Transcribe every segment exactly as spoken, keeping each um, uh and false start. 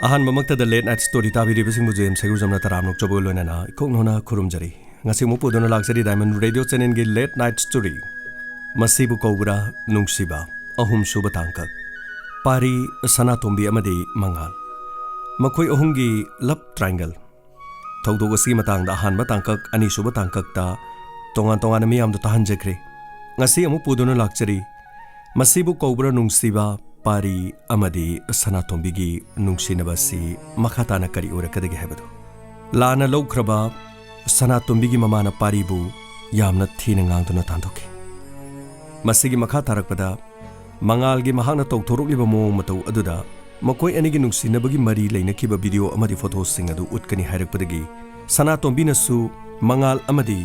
ꯑꯍꯥꯟꯕꯃꯛꯇꯗ Late Night Story ꯇꯥꯕꯤꯔꯤꯕꯁꯤꯡꯕꯨ James ꯍꯩꯒ꯭ꯔꯨꯖꯝꯅ ꯇꯔꯥꯝꯅ ꯑꯣꯛꯆꯕꯒ ꯂꯣꯏꯅꯅ ꯏꯀꯣꯛ ꯅꯧꯅ ꯈꯨꯔꯨꯝꯖꯔꯤ꯫ ꯉꯁꯤ ꯑꯃꯨꯛ ꯄꯨꯗꯨꯅ ꯂꯥꯛꯆꯔꯤ Diamond Radio Channelꯒꯤ Late Night Story꯫ ꯃꯁꯤꯕꯨ ꯀꯧꯕ꯭ꯔꯥ ꯅꯨꯡꯁꯤꯕ? ꯑꯍꯨꯝꯁꯨꯕ ꯇꯥꯡꯀꯛ꯫ ꯄꯥꯔꯤ, ꯁꯅꯥꯇꯣꯝꯕꯤ ꯑꯃꯗꯤ ꯃꯉꯥꯜ꯫ ꯃꯈꯣꯏ ꯑꯍꯨꯝꯒꯤ love triangle꯫ ꯊꯧꯗꯣꯛ ꯑꯁꯤꯒꯤ ꯃꯇꯥꯡꯗ ꯑꯍꯥꯟꯕ ꯇꯥꯡꯀꯛ, ꯑꯅꯤꯁꯨꯕ ꯇꯥꯡꯀꯛꯇ ꯇꯣꯉꯥꯟ ꯇꯣꯉꯥꯟꯅ ꯃꯤꯌꯥꯝꯗ ꯇꯥꯍꯟꯖꯈ꯭ꯔꯦ꯫ ꯉꯁꯤ ꯑꯃꯨꯛ ꯄꯨꯗꯨꯅ ꯂꯥꯛꯆꯔꯤ ꯃꯁꯤꯕꯨ ꯀꯧꯕ꯭ꯔꯥ ꯅꯨꯡꯁꯤꯕ, ꯄꯥꯔꯤ ꯑꯃꯗꯤ ꯁꯅꯥꯇꯣꯝꯕꯤꯒꯤ ꯅꯨꯡꯁꯤꯅꯕ ꯑꯁꯤ ꯃꯈꯥ ꯇꯥꯅ ꯀꯔꯤ ꯑꯣꯏꯔꯛꯀꯗꯒꯦ ꯍꯥꯏꯕꯗꯨ꯫ ꯂꯥꯟꯅ ꯂꯧꯈ꯭ꯔꯕ ꯁꯅꯥꯇꯣꯝꯕꯤꯒꯤ ꯃꯃꯥꯅ ꯄꯥꯔꯤꯕꯨ ꯌꯥꯝꯅ ꯊꯤꯅ ꯉꯥꯡꯗꯨꯅ ꯇꯥꯟꯊꯣꯛꯈꯤ꯫ ꯃꯁꯤꯒꯤ ꯃꯈꯥ ꯇꯥꯔꯛꯄꯗ ꯃꯉꯥꯜꯒꯤ ꯃꯍꯥꯛꯅ ꯇꯧꯊꯣꯔꯛꯂꯤꯕ ꯃꯑꯣꯡ ꯃꯇꯧ ꯑꯗꯨꯗ ꯃꯈꯣꯏ ꯑꯅꯤꯒꯤ ꯅꯨꯡꯁꯤꯅꯕꯒꯤ ꯃꯔꯤ ꯂꯩꯅꯈꯤꯕ ꯚꯤꯗꯤꯑꯣ ꯑꯃꯗꯤ ꯐꯣꯇꯣꯁꯤꯡ ꯑꯗꯨ ꯎꯠꯀꯅꯤ ꯍꯥꯏꯔꯛꯄꯗꯒꯤ ꯁꯅꯥꯇꯣꯝꯕꯤꯅꯁꯨ ꯃꯉꯥꯜ ꯑꯃꯗꯤ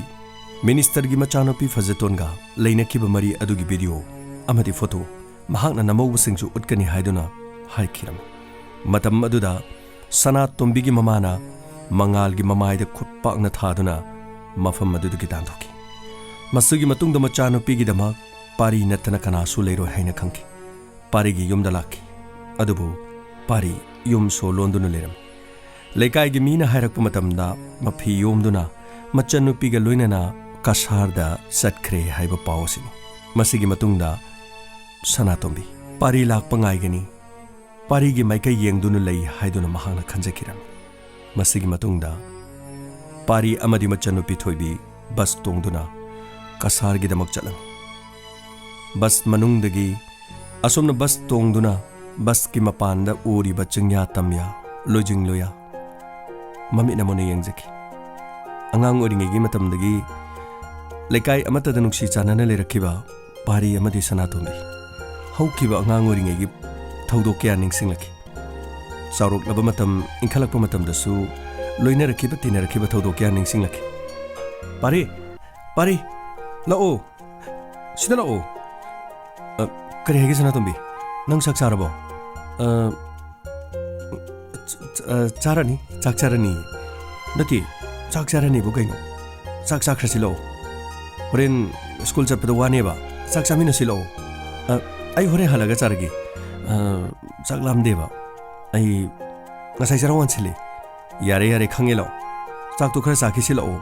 ꯃꯤꯅꯤꯁꯇꯔꯒꯤ ꯃꯆꯥꯅꯨꯄꯤ ꯐꯖꯇꯣꯟꯒ ꯂꯩꯅꯈꯤꯕ ꯃꯔꯤ ꯑꯗꯨꯒꯤ ꯚꯤꯗꯤꯑꯣ ꯑꯃꯗꯤ ꯐꯣꯇꯣ ꯃꯍꯥꯛꯅ ꯅꯝꯍꯧꯕꯁꯤꯡꯁꯨ ꯎꯠꯀꯅꯤ ꯍꯥꯏꯗꯨꯅ ꯍꯥꯏꯈꯤꯔꯝꯃꯤ꯫ ꯃꯇꯝ ꯑꯗꯨꯗ ꯁꯅꯥꯇꯣꯝꯕꯤꯒꯤ ꯃꯃꯥꯅ ꯃꯉꯥꯜꯒꯤ ꯃꯃꯥꯏꯗ ꯈꯨꯠ ꯄꯥꯛꯅ ꯊꯥꯗꯨꯅ ꯃꯐꯝ ꯑꯗꯨꯗꯒꯤ ꯇꯥꯟꯊꯣꯛꯈꯤ꯫ ꯃꯁꯤꯒꯤ ꯃꯇꯨꯡꯗ ꯃꯆꯥꯅꯨꯄꯤꯒꯤꯗꯃꯛ ꯄꯥꯔꯤ ꯅꯠꯇꯅ ꯀꯅꯥꯁꯨ ꯂꯩꯔꯣꯏ ꯍꯥꯏꯅ ꯈꯪꯈꯤ꯫ ꯄꯥꯔꯤꯒꯤ ꯌꯨꯝꯗ ꯂꯥꯛꯈꯤ꯫ ꯑꯗꯨꯕꯨ ꯄꯥꯔꯤ ꯌꯨꯝ ꯁꯣ ꯂꯣꯟꯗꯨꯅ ꯂꯩꯔꯝꯃꯤ꯫ ꯂꯩꯀꯥꯏꯒꯤ ꯃꯤꯅ ꯍꯥꯏꯔꯛꯄ ꯃꯇꯝꯗ ꯃꯐꯤ ꯌꯣꯝꯗꯨꯅ ꯃꯆꯟꯅꯨꯄꯤꯒ ꯂꯣꯏꯅꯅ ꯀꯁꯥꯔꯗ ꯆꯠꯈ꯭ꯔꯦ ꯍꯥꯏꯕ ꯄꯥꯎ ꯑꯁꯤꯅꯤ꯫ ꯃꯁꯤꯒꯤ ꯃꯇꯨꯡꯗ ꯁꯅꯥꯇꯣꯝꯕꯤ ꯄꯥꯔꯤ ꯂꯥꯛꯄ ꯉꯥꯏꯒꯅꯤ, ꯄꯥꯔꯤꯒꯤ ꯃꯥꯏꯀꯩ ꯌꯦꯡꯗꯨꯅ ꯂꯩ ꯍꯥꯏꯗꯨꯅ ꯃꯍꯥꯛꯅ ꯈꯟꯖꯈꯤꯔꯝꯃꯤ꯫ ꯃꯁꯤꯒꯤ ꯃꯇꯨꯡꯗ ꯄꯥꯔꯤ ꯑꯃꯗꯤ ꯃꯆꯟꯅꯨꯄꯤ ꯊꯣꯏꯕꯤ ꯕꯁ ꯇꯣꯡꯗꯨꯅ ꯀꯁꯥꯔꯒꯤꯗꯃꯛ ꯆꯠꯂꯝꯃꯤ꯫ ꯕꯁ ꯃꯅꯨꯡꯗꯒꯤ ꯑꯁꯣꯝꯅ ꯕꯁ ꯇꯣꯡꯗꯨꯅ ꯕꯁꯀꯤ ꯃꯄꯥꯟꯗ ꯎꯔꯤꯕ ꯆꯤꯡꯌꯥ ꯇꯝꯌꯥ, ꯂꯣꯏꯖꯤꯡ ꯂꯣꯌꯥ ꯃꯃꯤꯠꯅ ꯃꯨꯟꯅ ꯌꯦꯡꯖꯈꯤ꯫ ꯑꯉꯥꯡ ꯑꯣꯏꯔꯤꯉꯩꯒꯤ ꯃꯇꯝꯗꯒꯤ ꯂꯩꯀꯥꯏ ꯑꯃꯠꯇꯗ ꯅꯨꯡꯁꯤ ꯆꯥꯟꯅꯅ ꯂꯩꯔꯛꯈꯤꯕ ꯄꯥꯔꯤ ꯑꯃꯗꯤ ꯁꯅꯥꯇꯣꯝꯕꯤ ꯍꯧꯈꯤꯕ ꯑꯉꯥꯡ ꯑꯣꯏꯔꯤꯉꯩꯒꯤ ꯊꯧꯗꯣꯛ ꯀꯌꯥ ꯅꯤꯡꯁꯤꯡꯂꯛꯈꯤ꯫ ꯆꯥꯎꯔꯛꯂꯕ ꯃꯇꯝ, ꯏꯟꯈꯠꯂꯛꯄ ꯃꯇꯝꯗꯁꯨ ꯂꯣꯏꯅꯔꯛꯈꯤꯕ, ꯇꯤꯟꯅꯔꯛꯈꯤꯕ ꯊꯧꯗꯣꯛ ꯀꯌꯥ ꯅꯤꯡꯁꯤꯡꯂꯛꯈꯤ꯫ ꯄꯥꯔꯤ, ꯄꯥꯔꯤ, ꯂꯥꯛꯑꯣ, ꯁꯤꯗ ꯂꯥꯛꯑꯣ꯫ ꯑ, ꯀꯔꯤ ꯍꯥꯏꯒꯦ ꯁꯅꯥꯇꯣꯝꯕꯤ? ꯅꯪ ꯆꯥꯛ ꯆꯥꯔꯕꯣ? ꯑ, ꯆ-, ꯆ-, ꯑ, ꯆꯥꯔꯅꯤ, ꯆꯥꯛ ꯆꯥꯔꯅꯤ꯫ ꯅꯠꯇꯦ, ꯆꯥꯛ ꯆꯥꯔꯅꯤꯕꯨ ꯀꯩꯅꯣ? ꯆꯥꯛ ꯆꯥꯈ꯭ꯔꯁꯤ ꯂꯥꯛꯑꯣ꯫ ꯍꯣꯔꯦꯟ ꯁ꯭ꯀꯨꯜ ꯆꯠꯄꯗ ꯋꯥꯅꯦꯕ꯫ ꯆꯥꯛ ꯆꯥꯃꯤꯟꯅꯁꯤ ꯂꯥꯛꯑꯣ꯫ ꯑ, ꯑꯩ ꯍꯣꯔꯦꯟ ꯍꯜꯂꯒ ꯆꯥꯔꯒꯦ꯫ ꯑ, ꯆꯥꯛ ꯂꯥꯝꯗꯦꯕ꯫ ꯑꯩ ꯉꯁꯥꯏ ꯆꯔꯥ ꯋꯥꯟꯁꯤꯜꯂꯤ꯫ ꯌꯥꯔꯦ, ꯌꯥꯔꯦ, ꯈꯪꯉꯦ, ꯂꯥꯛꯑꯣ꯫ ꯆꯥꯛꯇꯣ ꯈꯔ ꯆꯥꯈꯤꯁꯤ, ꯂꯥꯛꯑꯣ꯫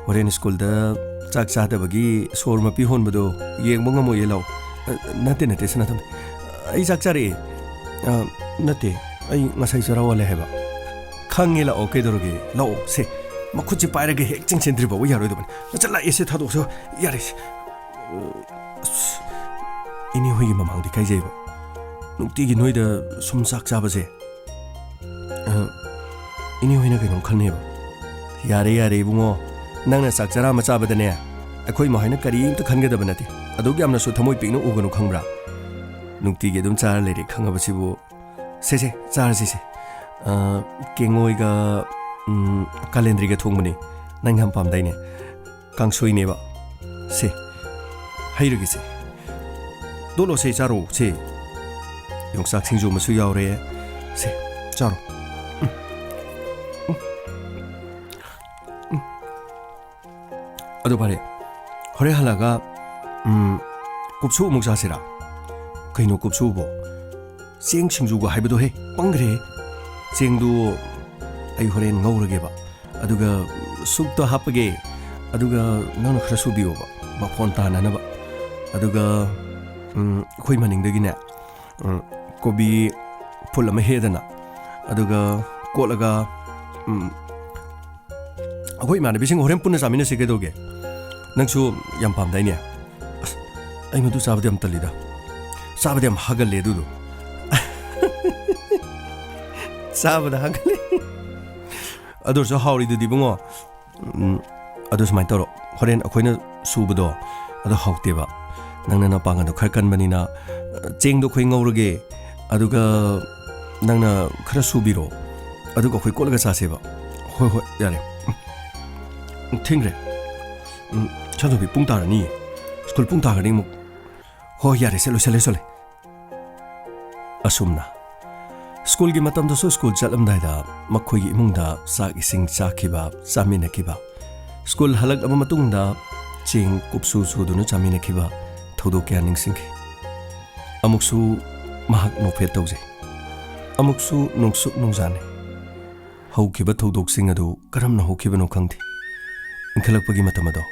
ꯍꯣꯔꯦꯟ ꯁ꯭ꯀꯨꯜꯗ ꯆꯥꯛ ꯆꯥꯗꯕꯒꯤ ꯁꯣꯔ ꯃꯄꯤ ꯍꯣꯟꯕꯗꯣ ꯌꯦꯡꯕ ꯉꯝꯃꯣꯏꯌꯦ, ꯂꯥꯛꯑꯣ꯫ ꯑ, ꯅꯠꯇꯦ, ꯅꯠꯇꯦ, ꯁꯅꯥꯇꯣꯝꯕꯤ꯫ ꯑꯩ ꯆꯥꯛ ꯆꯥꯔꯛꯑꯦ꯫ ꯑ, ꯅꯠꯇꯦ, ꯑꯩ ꯉꯁꯥꯏ ꯆꯔꯥ ꯋꯥꯜꯂꯦ ꯍꯥꯏꯕ꯫ ꯈꯪꯉꯦ, ꯂꯥꯛꯑꯣ, ꯀꯩꯗꯧꯔꯒꯦ? ꯂꯥꯛꯑꯣ, ꯁꯦ꯫ ꯃꯈꯨꯠꯁꯦ ꯄꯥꯏꯔꯒ ꯍꯦꯛ ꯆꯪꯁꯤꯟꯗ꯭ꯔꯤ ꯐꯥꯎꯕ ꯌꯥꯔꯣꯏꯗꯕꯅꯤ꯫ ꯃꯆꯠ ꯂꯥꯛꯑꯦ, ꯁꯦ, ꯊꯥꯗꯣꯛꯁꯦ꯫ ꯌꯥꯔꯦ, ꯁꯦ꯫ ꯑꯁ, ꯏꯅꯦ ꯍꯣꯏꯒꯤ ꯃꯃꯥꯡꯗ ꯏꯀꯥꯏꯖꯩꯕ꯫ ꯅꯨꯡꯇꯤꯒꯤ ꯅꯣꯏꯗ ꯁꯨꯝ ꯆꯥꯛ ꯆꯥꯕꯁꯦ꯫ ꯑ, ꯏꯅꯦ ꯍꯣꯏꯅ ꯀꯩꯅꯣꯝ ꯈꯟꯅꯦꯕ꯫ ꯌꯥꯔꯦ, ꯌꯥꯔꯦ, ꯏꯕꯨꯡꯉꯣ꯫ ꯅꯪꯅ ꯆꯥꯛ ꯆꯔꯥ ꯑꯃ ꯆꯥꯕꯗꯅꯦ, ꯑꯩꯈꯣꯏ ꯏꯃꯥ ꯍꯣꯏꯅ ꯀꯔꯤꯝꯇ ꯈꯟꯒꯗꯕ ꯅꯠꯇꯦ꯫ ꯑꯗꯨꯛ ꯌꯥꯝꯅꯁꯨ ꯊꯃꯣꯏ ꯄꯤꯛꯅ ꯎꯒꯅꯨ, ꯈꯪꯕ꯭ꯔꯥ? ꯅꯨꯡꯇꯤꯒꯤ ꯑꯗꯨꯝ ꯆꯥꯔ ꯂꯩꯔꯦ ꯈꯪꯉꯕꯁꯤꯕꯨ꯫ ꯁꯦ, ꯁꯦ, ꯆꯥꯔꯁꯤ, ꯁꯦ꯫ ꯑ, ꯀꯦꯡꯉꯣꯏꯒ, ꯎꯝ, ꯀꯥꯂꯦꯟꯗ꯭ꯔꯤꯒ ꯊꯣꯡꯕꯅꯤ꯫ ꯅꯪ ꯌꯥꯝ ꯄꯥꯝꯗꯥꯏꯅꯦ꯫ ꯀꯥꯡꯁꯣꯏꯅꯦꯕ꯫ ꯁꯦ, ꯍꯩꯔꯒꯦꯁꯦ꯫ ꯗꯣꯠꯂꯣꯁꯦ, ꯆꯥꯔꯣ, ꯁꯦ꯫ ꯌꯣꯡꯆꯥꯛ ꯁꯤꯡꯖꯨ ꯑꯃꯁꯨ ꯌꯥꯎꯔꯦ꯫ ꯁꯦ, ꯆꯥꯔꯣ꯫ ꯎꯝ꯫ ꯎꯝ꯫ ꯎꯝ꯫ ꯑꯗꯨ ꯐꯔꯦ, ꯍꯣꯔꯦꯟ ꯍꯜꯂꯛꯑꯒ, ꯎꯝ, ꯀꯨꯞꯁꯨ ꯑꯃꯨꯛ ꯆꯥꯁꯤꯔꯥ? ꯀꯩꯅꯣ ꯀꯨꯞꯁꯨꯕꯣ? ꯆꯦꯡ ꯁꯤꯡꯖꯨꯒ ꯍꯥꯏꯕꯗꯣ ꯍꯦ, ꯄꯪꯈ꯭ꯔꯦ꯫ ꯆꯦꯡꯗꯨ ꯑꯩ ꯍꯣꯔꯦꯟ ꯉꯧꯔꯒꯦꯕ, ꯑꯗꯨꯒ ꯁꯨꯞꯇꯣ ꯍꯥꯞꯄꯒꯦ, ꯑꯗꯨꯒ ꯅꯪꯅ ꯈꯔ ꯁꯨꯕꯤꯌꯣꯕ, ꯃꯐꯣꯟ ꯇꯥꯅꯅꯕ꯫ ꯑꯗꯨꯒ, ꯎꯝ, ꯑꯩꯈꯣꯏ ꯃꯅꯤꯡꯗꯒꯤꯅꯦ, ꯎꯝ, ꯀꯣꯕꯤ ꯐꯨꯜ ꯑꯃ ꯍꯦꯛꯑꯦꯗꯅ, ꯑꯗꯨꯒ ꯀꯣꯠꯂꯒ, ꯎꯝ, ꯑꯩꯈꯣꯏ ꯏꯃꯥꯟꯅꯕꯤꯁꯤꯡ ꯍꯣꯔꯦꯟ ꯄꯨꯟꯅ ꯆꯥꯃꯤꯟꯅꯁꯤ, ꯀꯩꯗꯧꯒꯦ? ꯅꯪꯁꯨ ꯌꯥꯝ ꯄꯥꯝꯗꯥꯏꯅꯦ? ꯑꯁ, ꯑꯩ ꯃꯗꯨ ꯆꯥꯕꯗꯤ ꯌꯥꯝ ꯇꯜꯂꯤꯗ꯫ ꯆꯥꯕꯗꯤ ꯌꯥꯝ ꯍꯥꯒꯜꯂꯦ ꯑꯗꯨꯗꯣ꯫ ꯆꯥꯕꯗ ꯍꯥꯒꯜꯂꯦ꯫ ꯑꯗꯨ ꯑꯣꯏꯔꯁꯨ ꯍꯥꯎꯔꯤꯗꯨꯗꯤ, ꯏꯕꯨꯡꯉꯣ꯫ ꯎꯝ, ꯑꯗꯨ ꯁꯨꯃꯥꯏꯅ ꯇꯧꯔꯣ, ꯍꯣꯔꯦꯟ ꯑꯩꯈꯣꯏꯅ ꯁꯨꯕꯗꯣ ꯑꯗꯣ ꯍꯥꯎꯇꯦꯕ꯫ ꯅꯪꯅ ꯅꯄꯥꯡꯒꯜꯗꯣ ꯈꯔ ꯀꯟꯕꯅꯤꯅ, ꯆꯦꯡꯗꯣ ꯑꯩꯈꯣꯏ ꯉꯧꯔꯒꯦ, ꯑꯗꯨꯒ ꯅꯪꯅ ꯈꯔ ꯁꯨꯕꯤꯔꯣ, ꯑꯗꯨꯒ ꯑꯩꯈꯣꯏ ꯀꯣꯠꯂꯒ ꯆꯥꯁꯦꯕ꯫ ꯍꯣꯏ, ꯍꯣꯏ, ꯌꯥꯔꯦ꯫ ꯎꯝ, ꯊꯦꯡꯈ꯭ꯔꯦ꯫ ꯎꯝ, ꯁꯅꯥꯇꯣꯝꯕꯤ, ꯄꯨꯡ ꯇꯥꯔꯅꯤ꯫ ꯁ꯭ꯀꯨꯜ ꯄꯨꯡ ꯇꯥꯈ꯭ꯔꯅꯤ ꯑꯃꯨꯛ꯫ ꯍꯣꯏ, ꯌꯥꯔꯦ, ꯁꯦ, ꯂꯣꯏꯁꯜꯂꯦ, ꯂꯣꯏꯁꯜꯂꯦ꯫ ꯑꯁꯨꯝꯅ ꯁ꯭ꯀꯨꯜꯒꯤ ꯃꯇꯝꯗꯁꯨ ꯁ꯭ꯀꯨꯜ ꯆꯠꯂꯝꯗꯥꯏꯗ ꯃꯈꯣꯏꯒꯤ ꯏꯃꯨꯡꯗ ꯆꯥꯛ ꯏꯁꯤꯡ ꯆꯥꯈꯤꯕ, ꯆꯥꯃꯤꯟꯅꯈꯤꯕ, ꯁ꯭ꯀꯨꯜ ꯍꯜꯂꯛꯂꯕ ꯃꯇꯨꯡꯗ ꯆꯦꯡ ꯀꯨꯞꯁꯨ ꯁꯨꯗꯨꯅ ꯆꯥꯃꯤꯟꯅꯈꯤꯕ ꯊꯧꯗꯣꯛ ꯀꯌꯥ ꯅꯤꯡꯁꯤꯡꯈꯤ꯫ ꯑꯃꯨꯛꯁꯨ ꯃꯍꯥꯛ ꯅꯣꯛꯐꯦꯠ ꯇꯧꯖꯩ꯫ ꯑꯃꯨꯛꯁꯨ ꯅꯨꯡꯁꯨꯛ ꯅꯨꯡꯖꯥꯅꯩ꯫ ꯍꯧꯈꯤꯕ ꯊꯧꯗꯣꯛꯁꯤꯡ ꯑꯗꯨ ꯀꯔꯝꯅ ꯍꯧꯈꯤꯕꯅꯣ ꯈꯪꯗꯦ꯫ ꯏꯟꯈꯠꯂꯛꯄꯒꯤ ꯃꯇꯝ ꯑꯗꯣ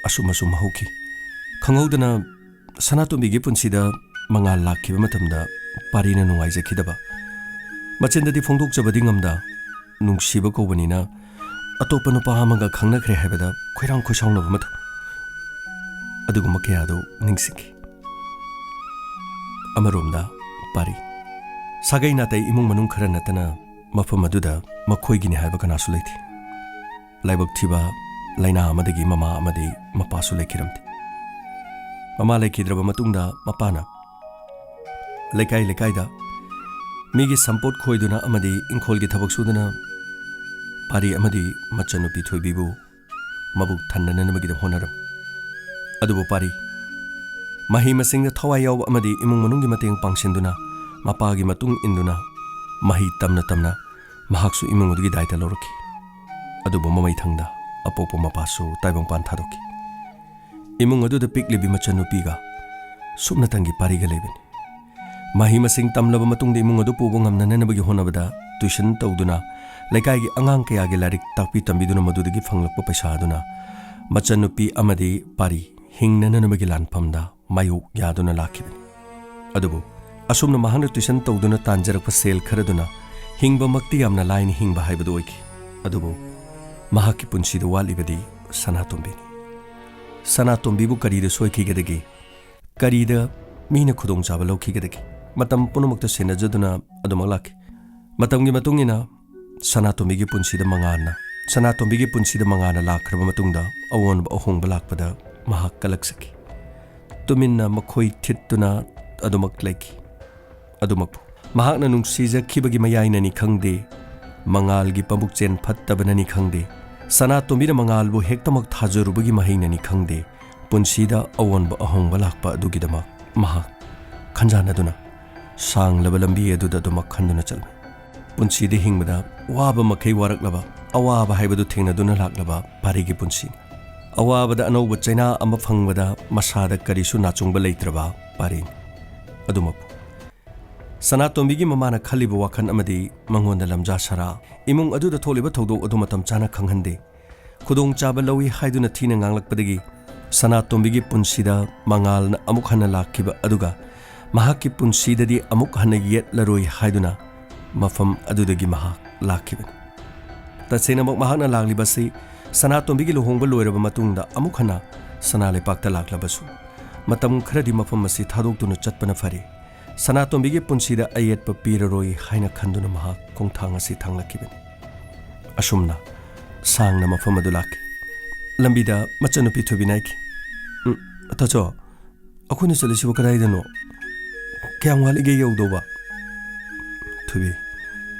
ꯑꯁꯨꯝ ꯑꯁꯨꯝ ꯍꯧꯈꯤ꯫ ꯈꯪꯍꯧꯗꯅ ꯁꯅꯥꯇꯣꯝꯕꯤꯒꯤ ꯄꯨꯟꯁꯤꯗ ꯃꯉꯥꯜ ꯂꯥꯛꯈꯤꯕ ꯃꯇꯝꯗ ꯄꯥꯔꯤꯅ ꯅꯨꯡꯉꯥꯏꯖꯈꯤꯗꯕ, ꯃꯆꯤꯟꯗꯗꯤ ꯐꯣꯡꯗꯣꯛꯆꯕꯗꯤ ꯉꯝꯗ, ꯅꯨꯡꯁꯤꯕ ꯀꯧꯕꯅꯤꯅ ꯑꯇꯣꯞꯄ ꯅꯨꯄꯥ ꯑꯃꯒ ꯈꯪꯅꯈ꯭ꯔꯦ ꯍꯥꯏꯕꯗ ꯈꯣꯏꯔꯥꯡ ꯈꯣꯏꯁꯥꯎꯅꯕ ꯃꯇꯧ, ꯑꯗꯨꯒꯨꯝꯕ ꯀꯌꯥꯗꯨ ꯅꯤꯡꯁꯤꯡꯈꯤ꯫ ꯑꯃꯔꯣꯝꯗ ꯄꯥꯔꯤ, ꯁꯥꯒꯩ ꯅꯥꯇꯩ ꯏꯃꯨꯡ ꯃꯅꯨꯡ ꯈꯔ ꯅꯠꯇꯅ ꯃꯐꯝ ꯑꯗꯨꯗ ꯃꯈꯣꯏꯒꯤꯅꯤ ꯍꯥꯏꯕ ꯀꯅꯥꯁꯨ ꯂꯩꯇꯦ꯫ ꯂꯥꯏꯕꯛ ꯊꯤꯕ, ꯂꯥꯏꯅꯥ ꯑꯃꯗꯒꯤ ꯃꯃꯥ ꯑꯃꯗꯤ ꯃꯄꯥꯁꯨ ꯂꯩꯈꯤꯔꯝꯗꯦ꯫ ꯃꯃꯥ ꯂꯩꯈꯤꯗ꯭ꯔꯕ ꯃꯇꯨꯡꯗ ꯃꯄꯥꯅ ꯂꯩꯀꯥꯏ ꯂꯩꯀꯥꯏꯗ ꯃꯤꯒꯤ ꯁꯝꯄꯣꯠ ꯈꯣꯏꯗꯨꯅ ꯑꯃꯗꯤ ꯏꯪꯈꯣꯜꯒꯤ ꯊꯕꯛ ꯁꯨꯗꯨꯅ ꯄꯥꯔꯤ ꯑꯃꯗꯤ ꯃꯆꯟꯅꯨꯄꯤ ꯊꯣꯏꯕꯤꯕꯨ ꯃꯕꯨꯛ ꯊꯟꯅꯅꯕꯒꯤꯗꯃꯛ ꯍꯣꯠꯅꯔꯝꯃꯤ꯫ ꯑꯗꯨꯕꯨ ꯄꯥꯔꯤ, ꯃꯍꯩ ꯃꯁꯤꯡꯗ ꯊꯋꯥꯏ ꯌꯥꯎꯕ ꯑꯃꯗꯤ ꯏꯃꯨꯡ ꯃꯅꯨꯡꯒꯤ ꯃꯇꯦꯡ ꯄꯥꯡꯁꯤꯟꯗꯨꯅ, ꯃꯄꯥꯒꯤ ꯃꯇꯨꯡ ꯏꯟꯗꯨꯅ ꯃꯍꯩ ꯇꯝꯅ ꯇꯝꯅ ꯃꯍꯥꯛꯁꯨ ꯏꯃꯨꯡ ꯑꯗꯨꯒꯤ ꯗꯥꯏꯇ ꯂꯧꯔꯛꯈꯤ꯫ ꯑꯗꯨꯕꯨ ꯃꯃꯩ ꯊꯪꯗ ꯑꯄꯣꯛꯄ ꯃꯄꯥꯁꯨ ꯇꯥꯏꯕꯪꯄꯥꯟ ꯊꯥꯗꯣꯛꯈꯤ꯫ ꯏꯃꯨꯡ ꯑꯗꯨꯗ ꯄꯤꯛꯂꯤꯕꯤ ꯃꯆꯟꯅꯨꯄꯤꯒ ꯁꯨꯞꯅꯇꯪꯒꯤ ꯄꯥꯔꯤꯒ ꯂꯩꯕꯅꯤ꯫ ꯃꯍꯩ ꯃꯁꯤꯡ ꯇꯝꯂꯕ ꯃꯇꯨꯡꯗ ꯏꯃꯨꯡ ꯑꯗꯨ ꯄꯨꯕ ꯉꯝꯅꯅꯕꯒꯤ ꯍꯣꯠꯅꯕꯗ tuition ꯇꯧꯗꯨꯅ ꯂꯩꯀꯥꯏꯒꯤ ꯑꯉꯥꯡ ꯀꯌꯥꯒꯤ ꯂꯥꯏꯔꯤꯛ ꯇꯥꯛꯄꯤ ꯇꯝꯕꯤꯗꯨꯅ ꯃꯗꯨꯗꯒꯤ ꯐꯪꯂꯛꯄ ꯄꯩꯁꯥ ꯑꯗꯨꯅ ꯃꯆꯟꯅꯨꯄꯤ ꯑꯃꯗꯤ ꯄꯥꯔꯤ ꯍꯤꯡꯅꯅꯕꯒꯤ ꯂꯥꯟꯐꯝꯗ ꯃꯥꯌꯣꯛ ꯌꯥꯗꯨꯅ ꯂꯥꯛꯈꯤꯕꯅꯤ꯫ ꯑꯗꯨꯕꯨ ꯑꯁꯨꯝꯅ ꯃꯍꯥꯛꯅ tuition ꯇꯧꯗꯨꯅ ꯇꯥꯟꯖꯔꯛꯄ ꯁꯦꯜ ꯈꯔꯗꯨꯅ ꯍꯤꯡꯕꯃꯛꯇꯤ ꯌꯥꯝꯅ ꯂꯥꯏꯅ ꯍꯤꯡꯕ ꯍꯥꯏꯕꯗꯨ ꯑꯣꯏꯈꯤ꯫ ꯑꯗꯨꯕꯨ ꯃꯍꯥꯛꯀꯤ ꯄꯨꯟꯁꯤꯗ ꯋꯥꯠꯂꯤꯕꯗꯤ ꯁꯅꯥꯇꯣꯝꯕꯤꯅꯤ꯫ ꯁꯅꯥꯇꯣꯝꯕꯤꯕꯨ ꯀꯔꯤꯗ ꯁꯣꯏꯈꯤꯒꯗꯒꯦ? ꯀꯔꯤꯗ ꯃꯤꯅ ꯈꯨꯗꯣꯡꯆꯥꯕ ꯂꯧꯈꯤꯒꯗꯒꯦ? ꯃꯇꯝ ꯄꯨꯝꯅꯃꯛꯇ ꯁꯦꯟꯅꯖꯗꯨꯅ ꯑꯗꯨꯃꯛ ꯂꯥꯛꯈꯤ꯫ ꯃꯇꯝꯒꯤ ꯃꯇꯨꯡ ꯏꯟꯅ ꯁꯅꯥꯇꯣꯝꯕꯤꯒꯤ ꯄꯨꯟꯁꯤꯗ ꯃꯉꯥꯜꯅ, ꯁꯅꯥꯇꯣꯝꯕꯤꯒꯤ ꯄꯨꯟꯁꯤꯗ ꯃꯉꯥꯜꯅ ꯂꯥꯛꯈ꯭ꯔꯕ ꯃꯇꯨꯡꯗ ꯑꯑꯣꯟꯕ ꯑꯍꯣꯡꯕ ꯂꯥꯛꯄꯗ ꯃꯍꯥꯛ ꯀꯂꯛꯆꯈꯤ꯫ ꯇꯨꯃꯤꯟꯅ ꯃꯈꯣꯏ ꯊꯤꯠꯇꯨꯅ ꯑꯗꯨꯃꯛ ꯂꯩꯈꯤ꯫ ꯑꯗꯨꯃꯛꯄꯨ ꯃꯍꯥꯛꯅ ꯅꯨꯡꯁꯤꯖꯈꯤꯕꯒꯤ ꯃꯌꯥꯏꯅꯅꯤ ꯈꯪꯗꯦ, ꯃꯉꯥꯜꯒꯤ ꯄꯕꯨꯛꯆꯦꯟ ꯐꯠꯇꯕꯅꯅꯤ ꯈꯪꯗꯦ, ꯁꯅꯥꯇꯣꯝꯕꯤꯅ ꯃꯉꯥꯜꯕꯨ ꯍꯦꯛꯇꯃꯛ ꯊꯥꯖꯔꯨꯕꯒꯤ ꯃꯍꯩꯅꯅꯤ ꯈꯪꯗꯦ, ꯄꯨꯟꯁꯤꯗ ꯑꯑꯣꯟꯕ ꯑꯍꯣꯡꯕ ꯂꯥꯛꯄ ꯑꯗꯨꯒꯤꯗꯃꯛ ꯃꯍꯥꯛ ꯈꯟꯖꯥꯟꯅꯗꯨꯅ ꯁꯥꯡꯂꯕ ꯂꯝꯕꯤ ꯑꯗꯨꯗ ꯑꯗꯨꯃꯛ ꯈꯟꯗꯨꯅ ꯆꯠꯂꯝꯃꯤ꯫ ꯄꯨꯟꯁꯤꯗ ꯍꯤꯡꯕꯗ ꯋꯥꯕ ꯃꯈꯩ ꯋꯥꯔꯛꯂꯕ, ꯑꯋꯥꯕ ꯍꯥꯏꯕꯗꯨ ꯊꯦꯡꯅꯗꯨꯅ ꯂꯥꯛꯂꯕ ꯄꯥꯔꯤꯒꯤ ꯄꯨꯟꯁꯤꯅꯤ꯫ ꯑꯋꯥꯕꯗ ꯑꯅꯧꯕ ꯆꯩꯅꯥ ꯑꯃ ꯐꯪꯕꯗ ꯃꯁꯥꯗ ꯀꯔꯤꯁꯨ ꯅꯥꯆꯨꯡꯕ ꯂꯩꯇ꯭ꯔꯕ ꯄꯥꯔꯤꯅꯤ꯫ ꯑꯗꯨꯃꯛꯄꯨ ꯁꯅꯥꯇꯣꯝꯕꯤꯒꯤ ꯃꯃꯥꯅ ꯈꯜꯂꯤꯕ ꯋꯥꯈꯜ ꯑꯃꯗꯤ ꯃꯉꯣꯟꯗ ꯂꯝꯖꯥ ꯁꯔꯥ, ꯏꯃꯨꯡ ꯑꯗꯨꯗ ꯊꯣꯛꯂꯤꯕ ꯊꯧꯗꯣꯛ ꯑꯗꯨ ꯃꯇꯝ ꯆꯥꯅ ꯈꯪꯍꯟꯗꯦ꯫ ꯈꯨꯗꯣꯡꯆꯥꯕ ꯂꯧꯏ ꯍꯥꯏꯗꯨꯅ ꯊꯤꯅ ꯉꯥꯡꯂꯛꯄꯗꯒꯤ ꯁꯅꯥꯇꯣꯝꯕꯤꯒꯤ ꯄꯨꯟꯁꯤꯗ ꯃꯉꯥꯜꯅ ꯑꯃꯨꯛ ꯍꯟꯅ ꯂꯥꯛꯈꯤꯕ, ꯑꯗꯨꯒ ꯃꯍꯥꯛꯀꯤ ꯄꯨꯟꯁꯤꯗꯗꯤ ꯑꯃꯨꯛ ꯍꯟꯅ ꯌꯦꯠꯂꯔꯣꯏ ꯍꯥꯏꯗꯨꯅ ꯃꯐꯝ ꯑꯗꯨꯗꯒꯤ ꯃꯍꯥꯛ ꯂꯥꯛꯈꯤꯕꯅꯤ꯫ ꯇꯁꯦꯡꯅꯃꯛ ꯃꯍꯥꯛꯅ ꯂꯥꯛꯂꯤꯕꯁꯤ ꯁꯅꯥꯇꯣꯝꯕꯤꯒꯤ ꯂꯨꯍꯣꯡꯕ ꯂꯣꯏꯔꯕ ꯃꯇꯨꯡꯗ ꯑꯃꯨꯛ ꯍꯟꯅ ꯁꯅꯥ ꯂꯩꯄꯥꯛꯇ ꯂꯥꯛꯂꯕꯁꯨ, ꯃꯇꯝ ꯈꯔꯗꯤ ꯃꯐꯝ ꯑꯁꯤ ꯊꯥꯗꯣꯛꯇꯨꯅ ꯆꯠꯄꯅ ꯐꯔꯦ꯫ ꯁꯅꯥꯇꯣꯝꯕꯤꯒꯤ ꯄꯨꯟꯁꯤꯗ ꯑꯌꯦꯠꯄ ꯄꯤꯔꯔꯣꯏ ꯍꯥꯏꯅ ꯈꯟꯗꯨꯅ ꯃꯍꯥꯛ ꯈꯣꯡꯊꯥꯡ ꯑꯁꯤ ꯊꯥꯡꯂꯛꯈꯤꯕꯅꯤ꯫ ꯑꯁꯨꯝꯅ ꯁꯥꯡꯅ ꯃꯐꯝ ꯑꯗꯨ ꯂꯥꯛꯈꯤ꯫ ꯂꯝꯕꯤꯗ ꯃꯆꯟꯅꯨꯄꯤ ꯊꯣꯏꯕꯤꯅ ꯍꯥꯏꯈꯤ, "ꯎꯝ, ꯇꯥꯆꯧ, ꯑꯩꯈꯣꯏꯅ ꯆꯠꯂꯤꯁꯤꯕꯨ ꯀꯗꯥꯏꯗꯅꯣ? ꯀꯌꯥꯝ ꯋꯥꯠꯂꯤꯒꯦ ꯌꯧꯗꯧꯕ?" ꯊꯣꯏꯕꯤ,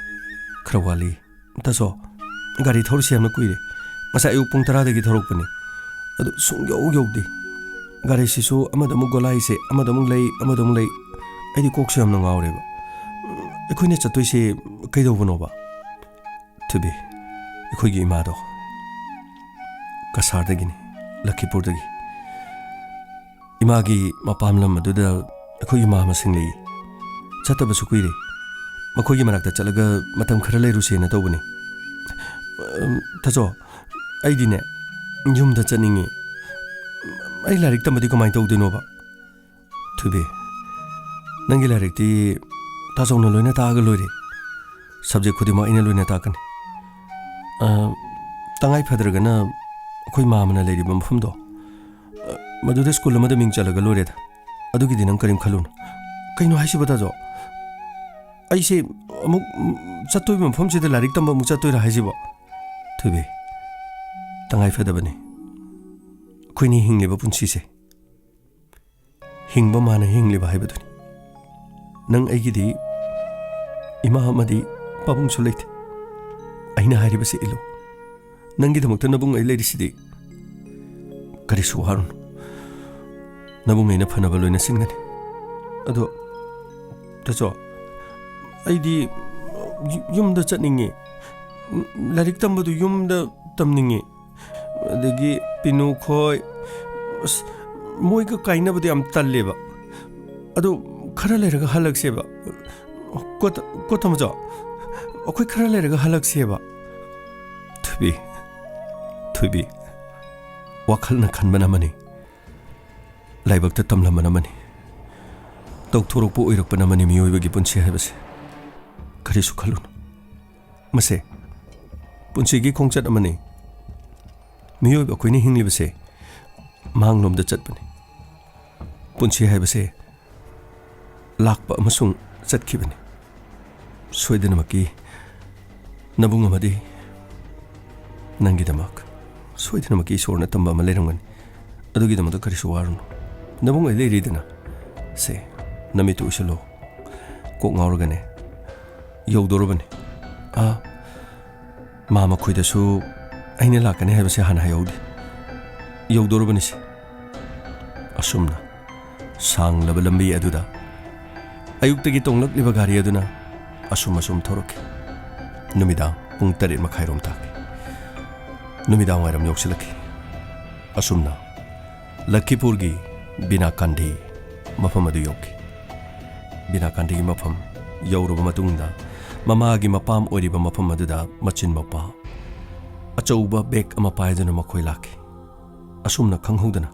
"ꯈꯔ ꯋꯥꯠꯂꯤ꯫ ꯇꯥꯆꯧ, ꯒꯥꯔꯤ ꯊꯧꯔꯤꯁꯤ ꯌꯥꯝꯅ ꯀꯨꯏꯔꯦ꯫ ꯉꯁꯥꯏ ꯑꯌꯨꯛ ꯄꯨꯡ ꯇꯔꯥꯗꯒꯤ ꯊꯧꯔꯛꯄꯅꯤ꯫ ꯑꯗꯨ ꯁꯨꯡꯌꯧ ꯌꯧꯗꯦ꯫ ꯒꯥꯔꯤꯁꯤꯁꯨ ꯑꯃꯗ ꯑꯃꯨꯛ ꯒꯣꯂꯥꯏꯁꯦ, ꯑꯃꯗ ꯑꯃꯨꯛ ꯂꯩ, ꯑꯃꯗ ꯑꯃꯨꯛ ꯂꯩ꯫ ꯑꯩꯗꯤ ꯀꯣꯛꯁꯨ ꯌꯥꯝꯅ ꯉꯥꯎꯔꯦꯕ꯫ ꯑꯩꯈꯣꯏꯅ ꯆꯠꯇꯣꯏꯁꯦ ꯀꯩꯗꯧꯕꯅꯣꯕ?" ꯊꯣꯏꯕꯤ, "ꯑꯩꯈꯣꯏꯒꯤ ꯏꯃꯥꯗꯣ ꯀꯁꯥꯔꯗꯒꯤꯅꯤ, ꯂꯈꯤꯄꯨꯔꯗꯒꯤ꯫ ꯏꯃꯥꯒꯤ ꯃꯄꯥꯝ ꯂꯝ ꯑꯗꯨꯗ ꯑꯩꯈꯣꯏꯒꯤ ꯃꯥꯝꯃꯁꯤꯡ ꯂꯩ꯫ ꯆꯠꯇꯕꯁꯨ ꯀꯨꯏꯔꯦ꯫ ꯃꯈꯣꯏꯒꯤ ꯃꯅꯥꯛꯇ ꯆꯠꯂꯒ ꯃꯇꯝ ꯈꯔ ꯂꯩꯔꯨꯁꯦꯅ ꯇꯧꯕꯅꯤ꯫ ꯑꯝ, ꯇꯥꯆꯧ, ꯑꯩꯗꯤꯅꯦ, ꯌꯨꯝꯗ ꯆꯠꯅꯤꯡꯉꯤ꯫ ꯑꯩ ꯂꯥꯏꯔꯤꯛ ꯇꯝꯕꯗꯤ ꯀꯃꯥꯏꯅ ꯇꯧꯗꯣꯏꯅꯣꯕ?" ꯊꯣꯏꯕꯤ, "ꯅꯪꯒꯤ ꯂꯥꯏꯔꯤꯛꯇꯤ ꯇꯥꯆꯧꯅ ꯂꯣꯏꯅ ꯇꯥꯛꯑꯒ ꯂꯣꯏꯔꯦ꯫ ꯁꯕꯖꯦꯛ ꯈꯨꯗꯤꯡꯃꯛ ꯑꯩꯅ ꯂꯣꯏꯅ ꯇꯥꯛꯀꯅꯤ꯫ ꯑ, ꯇꯉꯥꯏ ꯐꯗ꯭ꯔꯒꯅ ꯑꯩꯈꯣꯏ ꯃꯥꯝꯃꯅ ꯂꯩꯔꯤꯕ ꯃꯐꯝꯗꯣ, ꯑ, ꯃꯗꯨꯗ ꯁ꯭ꯀꯨꯜ ꯑꯃꯗ ꯃꯤꯡ ꯆꯜꯂꯒ ꯂꯣꯏꯔꯦꯗ꯫ ꯑꯗꯨꯒꯤꯗꯤ ꯅꯪ ꯀꯔꯤꯝ ꯈꯜꯂꯨꯅꯨ꯫" "ꯀꯩꯅꯣ ꯍꯥꯏꯁꯤꯕꯣ ꯇꯥꯆꯧ? ꯑꯩꯁꯦ ꯑꯃꯨꯛ, ꯎꯝ, ꯆꯠꯇꯣꯏꯕ ꯃꯐꯝꯁꯤꯗ ꯂꯥꯏꯔꯤꯛ ꯇꯝꯕ ꯑꯃꯨꯛ ꯆꯠꯇꯣꯏꯔꯥ ꯍꯥꯏꯁꯤꯕꯣ?" ꯊꯣꯏꯕꯤ, "ꯇꯉꯥꯏ ꯐꯗꯕꯅꯤ꯫ ꯑꯩꯈꯣꯏꯅꯤ ꯍꯤꯡꯂꯤꯕ ꯄꯨꯟꯁꯤꯁꯦ ꯍꯤꯡꯕ ꯃꯥꯅ ꯍꯤꯡꯂꯤꯕ ꯍꯥꯏꯕꯗꯨꯅꯤ꯫ ꯅꯪ ꯑꯩꯒꯤꯗꯤ ꯏꯃꯥ ꯑꯃꯗꯤ ꯄꯥꯕꯨꯡꯁꯨ ꯂꯩꯇꯦ꯫ ꯑꯩꯅ ꯍꯥꯏꯔꯤꯕꯁꯤ ꯏꯜꯂꯨ꯫ ꯅꯪꯒꯤꯗꯃꯛꯇ ꯅꯕꯨꯡ ꯑꯩ ꯂꯩꯔꯤꯁꯤꯗꯤ꯫ ꯀꯔꯤꯁꯨ ꯋꯥꯔꯨꯅꯨ꯫ ꯅꯕꯨꯡ ꯑꯩꯅ ꯐꯅꯕ ꯂꯣꯏꯅ ꯁꯤꯟꯒꯅꯤ꯫ ꯑꯗꯣ, ꯇꯥꯆꯧ, ꯑꯩꯗꯤ ꯌꯨ-, ꯌꯨꯝꯗ ꯆꯠꯅꯤꯡꯉꯤ꯫ ꯂꯥꯏꯔꯤꯛ ꯇꯝꯕꯗꯨ ꯌꯨꯝꯗ ꯇꯝꯅꯤꯡꯉꯤ꯫" ꯑꯗꯒꯤ ꯄꯤꯅꯨ ꯈꯣꯏ, ꯑꯁ, ꯃꯣꯏꯒ ꯀꯥꯏꯅꯕꯗꯤ ꯌꯥꯝ ꯇꯜꯂꯦꯕ꯫ ꯑꯗꯨ ꯈꯔ ꯂꯩꯔꯒ ꯍꯜꯂꯛꯁꯦꯕ꯫ ꯀꯣ ꯊ-, ꯀꯣ ꯊꯝꯃꯖꯣ, ꯑꯩꯈꯣꯏ ꯈꯔ ꯂꯩꯔꯒ ꯍꯜꯂꯛꯁꯦꯕ꯫ ꯊꯣꯏꯕꯤ, ꯊꯣꯏꯕꯤ, ꯋꯥꯈꯜꯅ ꯈꯟꯕꯅ ꯑꯃꯅꯤ, ꯂꯥꯏꯕꯛꯇ ꯇꯝꯂꯝꯕꯅ ꯑꯃꯅꯤ, ꯇꯧꯊꯣꯔꯛꯄ ꯑꯣꯏꯔꯛꯄꯅ ꯑꯃꯅꯤ ꯃꯤꯑꯣꯏꯕꯒꯤ ꯄꯨꯟꯁꯤ ꯍꯥꯏꯕꯁꯦ꯫ ꯀꯔꯤꯁꯨ ꯈꯜꯂꯨꯅꯨ꯫ ꯃꯁꯦ ꯄꯨꯟꯁꯤꯒꯤ ꯈꯣꯡꯆꯠ ꯑꯃꯅꯤ꯫ ꯃꯤꯑꯣꯏꯕ ꯑꯩꯈꯣꯏꯅ ꯍꯤꯡꯂꯤꯕꯁꯦ ꯃꯥꯡꯂꯣꯝꯗ ꯆꯠꯄꯅꯤ꯫ ꯄꯨꯟꯁꯤ ꯍꯥꯏꯕꯁꯦ ꯂꯥꯛꯄ ꯑꯃꯁꯨꯡ ꯆꯠꯈꯤꯕꯅꯤ꯫ ꯁꯣꯏꯗꯅꯃꯛꯀꯤ ꯅꯕꯨꯡ ꯑꯃꯗꯤ ꯅꯪꯒꯤꯗꯃꯛ ꯁꯣꯏꯗꯅꯃꯛꯀꯤ ꯏꯁꯣꯔꯅ ꯇꯝꯕ ꯑꯃ ꯂꯩꯔꯝꯒꯅꯤ꯫ ꯑꯗꯨꯒꯤꯗꯃꯛꯇ ꯀꯔꯤꯁꯨ ꯋꯥꯔꯨꯅꯨ꯫ ꯅꯕꯨꯡ ꯑꯩ ꯂꯩꯔꯤꯗꯅ꯫ ꯁꯦ, ꯅꯃꯤꯠꯇꯨ ꯎꯏꯁꯜꯂꯣ꯫ ꯀꯣꯛ ꯉꯥꯎꯔꯒꯅꯦ, ꯌꯧꯗꯣꯔꯕꯅꯤ꯫ ꯑꯥ, ꯃꯥ ꯃꯈꯣꯏꯗꯁꯨ ꯑꯩꯅ ꯂꯥꯛꯀꯅꯤ ꯍꯥꯏꯕꯁꯦ ꯍꯥꯟꯅ ꯍꯥꯏꯍꯧꯗꯦ꯫ ꯌꯧꯗꯣꯔꯕꯅꯤꯁꯦ꯫ ꯑꯁꯨꯝꯅ ꯁꯥꯡꯂꯕ ꯂꯝꯕꯤ ꯑꯗꯨꯗ ꯑꯌꯨꯛꯇꯒꯤ ꯇꯣꯡꯂꯛꯂꯤꯕ ꯒꯥꯔꯤ ꯑꯗꯨꯅ ꯑꯁꯨꯝ ꯑꯁꯨꯝ ꯊꯧꯔꯛꯈꯤ꯫ ꯅꯨꯃꯤꯗꯥꯡ ꯄꯨꯡ ꯇꯔꯦꯠ ꯃꯈꯥꯏꯔꯣꯝ ꯇꯥꯈꯤ꯫ ꯅꯨꯃꯤꯗꯥꯡ ꯋꯥꯏꯔꯝ ꯌꯧꯁꯤꯜꯂꯛꯈꯤ꯫ ꯑꯁꯨꯝꯅ ꯂꯈꯤꯄꯨꯔꯒꯤ ꯕꯤꯅꯥꯀꯥꯟꯗꯤ ꯃꯐꯝ ꯑꯗꯨ ꯌꯧꯈꯤ꯫ ꯕꯤꯅꯥꯀꯥꯟꯗꯤꯒꯤ ꯃꯐꯝ ꯌꯧꯔꯕ ꯃꯇꯨꯡꯗ, ꯃꯃꯥꯒꯤ ꯃꯄꯥꯝ ꯑꯣꯏꯔꯤꯕ ꯃꯐꯝ ꯑꯗꯨꯗ ꯃꯆꯤꯟ ꯃꯧꯄꯥ ꯑꯆꯧꯕ ꯕꯦꯒ ꯑꯃ ꯄꯥꯏꯗꯨꯅ ꯃꯈꯣꯏ ꯂꯥꯛꯈꯤ꯫ ꯑꯁꯨꯝꯅ ꯈꯪꯍꯧꯗꯅ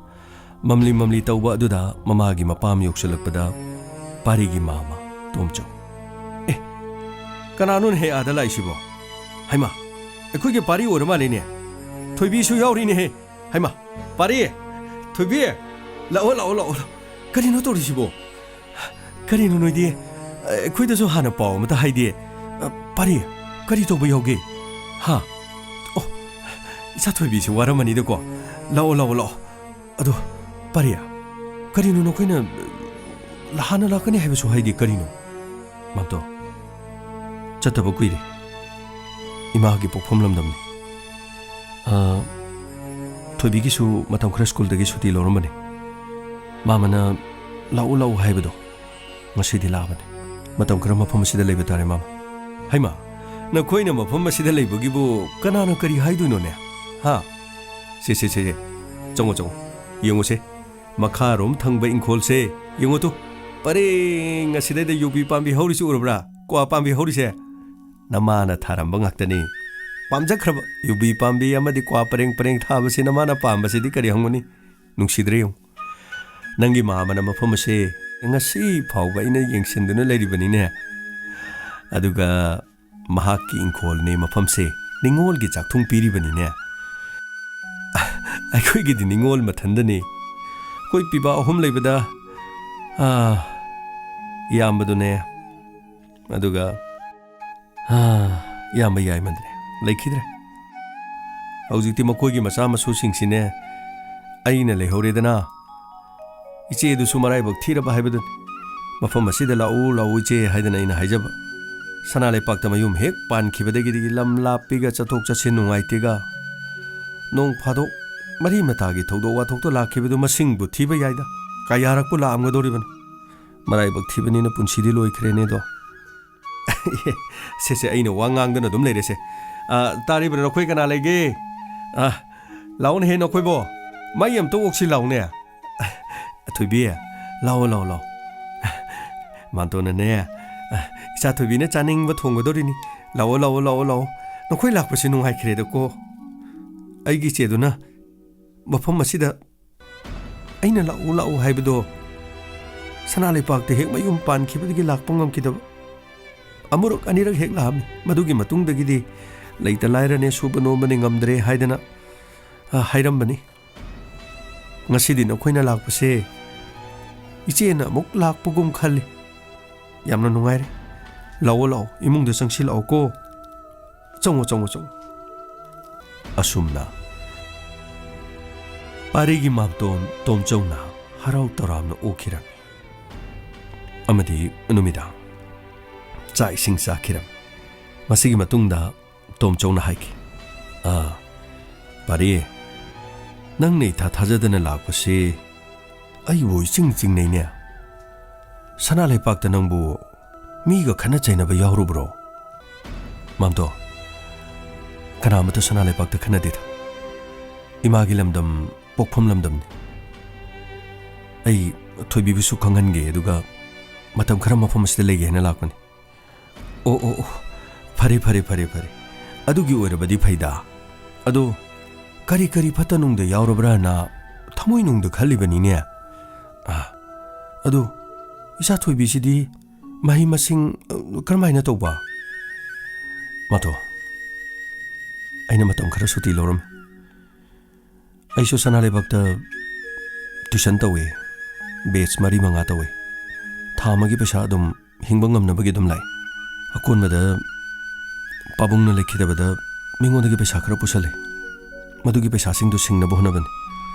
ꯃꯝꯂꯤ ꯃꯝꯂꯤ ꯇꯧꯕ ꯑꯗꯨꯗ ꯃꯃꯥꯒꯤ ꯃꯄꯥꯝ ꯌꯧꯁꯤꯜꯂꯛꯄꯗ ꯄꯥꯔꯤꯒꯤ ꯃꯥꯃ ꯇꯣꯝꯆꯧ, "ꯑꯦ, ꯀꯅꯥꯅꯣꯅꯦꯍꯦ ꯑꯥꯗ ꯂꯥꯛꯏꯁꯤꯕꯣ? ꯍꯩꯃꯥ, ꯑꯩꯈꯣꯏꯒꯤ ꯄꯥꯔꯤ ꯑꯣꯏꯔ ꯃꯥꯜꯂꯦꯅꯦ꯫ ꯊꯣꯏꯕꯤꯁꯨ ꯌꯥꯎꯔꯤꯅꯦꯍꯦ꯫ ꯍꯩꯃꯥ, ꯄꯥꯔꯤ, ꯊꯣꯏꯕꯤ, ꯂꯥꯛꯑꯣ, ꯂꯥꯛꯑꯣ, ꯂꯥꯛꯑꯣ, ꯂꯥꯛꯑꯣ꯫ ꯀꯔꯤꯅꯣ ꯇꯧꯔꯤꯁꯤꯕꯣ? ꯀꯔꯤꯅꯣ ꯅꯣꯏꯗꯤ? ꯑꯩꯈꯣꯏꯗꯁꯨ ꯍꯥꯟꯅ ꯄꯥꯎ ꯑꯃꯇ ꯍꯥꯏꯗꯦ꯫ ꯑ, ꯄꯥꯔꯤ, ꯀꯔꯤ ꯇꯧꯕ ꯌꯥꯎꯒꯦ? ꯍꯥ? ꯑꯣ, ꯏꯆꯥ ꯊꯣꯏꯕꯤꯁꯤ ꯋꯥꯔꯝꯃꯅꯤꯗꯀꯣ꯫ ꯂꯥꯛꯑꯣ, ꯂꯥꯛꯑꯣ, ꯂꯥꯛꯑꯣ꯫ ꯑꯗꯣ, ꯄꯥꯔꯤ, ꯀꯔꯤꯅꯣ ꯅꯈꯣꯏꯅ ꯍꯥꯟꯅ ꯂꯥꯛꯀꯅꯤ ꯍꯥꯏꯕꯁꯨ ꯍꯥꯏꯗꯦ, ꯀꯔꯤꯅꯣ?" ꯃꯥꯝꯇꯣ, ꯆꯠꯇꯕ ꯀꯨꯏꯔꯦ꯫ ꯏꯃꯥꯒꯤ ꯄꯣꯛꯐꯝ ꯂꯝꯗꯝꯅꯤ꯫ ꯑ, ꯊꯣꯏꯕꯤꯒꯤꯁꯨ ꯃꯇꯝ ꯈꯔ ꯁ꯭ꯀꯨꯜꯗꯒꯤ ꯁꯨꯇꯤ ꯂꯧꯔꯝꯕꯅꯤ꯫ ꯃꯥꯃꯅ "ꯂꯥꯛꯎ, ꯂꯥꯛꯎ" ꯍꯥꯏꯕꯗꯣ ꯉꯁꯤꯗꯤ ꯂꯥꯛꯑꯕꯅꯤ꯫ ꯃꯇꯝ ꯈꯔ ꯃꯐꯝ ꯑꯁꯤꯗ ꯂꯩꯕ ꯇꯥꯔꯦ, ꯃꯥꯃ꯫ ꯍꯩꯃꯥ, ꯅꯈꯣꯏꯅ ꯃꯐꯝ ꯑꯁꯤꯗ ꯂꯩꯕꯒꯤꯕꯨ ꯀꯅꯥꯅ ꯀꯔꯤ ꯍꯥꯏꯗꯣꯏꯅꯣꯅꯦ? ꯍꯥ? ꯁꯦ, ꯁꯦ, ꯁꯦ, ꯁꯦ꯫ ꯆꯪꯉꯣ, ꯆꯪꯉꯣ꯫ ꯌꯦꯡꯉꯨꯁꯦ꯫ ꯃꯈꯥꯔꯣꯝ ꯊꯪꯕ ꯏꯪꯈꯣꯜꯁꯦ ꯌꯦꯡꯉꯨ ꯇꯨ꯫ ꯄꯔꯦꯡ ꯑꯁꯤꯗꯩꯗ ꯌꯨꯕꯤ ꯄꯥꯝꯕꯤ ꯍꯧꯔꯤꯁꯤ ꯎꯔꯕ꯭ꯔꯥ? ꯀ꯭ꯋꯥ ꯄꯥꯝꯕꯤ ꯍꯧꯔꯤꯁꯦ ꯅꯃꯥꯅ ꯊꯥꯔꯝꯕ ꯉꯥꯛꯇꯅꯤ꯫ ꯄꯥꯝꯖꯈ꯭ꯔꯕ ꯌꯨꯕꯤ ꯄꯥꯝꯕꯤ ꯑꯃꯗꯤ ꯀ꯭ꯋꯥ ꯄꯔꯦꯡ ꯄꯔꯦꯡ ꯊꯥꯕꯁꯤ ꯅꯃꯥꯅ ꯄꯥꯝꯕꯁꯤꯗꯤ ꯀꯔꯤ ꯍꯪꯒꯅꯤ? ꯅꯨꯡꯁꯤꯗ꯭ꯔꯦ ꯌꯦꯡꯉꯨ꯫ ꯅꯪꯒꯤ ꯃꯥꯃꯅ ꯃꯐꯝ ꯑꯁꯦ ꯉꯁꯤ ꯐꯥꯎꯕ ꯑꯩꯅ ꯌꯦꯡꯁꯤꯟꯗꯨꯅ ꯂꯩꯔꯤꯕꯅꯤꯅꯦ꯫ ꯑꯗꯨꯒ ꯃꯍꯥꯛꯀꯤ ꯏꯪꯈꯣꯜꯅꯦ ꯃꯐꯝꯁꯦ, ꯅꯤꯉꯣꯜꯒꯤ ꯆꯥꯛꯊꯨꯡ ꯄꯤꯔꯤꯕꯅꯤꯅꯦ꯫ ꯑꯩꯈꯣꯏꯒꯤꯗꯤ ꯅꯤꯉꯣꯜ ꯃꯊꯟꯗꯅꯤ꯫ ꯑꯩꯈꯣꯏ ꯄꯤꯕ ꯑꯍꯨꯝ ꯂꯩꯕꯗ, ꯑꯥ, ꯏꯌꯥꯝꯕꯗꯨꯅꯦ, ꯑꯗꯨꯒ, ꯑꯥ, ꯏꯌꯥꯝꯕ ꯌꯥꯏꯃꯗꯨꯅꯦ, ꯂꯩꯈꯤꯗ꯭ꯔꯦ꯫ ꯍꯧꯖꯤꯛꯇꯤ ꯃꯈꯣꯏꯒꯤ ꯃꯆꯥ ꯃꯁꯨꯁꯤꯡꯁꯤꯅꯦ ꯑꯩꯅ ꯂꯩꯍꯧꯔꯦꯗꯅ꯫ ꯏꯆꯦꯗꯨꯁꯨ ꯃꯔꯥꯏꯕꯛ ꯊꯤꯔꯕ ꯍꯥꯏꯕꯗꯨꯅꯤ꯫ ꯃꯐꯝ ꯑꯁꯤꯗ ꯂꯥꯛꯎ, ꯂꯥꯛꯎ ꯏꯆꯦ ꯍꯥꯏꯗꯅ ꯑꯩꯅ ꯍꯥꯏꯖꯕ꯫ ꯁꯅꯥ ꯂꯩꯄꯥꯛꯇ ꯃꯌꯨꯝ ꯍꯦꯛ ꯄꯥꯟꯈꯤꯕꯗꯒꯤꯗꯤ ꯂꯝ ꯂꯥꯞꯄꯤꯒ ꯆꯠꯊꯣꯛ ꯆꯠꯁꯤꯟ ꯅꯨꯡꯉꯥꯏꯇꯦꯒ꯫ ꯅꯣꯡ ꯐꯥꯗꯣꯛ ꯃꯔꯤ ꯃꯇꯥꯒꯤ ꯊꯧꯗꯣꯛ ꯋꯥꯊꯣꯛꯇ ꯂꯥꯛꯈꯤꯕꯗꯨ ꯃꯁꯤꯡꯕꯨ ꯊꯤꯕ ꯌꯥꯏꯗ꯫ ꯀꯌꯥꯔꯛꯄꯨ ꯂꯥꯛꯑꯝꯒꯗꯧꯔꯤꯕꯅꯣ? ꯃꯔꯥꯏꯕꯛ ꯊꯤꯕꯅꯤꯅ ꯄꯨꯟꯁꯤꯗꯤ ꯂꯣꯏꯈ꯭ꯔꯦꯅꯦꯗꯣ꯫ ꯁꯦ, ꯁꯦ, ꯑꯩꯅ ꯋꯥ ꯉꯥꯡꯗꯅ ꯑꯗꯨꯝ ꯂꯩꯔꯦꯁꯦ꯫ ꯑ, ꯇꯥꯔꯤꯕ꯭ꯔꯥ? ꯅꯈꯣꯏ ꯀꯅꯥ ꯂꯩꯒꯦ? ꯑ, ꯂꯥꯛꯑꯣꯅꯦ ꯍꯦ ꯅꯈꯣꯏꯕꯣ꯫ ꯃꯩ ꯑꯝꯇ ꯑꯣꯛꯁꯤ ꯂꯥꯛꯑꯣꯅꯦ꯫ ꯊꯣꯏꯕꯤ, ꯂꯥꯛꯑꯣ, ꯂꯥꯛꯑꯣ, ꯂꯥꯛꯑꯣ꯫ ꯃꯥꯟꯇꯣꯟꯅꯅꯦ, ꯏꯆꯥ ꯊꯣꯏꯕꯤꯅ ꯆꯥꯅꯤꯡꯕ ꯊꯣꯡꯒꯗꯧꯔꯤꯅꯤ꯫ ꯂꯥꯛꯑꯣ, ꯂꯥꯛꯑꯣ, ꯂꯥꯛꯑꯣ, ꯂꯥꯛꯑꯣ꯫ ꯅꯈꯣꯏ ꯂꯥꯛꯄꯁꯦ ꯅꯨꯡꯉꯥꯏꯈ꯭ꯔꯦꯗꯀꯣ꯫ ꯑꯩꯒꯤ ꯏꯆꯦꯗꯨꯅ ꯃꯐꯝ ꯑꯁꯤꯗ ꯑꯩꯅ ꯂꯥꯛꯎ, ꯂꯥꯛꯎ ꯍꯥꯏꯕꯗꯣ ꯁꯅꯥ ꯂꯩꯄꯥꯛꯇ ꯍꯦꯛ ꯃꯌꯨꯝ ꯄꯥꯟꯈꯤꯕꯗꯒꯤ ꯂꯥꯛꯄ ꯉꯝꯈꯤꯗꯕ꯫ ꯑꯃꯨꯔꯛ ꯑꯅꯤꯔꯛ ꯍꯦꯛ ꯂꯥꯛꯑꯝꯃꯤ꯫ ꯃꯗꯨꯒꯤ ꯃꯇꯨꯡꯗꯒꯤꯗꯤ ꯂꯩꯇ ꯂꯥꯏꯔꯅꯦ, ꯁꯨꯕ ꯅꯣꯝꯕꯅꯦ ꯉꯝꯗ꯭ꯔꯦ ꯍꯥꯏꯗꯅ, ꯑ, ꯍꯥꯏꯔꯝꯕꯅꯤ꯫ ꯉꯁꯤꯗꯤ ꯅꯈꯣꯏꯅ ꯂꯥꯛꯄꯁꯦ ꯏꯆꯦꯅ ꯑꯃꯨꯛ ꯂꯥꯛꯄꯒꯨꯝ ꯈꯜꯂꯤ꯫ ꯌꯥꯝꯅ ꯅꯨꯡꯉꯥꯏꯔꯦ꯫ ꯂꯥꯛꯑꯣ, ꯂꯥꯛꯑꯣ, ꯏꯃꯨꯡꯗ ꯆꯪꯁꯤꯜꯂꯛꯑꯣꯀꯣ꯫ ꯆꯪꯉꯣ, ꯆꯪꯉꯣ, ꯆꯪꯉꯣ꯫ ꯑꯁꯨꯝꯅ ꯄꯥꯔꯤꯒꯤ ꯃꯥꯝꯇꯣꯟ ꯇꯣꯝꯆꯧꯅ ꯍꯔꯥꯎ ꯇꯔꯥꯝꯅ ꯑꯣꯛꯈꯤꯔꯝꯃꯤ꯫ ꯑꯃꯗꯤ ꯅꯨꯃꯤꯗꯥꯡ ꯆꯥꯛ ꯏꯁꯤꯡ ꯆꯥꯈꯤꯔꯝꯃꯤ꯫ ꯃꯁꯤꯒꯤ ꯃꯇꯨꯡꯗ ꯇꯣꯝꯆꯧꯅ ꯍꯥꯏꯈꯤ, "ꯑꯥ, ꯄꯥꯔꯤ, ꯅꯪꯅ ꯏꯊꯥ ꯊꯥꯖꯗꯅ ꯂꯥꯛꯄꯁꯤ ꯑꯩꯕꯨ ꯏꯆꯤꯡ ꯆꯤꯡꯅꯩꯅꯦ꯫ ꯁꯅꯥ ꯂꯩꯄꯥꯛꯇ ꯅꯪꯕꯨ ꯃꯤꯒ ꯈꯠꯅ ꯆꯩꯅꯕ ꯌꯥꯎꯔꯨꯕ꯭ꯔꯣ?" "ꯃꯥꯝꯇꯣ, ꯀꯅꯥꯃꯠꯇ ꯁꯅꯥ ꯂꯩꯄꯥꯛꯇ ꯈꯠꯅꯗꯦꯗ꯫ ꯏꯃꯥꯒꯤ ꯂꯝꯗꯝ ꯄꯣꯛꯐꯝ ꯂꯝꯗꯝꯅꯤ꯫ ꯑꯩ ꯊꯣꯏꯕꯤꯕꯨꯁꯨ ꯈꯪꯍꯟꯒꯦ, ꯑꯗꯨꯒ ꯃꯇꯝ ꯈꯔ ꯃꯐꯝ ꯑꯁꯤꯗ ꯂꯩꯒꯦ ꯍꯥꯏꯅ ꯂꯥꯛꯄꯅꯤ꯫ ꯑꯣ, ꯑꯣ, ꯑꯣ, ꯐꯔꯦ, ꯐꯔꯦ, ꯐꯔꯦ, ꯐꯔꯦ꯫ ꯑꯗꯨꯒꯤ ꯑꯣꯏꯔꯕꯗꯤ ꯐꯩꯗ꯫ ꯑꯗꯣ ꯀꯔꯤ ꯀꯔꯤ ꯐꯠꯇ ꯅꯨꯡꯗ ꯌꯥꯎꯔꯕ꯭ꯔꯥꯅ ꯊꯃꯣꯏꯅꯨꯡꯗ ꯈꯜꯂꯤꯕꯅꯤꯅꯦ꯫ ꯑꯥ, ꯑꯗꯣ ꯏꯆꯥ ꯊꯣꯏꯕꯤꯁꯤꯗꯤ ꯃꯍꯩ ꯃꯁꯤꯡ, ꯑ, ꯀꯔꯝꯍꯥꯏꯅ ꯇꯧꯕ? ꯃꯥꯇꯣ, ꯑꯩꯅ ꯃꯇꯝ ꯈꯔ ꯁꯨꯇꯤ ꯂꯧꯔꯝꯃꯤ꯫ ꯑꯩꯁꯨ ꯁꯅꯥ ꯂꯩꯕꯥꯛꯇ tuition ꯇꯧꯏ, batch ꯃꯔꯤ ꯃꯉꯥ ꯇꯧꯏ꯫ ꯊꯥ ꯑꯃꯒꯤ ꯄꯩꯁꯥ ꯑꯗꯨꯝ ꯍꯤꯡꯕ ꯉꯝꯅꯕꯒꯤ ꯑꯗꯨꯝ ꯂꯥꯛꯏ꯫ ꯑꯀꯣꯟꯕꯗ ꯄꯥꯕꯨꯡꯅ ꯂꯩꯈꯤꯗꯕꯗ ꯃꯤꯉꯣꯟꯗꯒꯤ ꯄꯩꯁꯥ ꯈꯔ ꯄꯨꯁꯜꯂꯦ꯫ ꯃꯗꯨꯒꯤ ꯄꯩꯁꯥꯁꯤꯡꯗꯨ ꯁꯤꯡꯅꯕ ꯍꯣꯠꯅꯕꯅꯤ꯫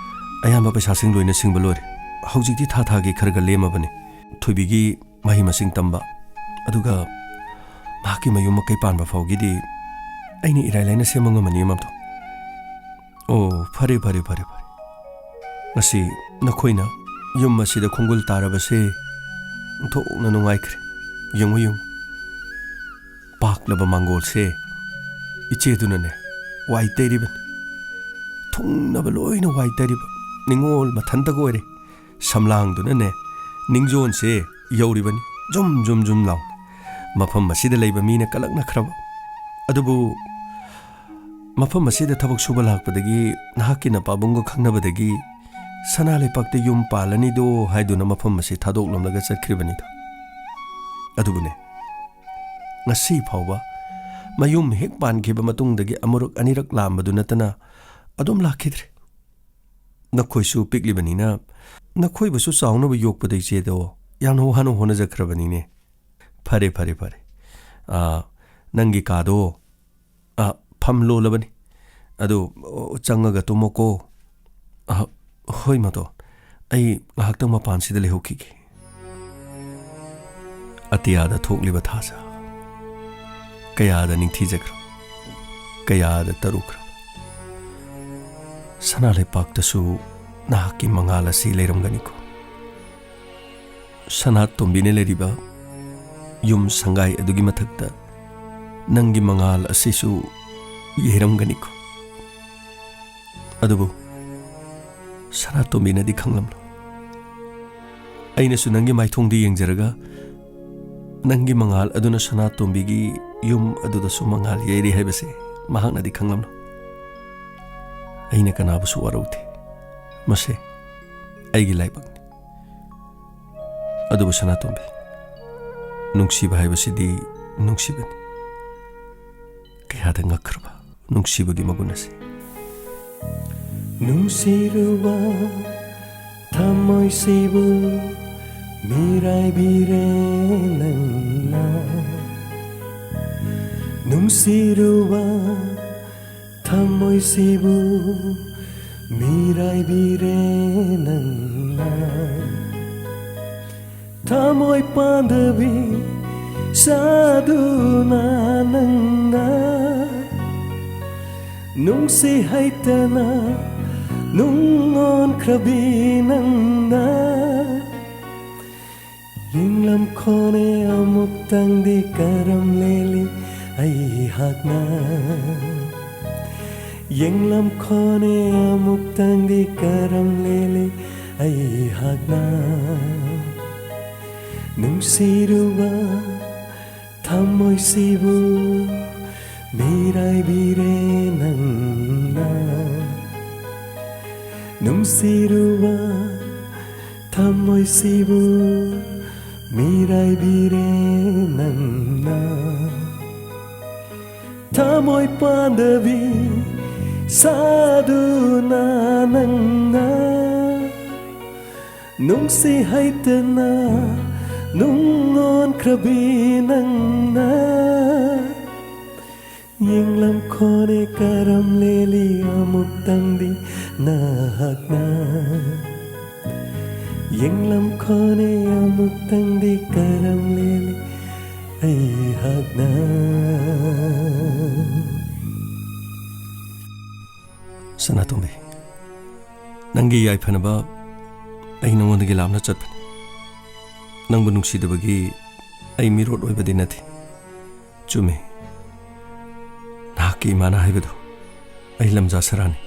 ꯑꯌꯥꯝꯕ ꯄꯩꯁꯥꯁꯤꯡ ꯂꯣꯏꯅ ꯁꯤꯡꯕ ꯂꯣꯏꯔꯦ꯫ ꯍꯧꯖꯤꯛꯇꯤ ꯊꯥ ꯊꯥꯒꯤ ꯈꯔ ꯈꯔ ꯂꯦꯝꯃꯕꯅꯤ꯫ ꯊꯣꯏꯕꯤꯒꯤ ꯃꯍꯩ ꯃꯁꯤꯡ ꯇꯝꯕ, ꯑꯗꯨꯒ ꯃꯍꯥꯛꯀꯤ ꯃꯌꯨꯝ ꯃꯀꯩ ꯄꯥꯟꯕ ꯐꯥꯎꯒꯤꯗꯤ ꯑꯩꯅ ꯏꯔꯥꯏ ꯂꯥꯏꯅ ꯁꯦꯝꯕ ꯉꯝꯃꯅꯤ, ꯃꯥꯝꯇꯣꯟ꯫ ꯑꯣ, ꯐꯔꯦ, ꯐꯔꯦ, ꯐꯔꯦ, ꯐꯔꯦ꯫ ꯉꯁꯤ ꯅꯈꯣꯏꯅ ꯌꯨꯝ ꯑꯁꯤꯗ ꯈꯣꯡꯒꯨꯜ ꯇꯥꯔꯕꯁꯦ ꯑꯣꯟꯊꯣꯛꯅ ꯅꯨꯡꯉꯥꯏꯈ꯭ꯔꯦ꯫ ꯌꯦꯡꯉꯨ, ꯌꯦꯡꯉꯨ꯫ ꯄꯥꯛꯂꯕ ꯃꯥꯡꯒꯣꯜꯁꯦ ꯏꯆꯦꯗꯨꯅꯅꯦ ꯋꯥꯏ ꯇꯩꯔꯤꯕꯅꯤ꯫ ꯊꯨꯡꯅꯕ ꯂꯣꯏꯅ ꯋꯥꯏ ꯇꯩꯔꯤꯕ ꯅꯤꯡꯉꯣꯜ ꯃꯊꯟꯇꯒ ꯑꯣꯏꯔꯦ꯫ ꯁꯝꯂꯥꯡꯗꯨꯅꯅꯦ ꯅꯤꯡꯖꯣꯟꯁꯦ ꯌꯧꯔꯤꯕꯅꯤ, ꯖꯨꯝ ꯖꯨꯝ ꯖꯨꯝ ꯂꯥꯎ꯫ ꯃꯐꯝ ꯑꯁꯤꯗ ꯂꯩꯕ ꯃꯤꯅ ꯀꯂꯛꯅꯈ꯭ꯔꯕ꯫ ꯑꯗꯨꯕꯨ ꯃꯐꯝ ꯑꯁꯤꯗ ꯊꯕꯛ ꯁꯨꯕ ꯂꯥꯛꯄꯗꯒꯤ, ꯅꯍꯥꯛꯀꯤ ꯅꯄꯥꯕꯨꯡꯒ ꯈꯪꯅꯕꯗꯒꯤ, ꯁꯅꯥ ꯂꯩꯄꯥꯛꯇ ꯌꯨꯝ ꯄꯥꯜꯂꯅꯤꯗꯣ ꯍꯥꯏꯗꯨꯅ ꯃꯐꯝ ꯑꯁꯤ ꯊꯥꯗꯣꯛꯂꯝꯂꯒ ꯆꯠꯈ꯭ꯔꯤꯕꯅꯤꯗꯣ꯫ ꯑꯗꯨꯕꯨꯅꯦ, ꯉꯁꯤ ꯐꯥꯎꯕ ꯃꯌꯨꯝ ꯍꯦꯛ ꯄꯥꯟꯈꯤꯕ ꯃꯇꯨꯡꯗꯒꯤ ꯑꯃꯨꯔꯛ ꯑꯅꯤꯔꯛ ꯂꯥꯛꯑꯝꯕꯗꯨ ꯅꯠꯇꯅ ꯑꯗꯨꯝ ꯂꯥꯛꯈꯤꯗ꯭ꯔꯦ꯫ ꯅꯈꯣꯏꯁꯨ ꯄꯤꯛꯂꯤꯕꯅꯤꯅ ꯅꯈꯣꯏꯕꯨꯁꯨ ꯆꯥꯎꯅꯕ ꯌꯣꯛꯄꯗ ꯏꯆꯦꯗꯣ ꯌꯥꯝꯅ ꯋꯥꯅ ꯍꯣꯠꯅꯖꯈ꯭ꯔꯕꯅꯤꯅꯦ꯫ ꯐꯔꯦ, ꯐꯔꯦ, ꯐꯔꯦ꯫ ꯑꯥ, ꯅꯪꯒꯤ ꯀꯥꯗꯣ, ꯑꯥ, ꯐꯝ ꯂꯣꯜꯂꯕꯅꯤ꯫ ꯑꯗꯨ, ꯑꯣ, ꯆꯪꯉꯒ ꯇꯨꯝꯃꯣꯀꯣ꯫ ꯑꯥ, ꯍꯣꯏ, ꯃꯥꯇꯣꯟ꯫ ꯑꯩ ꯉꯥꯏꯍꯥꯛꯇꯪ ꯃꯄꯥꯟꯁꯤꯗ ꯂꯩꯍꯧꯈꯤꯒꯦ꯫ ꯑꯇꯤꯌꯥꯗ ꯊꯣꯛꯂꯤꯕ ꯊꯥꯖ ꯀꯌꯥꯗ ꯅꯤꯡꯊꯤꯖꯈ꯭ꯔꯕ, ꯀꯌꯥꯗ ꯇꯔꯨꯈ꯭ꯔꯕ꯫ ꯁꯅꯥ ꯂꯩꯄꯥꯛꯇꯁꯨ ꯅꯍꯥꯛꯀꯤ ꯃꯉꯥꯜ ꯑꯁꯤ ꯂꯩꯔꯝꯒꯅꯤꯀꯣ꯫ ꯁꯅꯥꯇꯣꯝꯕꯤꯅ ꯂꯩꯔꯤꯕ ꯌꯨꯝ ꯁꯪꯒꯥꯏ ꯑꯗꯨꯒꯤ ꯃꯊꯛꯇ ꯅꯪꯒꯤ ꯃꯉꯥꯜ ꯑꯁꯤꯁꯨ ꯌꯩꯔꯝꯒꯅꯤꯀꯣ꯫ ꯑꯗꯨꯕꯨ ꯁꯅꯥꯇꯣꯝꯕꯤꯅꯗꯤ ꯈꯪꯂꯝꯂꯣꯏ꯫ ꯑꯩꯅꯁꯨ ꯅꯪꯒꯤ ꯃꯥꯏꯊꯣꯡꯗ ꯌꯦꯡꯖꯔꯒ ꯅꯪꯒꯤ ꯃꯉꯥꯜ ꯑꯗꯨꯅ ꯁꯅꯥꯇꯣꯝꯕꯤꯒꯤ ꯌꯨꯝ ꯑꯗꯨꯗꯁꯨ ꯃꯉꯥꯜ ꯌꯩꯔꯤ ꯍꯥꯏꯕꯁꯦ ꯃꯍꯥꯛꯅꯗꯤ ꯈꯪꯂꯝꯂꯣꯏ꯫ ꯑꯩꯅ ꯀꯅꯥꯕꯨꯁꯨ ꯋꯥꯔꯧꯗꯦ꯫ ꯃꯁꯦ ꯑꯩꯒꯤ ꯂꯥꯏꯕꯛꯅꯤ꯫ ꯑꯗꯨꯕꯨ ꯁꯅꯥꯇꯣꯝꯕꯤ, ꯅꯨꯡꯁꯤꯕ ꯍꯥꯏꯕꯁꯤꯗꯤ ꯅꯨꯡꯁꯤꯕꯅꯤ꯫ ꯀꯌꯥꯗ ꯉꯛꯈ꯭ꯔꯕ ꯅꯨꯡꯁꯤꯕꯒꯤ ꯃꯒꯨꯟ ꯑꯁꯤ꯫ ꯅꯨꯡꯁꯤꯔꯨꯕ ꯊꯃꯣꯏꯁꯤꯕꯨ ꯃꯤꯔꯥꯏꯕꯤꯔꯦ ꯅꯪꯅ꯫ ꯅꯨꯡꯁꯤꯔꯨꯕ ꯊꯃꯣꯏꯁꯤꯕꯨ ꯃꯤꯔꯥꯏꯕꯤꯔꯦ ꯅꯪꯅ꯫ ꯊꯃꯣꯏ ꯄꯥꯟꯗꯕꯤ ꯁꯥꯗꯨꯅ ꯅꯪꯅ꯫ ꯅꯨꯡꯁꯤ ꯍꯩꯇꯅ ꯅꯨꯡ ꯑꯣꯟꯈ꯭ꯔꯕꯤ ꯅꯪꯅ꯫ ꯌꯦꯡꯂꯝꯈꯣꯅꯦ ꯑꯃꯨꯛꯇꯪꯗꯤ ꯀꯔꯝ ꯂꯦꯜꯂꯤ ꯑꯩꯍꯥꯛꯅ꯫ ꯌꯦꯡꯂꯝꯈꯣꯅꯦ ꯑꯃꯨꯛꯇꯪꯗꯤ ꯀꯔꯝ ꯂꯦꯜꯂꯤ ꯑꯩꯍꯥꯛꯅ꯫ ꯅꯨꯡꯁꯤꯔꯨꯕ ꯊꯃꯣꯏꯁꯤꯕꯨ ꯃꯤꯔꯥꯏꯕꯤꯔꯦ ꯅꯪꯅ꯫ ꯅꯨꯡꯁꯤꯔꯨꯕ ꯊꯃꯣꯏꯁꯤꯕꯨ ꯃꯤꯔꯥꯏꯕꯤꯔꯦ ꯅꯪꯅ꯫ ꯊꯃꯣꯏ ꯄꯥꯟꯗꯕꯤ ꯁꯥꯗꯨꯅ ꯅꯪꯅ꯫ ꯅꯨꯡꯁꯤ ꯍꯩꯇꯅ ꯅꯨꯡ ꯑꯣꯟꯈ꯭ꯔꯕꯤ ꯅꯪꯅ꯫ ꯌꯦꯡꯂꯝꯈꯣꯅꯦ ꯀꯔꯝ ꯂꯦꯜꯂꯤ ꯑꯃꯨꯛꯇꯪꯗꯤ ꯅꯍꯥꯛꯅ꯫ ꯌꯦꯡꯂꯝꯈꯣꯅꯦ ꯑꯃꯨꯛꯇꯪꯗꯤ ꯀꯔꯝ ꯂꯦꯜꯂꯤ ꯑꯩꯍꯥꯛꯅ꯫ ꯁꯅꯥꯇꯣꯝꯕꯤ, ꯅꯪꯒꯤ ꯌꯥꯏꯐꯅꯕ ꯑꯩ ꯅꯉꯣꯟꯗꯒꯤ ꯂꯥꯞꯅ ꯆꯠꯄꯅꯤ꯫ ꯅꯪꯕꯨ ꯅꯨꯡꯁꯤꯗꯕꯒꯤ ꯑꯩ ꯃꯤꯔꯣꯠ ꯑꯣꯏꯕꯗꯤ ꯅꯠꯇꯦ꯫ ꯆꯨꯝꯃꯤ, ꯅꯍꯥꯛꯀꯤ ꯏꯃꯥꯅ ꯍꯥꯏꯕꯗꯨ ꯑꯩ ꯂꯝꯖꯥ ꯁꯔꯥꯅꯤ꯫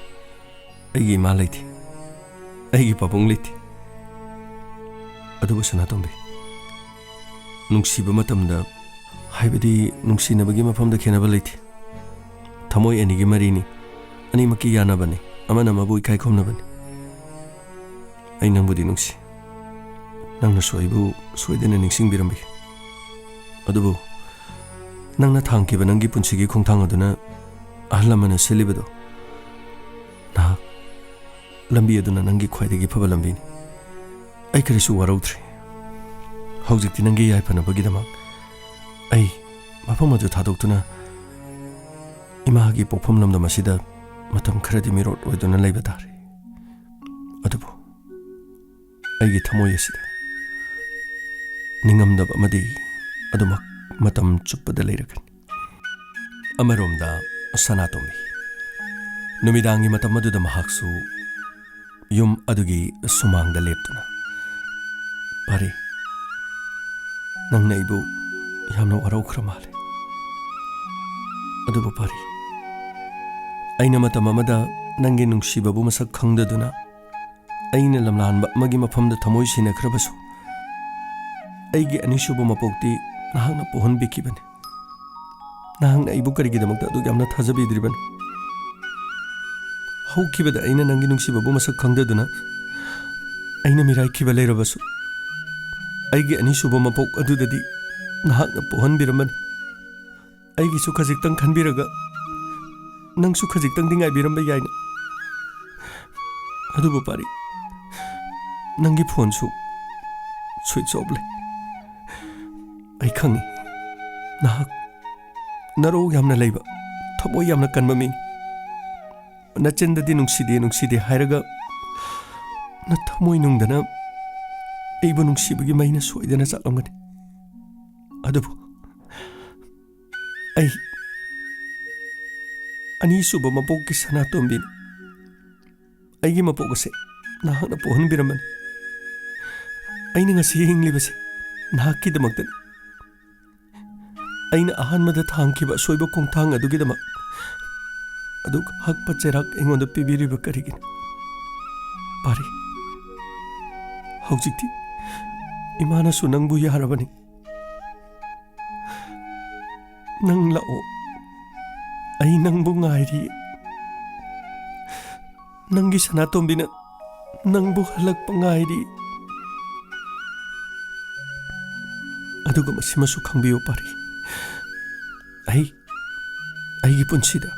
ꯑꯩꯒꯤ ꯏꯃꯥ ꯂꯩꯇꯦ, ꯑꯩꯒꯤ ꯄꯥꯕꯨꯡ ꯂꯩꯇꯦ꯫ ꯑꯗꯨꯕꯨ ꯁꯅꯥꯇꯣꯝꯕꯤ, ꯅꯨꯡꯁꯤꯕ ꯃꯇꯝꯗ, ꯍꯥꯏꯕꯗꯤ ꯅꯨꯡꯁꯤꯅꯕꯒꯤ ꯃꯐꯝꯗ ꯈꯦꯠꯅꯕ ꯂꯩꯇꯦ꯫ ꯊꯃꯣꯏ ꯑꯅꯤꯒꯤ ꯃꯔꯤꯅꯤ, ꯑꯅꯤꯃꯛꯀꯤ ꯌꯥꯅꯕꯅꯤ, ꯑꯃꯅ ꯑꯃꯕꯨ ꯏꯀꯥꯏ ꯈꯨꯝꯅꯕꯅꯤ꯫ ꯑꯩ ꯅꯪꯕꯨꯗꯤ ꯅꯨꯡꯁꯤ, ꯅꯪꯅꯁꯨ ꯑꯩꯕꯨ ꯁꯣꯏꯗꯅ ꯅꯤꯡꯁꯤꯡꯕꯤꯔꯝꯕꯤ꯫ ꯑꯗꯨꯕꯨ ꯅꯪꯅ ꯊꯥꯡꯈꯤꯕ ꯅꯪꯒꯤ ꯄꯨꯟꯁꯤꯒꯤ ꯈꯣꯡꯊꯥꯡ ꯑꯗꯨꯅ ꯑꯍꯜ ꯂꯃꯟꯅ ꯁꯤꯜꯂꯤꯕꯗꯣ, ꯅꯍꯥꯛ ꯂꯝꯕꯤ ꯑꯗꯨꯅ ꯅꯪꯒꯤ ꯈ꯭ꯋꯥꯏꯗꯒꯤ ꯐꯕ ꯂꯝꯕꯤꯅꯤ꯫ ꯑꯩ ꯀꯔꯤꯁꯨ ꯋꯥꯔꯧꯗ꯭ꯔꯦ꯫ ꯍꯧꯖꯤꯛꯇꯤ ꯅꯪꯒꯤ ꯌꯥꯏꯐꯅꯕꯒꯤꯗꯃꯛ ꯑꯩ ꯃꯐꯝ ꯑꯗꯨ ꯊꯥꯗꯣꯛꯇꯨꯅ ꯏꯃꯥꯒꯤ ꯄꯣꯛꯐꯝ ꯂꯝꯗꯝ ꯑꯁꯤꯗ ꯃꯇꯝ ꯈꯔꯗꯤ ꯃꯤꯔꯣꯠ ꯑꯣꯏꯗꯨꯅ ꯂꯩꯕ ꯇꯥꯔꯦ꯫ ꯑꯗꯨꯕꯨ ꯑꯩꯒꯤ ꯊꯃꯣꯏ ꯑꯁꯤꯗ ꯅꯤꯡꯉꯝꯗꯕ ꯑꯃꯗꯤ ꯑꯗꯨꯃꯛ ꯃꯇꯝ ꯆꯨꯞꯄꯗ ꯂꯩꯔꯒꯅꯤ꯫ ꯑꯃꯔꯣꯝꯗ ꯁꯅꯥꯇꯣꯝꯕꯤ, ꯅꯨꯃꯤꯗꯥꯡꯒꯤ ꯃꯇꯝ ꯑꯗꯨꯗ ꯃꯍꯥꯛꯁꯨ ꯌꯨꯝ ꯑꯗꯨꯒꯤ ꯁꯨꯃꯥꯡꯗ ꯂꯦꯞꯇꯨꯅ, "ꯄꯥꯔꯤ, ꯅꯪꯅ ꯑꯩꯕꯨ ꯌꯥꯝꯅ ꯋꯥꯔꯧꯈ꯭ꯔ ꯃꯥꯜꯂꯦ꯫ ꯑꯗꯨꯕꯨ ꯄꯥꯔꯤ, ꯑꯩꯅ ꯃꯇꯝ ꯑꯃꯗ ꯅꯪꯒꯤ ꯅꯨꯡꯁꯤꯕꯕꯨ ꯃꯁꯛ ꯈꯪꯗꯗꯨꯅ ꯑꯩꯅ ꯂꯝꯂꯥꯟꯕ ꯑꯃꯒꯤ ꯃꯐꯝꯗ ꯊꯃꯣꯏ ꯁꯤꯟꯅꯈ꯭ꯔꯕꯁꯨ, ꯑꯩꯒꯤ ꯑꯅꯤꯁꯨꯕ ꯃꯄꯣꯛꯇꯤ ꯅꯍꯥꯛꯅ ꯄꯣꯛꯍꯟꯕꯤꯈꯤꯕꯅꯤ꯫ ꯅꯍꯥꯛꯅ ꯑꯩꯕꯨ ꯀꯔꯤꯒꯤꯗꯃꯛꯇ ꯑꯗꯨꯛ ꯌꯥꯝꯅ ꯊꯥꯖꯕꯤꯗ꯭ꯔꯤꯕꯅꯣ? ꯍꯧꯈꯤꯕꯗ ꯑꯩꯅ ꯅꯪꯒꯤ ꯅꯨꯡꯁꯤꯕꯕꯨ ꯃꯁꯛ ꯈꯪꯗꯗꯨꯅ ꯑꯩꯅ ꯃꯤꯔꯥꯏꯈꯤꯕ ꯂꯩꯔꯕꯁꯨ, ꯑꯩꯒꯤ ꯑꯅꯤꯁꯨꯕ ꯃꯄꯣꯛ ꯑꯗꯨꯗꯗꯤ ꯅꯍꯥꯛꯅ ꯄꯣꯛꯍꯟꯕꯤꯔꯝꯕꯅꯤ꯫ ꯑꯩꯒꯤꯁꯨ ꯈꯖꯤꯛꯇꯪ ꯈꯟꯕꯤꯔꯒ ꯅꯪꯁꯨ ꯈꯖꯤꯛꯇꯪꯗꯤ ꯉꯥꯏꯕꯤꯔꯝꯕ ꯌꯥꯏꯅ꯫ ꯑꯗꯨꯕꯨ ꯄꯥꯔꯤ, ꯅꯪꯒꯤ ꯐꯣꯟꯁꯨ switch off ꯂꯩ꯫ ꯑꯩ ꯈꯪꯏ, ꯅꯍꯥꯛ ꯅꯔꯧ ꯌꯥꯝꯅ ꯂꯩꯕ, ꯊꯃꯣꯏ ꯌꯥꯝꯅ ꯀꯟꯕ ꯃꯤꯅꯤ꯫ ꯅꯆꯤꯟꯗꯗꯤ "ꯅꯨꯡꯁꯤꯗꯦ, ꯅꯨꯡꯁꯤꯗꯦ" ꯍꯥꯏꯔꯒ ꯅꯊꯃꯣꯏꯅꯨꯡꯗꯅ ꯑꯩꯕꯨ ꯅꯨꯡꯁꯤꯕꯒꯤ ꯃꯩꯅ ꯁꯣꯏꯗꯅ ꯆꯥꯛꯂꯝꯒꯅꯤ꯫ ꯑꯗꯨꯕꯨ ꯑꯩ ꯑꯅꯤꯁꯨꯕ ꯃꯄꯣꯛꯀꯤ ꯁꯅꯥꯇꯣꯝꯕꯤꯅꯤ꯫ ꯑꯩꯒꯤ ꯃꯄꯣꯛ ꯑꯁꯦ ꯅꯍꯥꯛꯅ ꯄꯣꯛꯍꯟꯕꯤꯔꯝꯕꯅꯤ꯫ ꯑꯩꯅ ꯉꯁꯤ ꯍꯤꯡꯂꯤꯕꯁꯦ ꯅꯍꯥꯛꯀꯤꯗꯃꯛꯇꯅꯤ꯫ ꯑꯩꯅ ꯑꯍꯥꯟꯕꯗ ꯊꯥꯡꯈꯤꯕ ꯑꯁꯣꯏꯕ ꯈꯣꯡꯊꯥꯡ ꯑꯗꯨꯒꯤꯗꯃꯛ ꯑꯗꯨꯛ ꯍꯛꯄ ꯆꯩꯔꯥꯛ ꯑꯩꯉꯣꯟꯗ ꯄꯤꯕꯤꯔꯤꯕ ꯀꯔꯤꯒꯤꯅꯣ? ꯄꯥꯔꯤ, ꯍꯧꯖꯤꯛꯇꯤ ꯏꯃꯥꯅꯁꯨ ꯅꯪꯕꯨ ꯌꯥꯔꯕꯅꯤ꯫ ꯅꯪ ꯂꯥꯛꯑꯣ, ꯑꯩ ꯅꯪꯕꯨ ꯉꯥꯏꯔꯤ꯫ ꯅꯪꯒꯤ ꯁꯅꯥꯇꯣꯝꯕꯤꯅ ꯅꯪꯕꯨ ꯍꯜꯂꯛꯄ ꯉꯥꯏꯔꯤ꯫ ꯑꯗꯨꯒ ꯃꯁꯤꯃꯁꯨ ꯈꯪꯕꯤꯌꯨ ꯄꯥꯔꯤ, ꯑꯩ, ꯑꯩꯒꯤ ꯄꯨꯟꯁꯤꯗ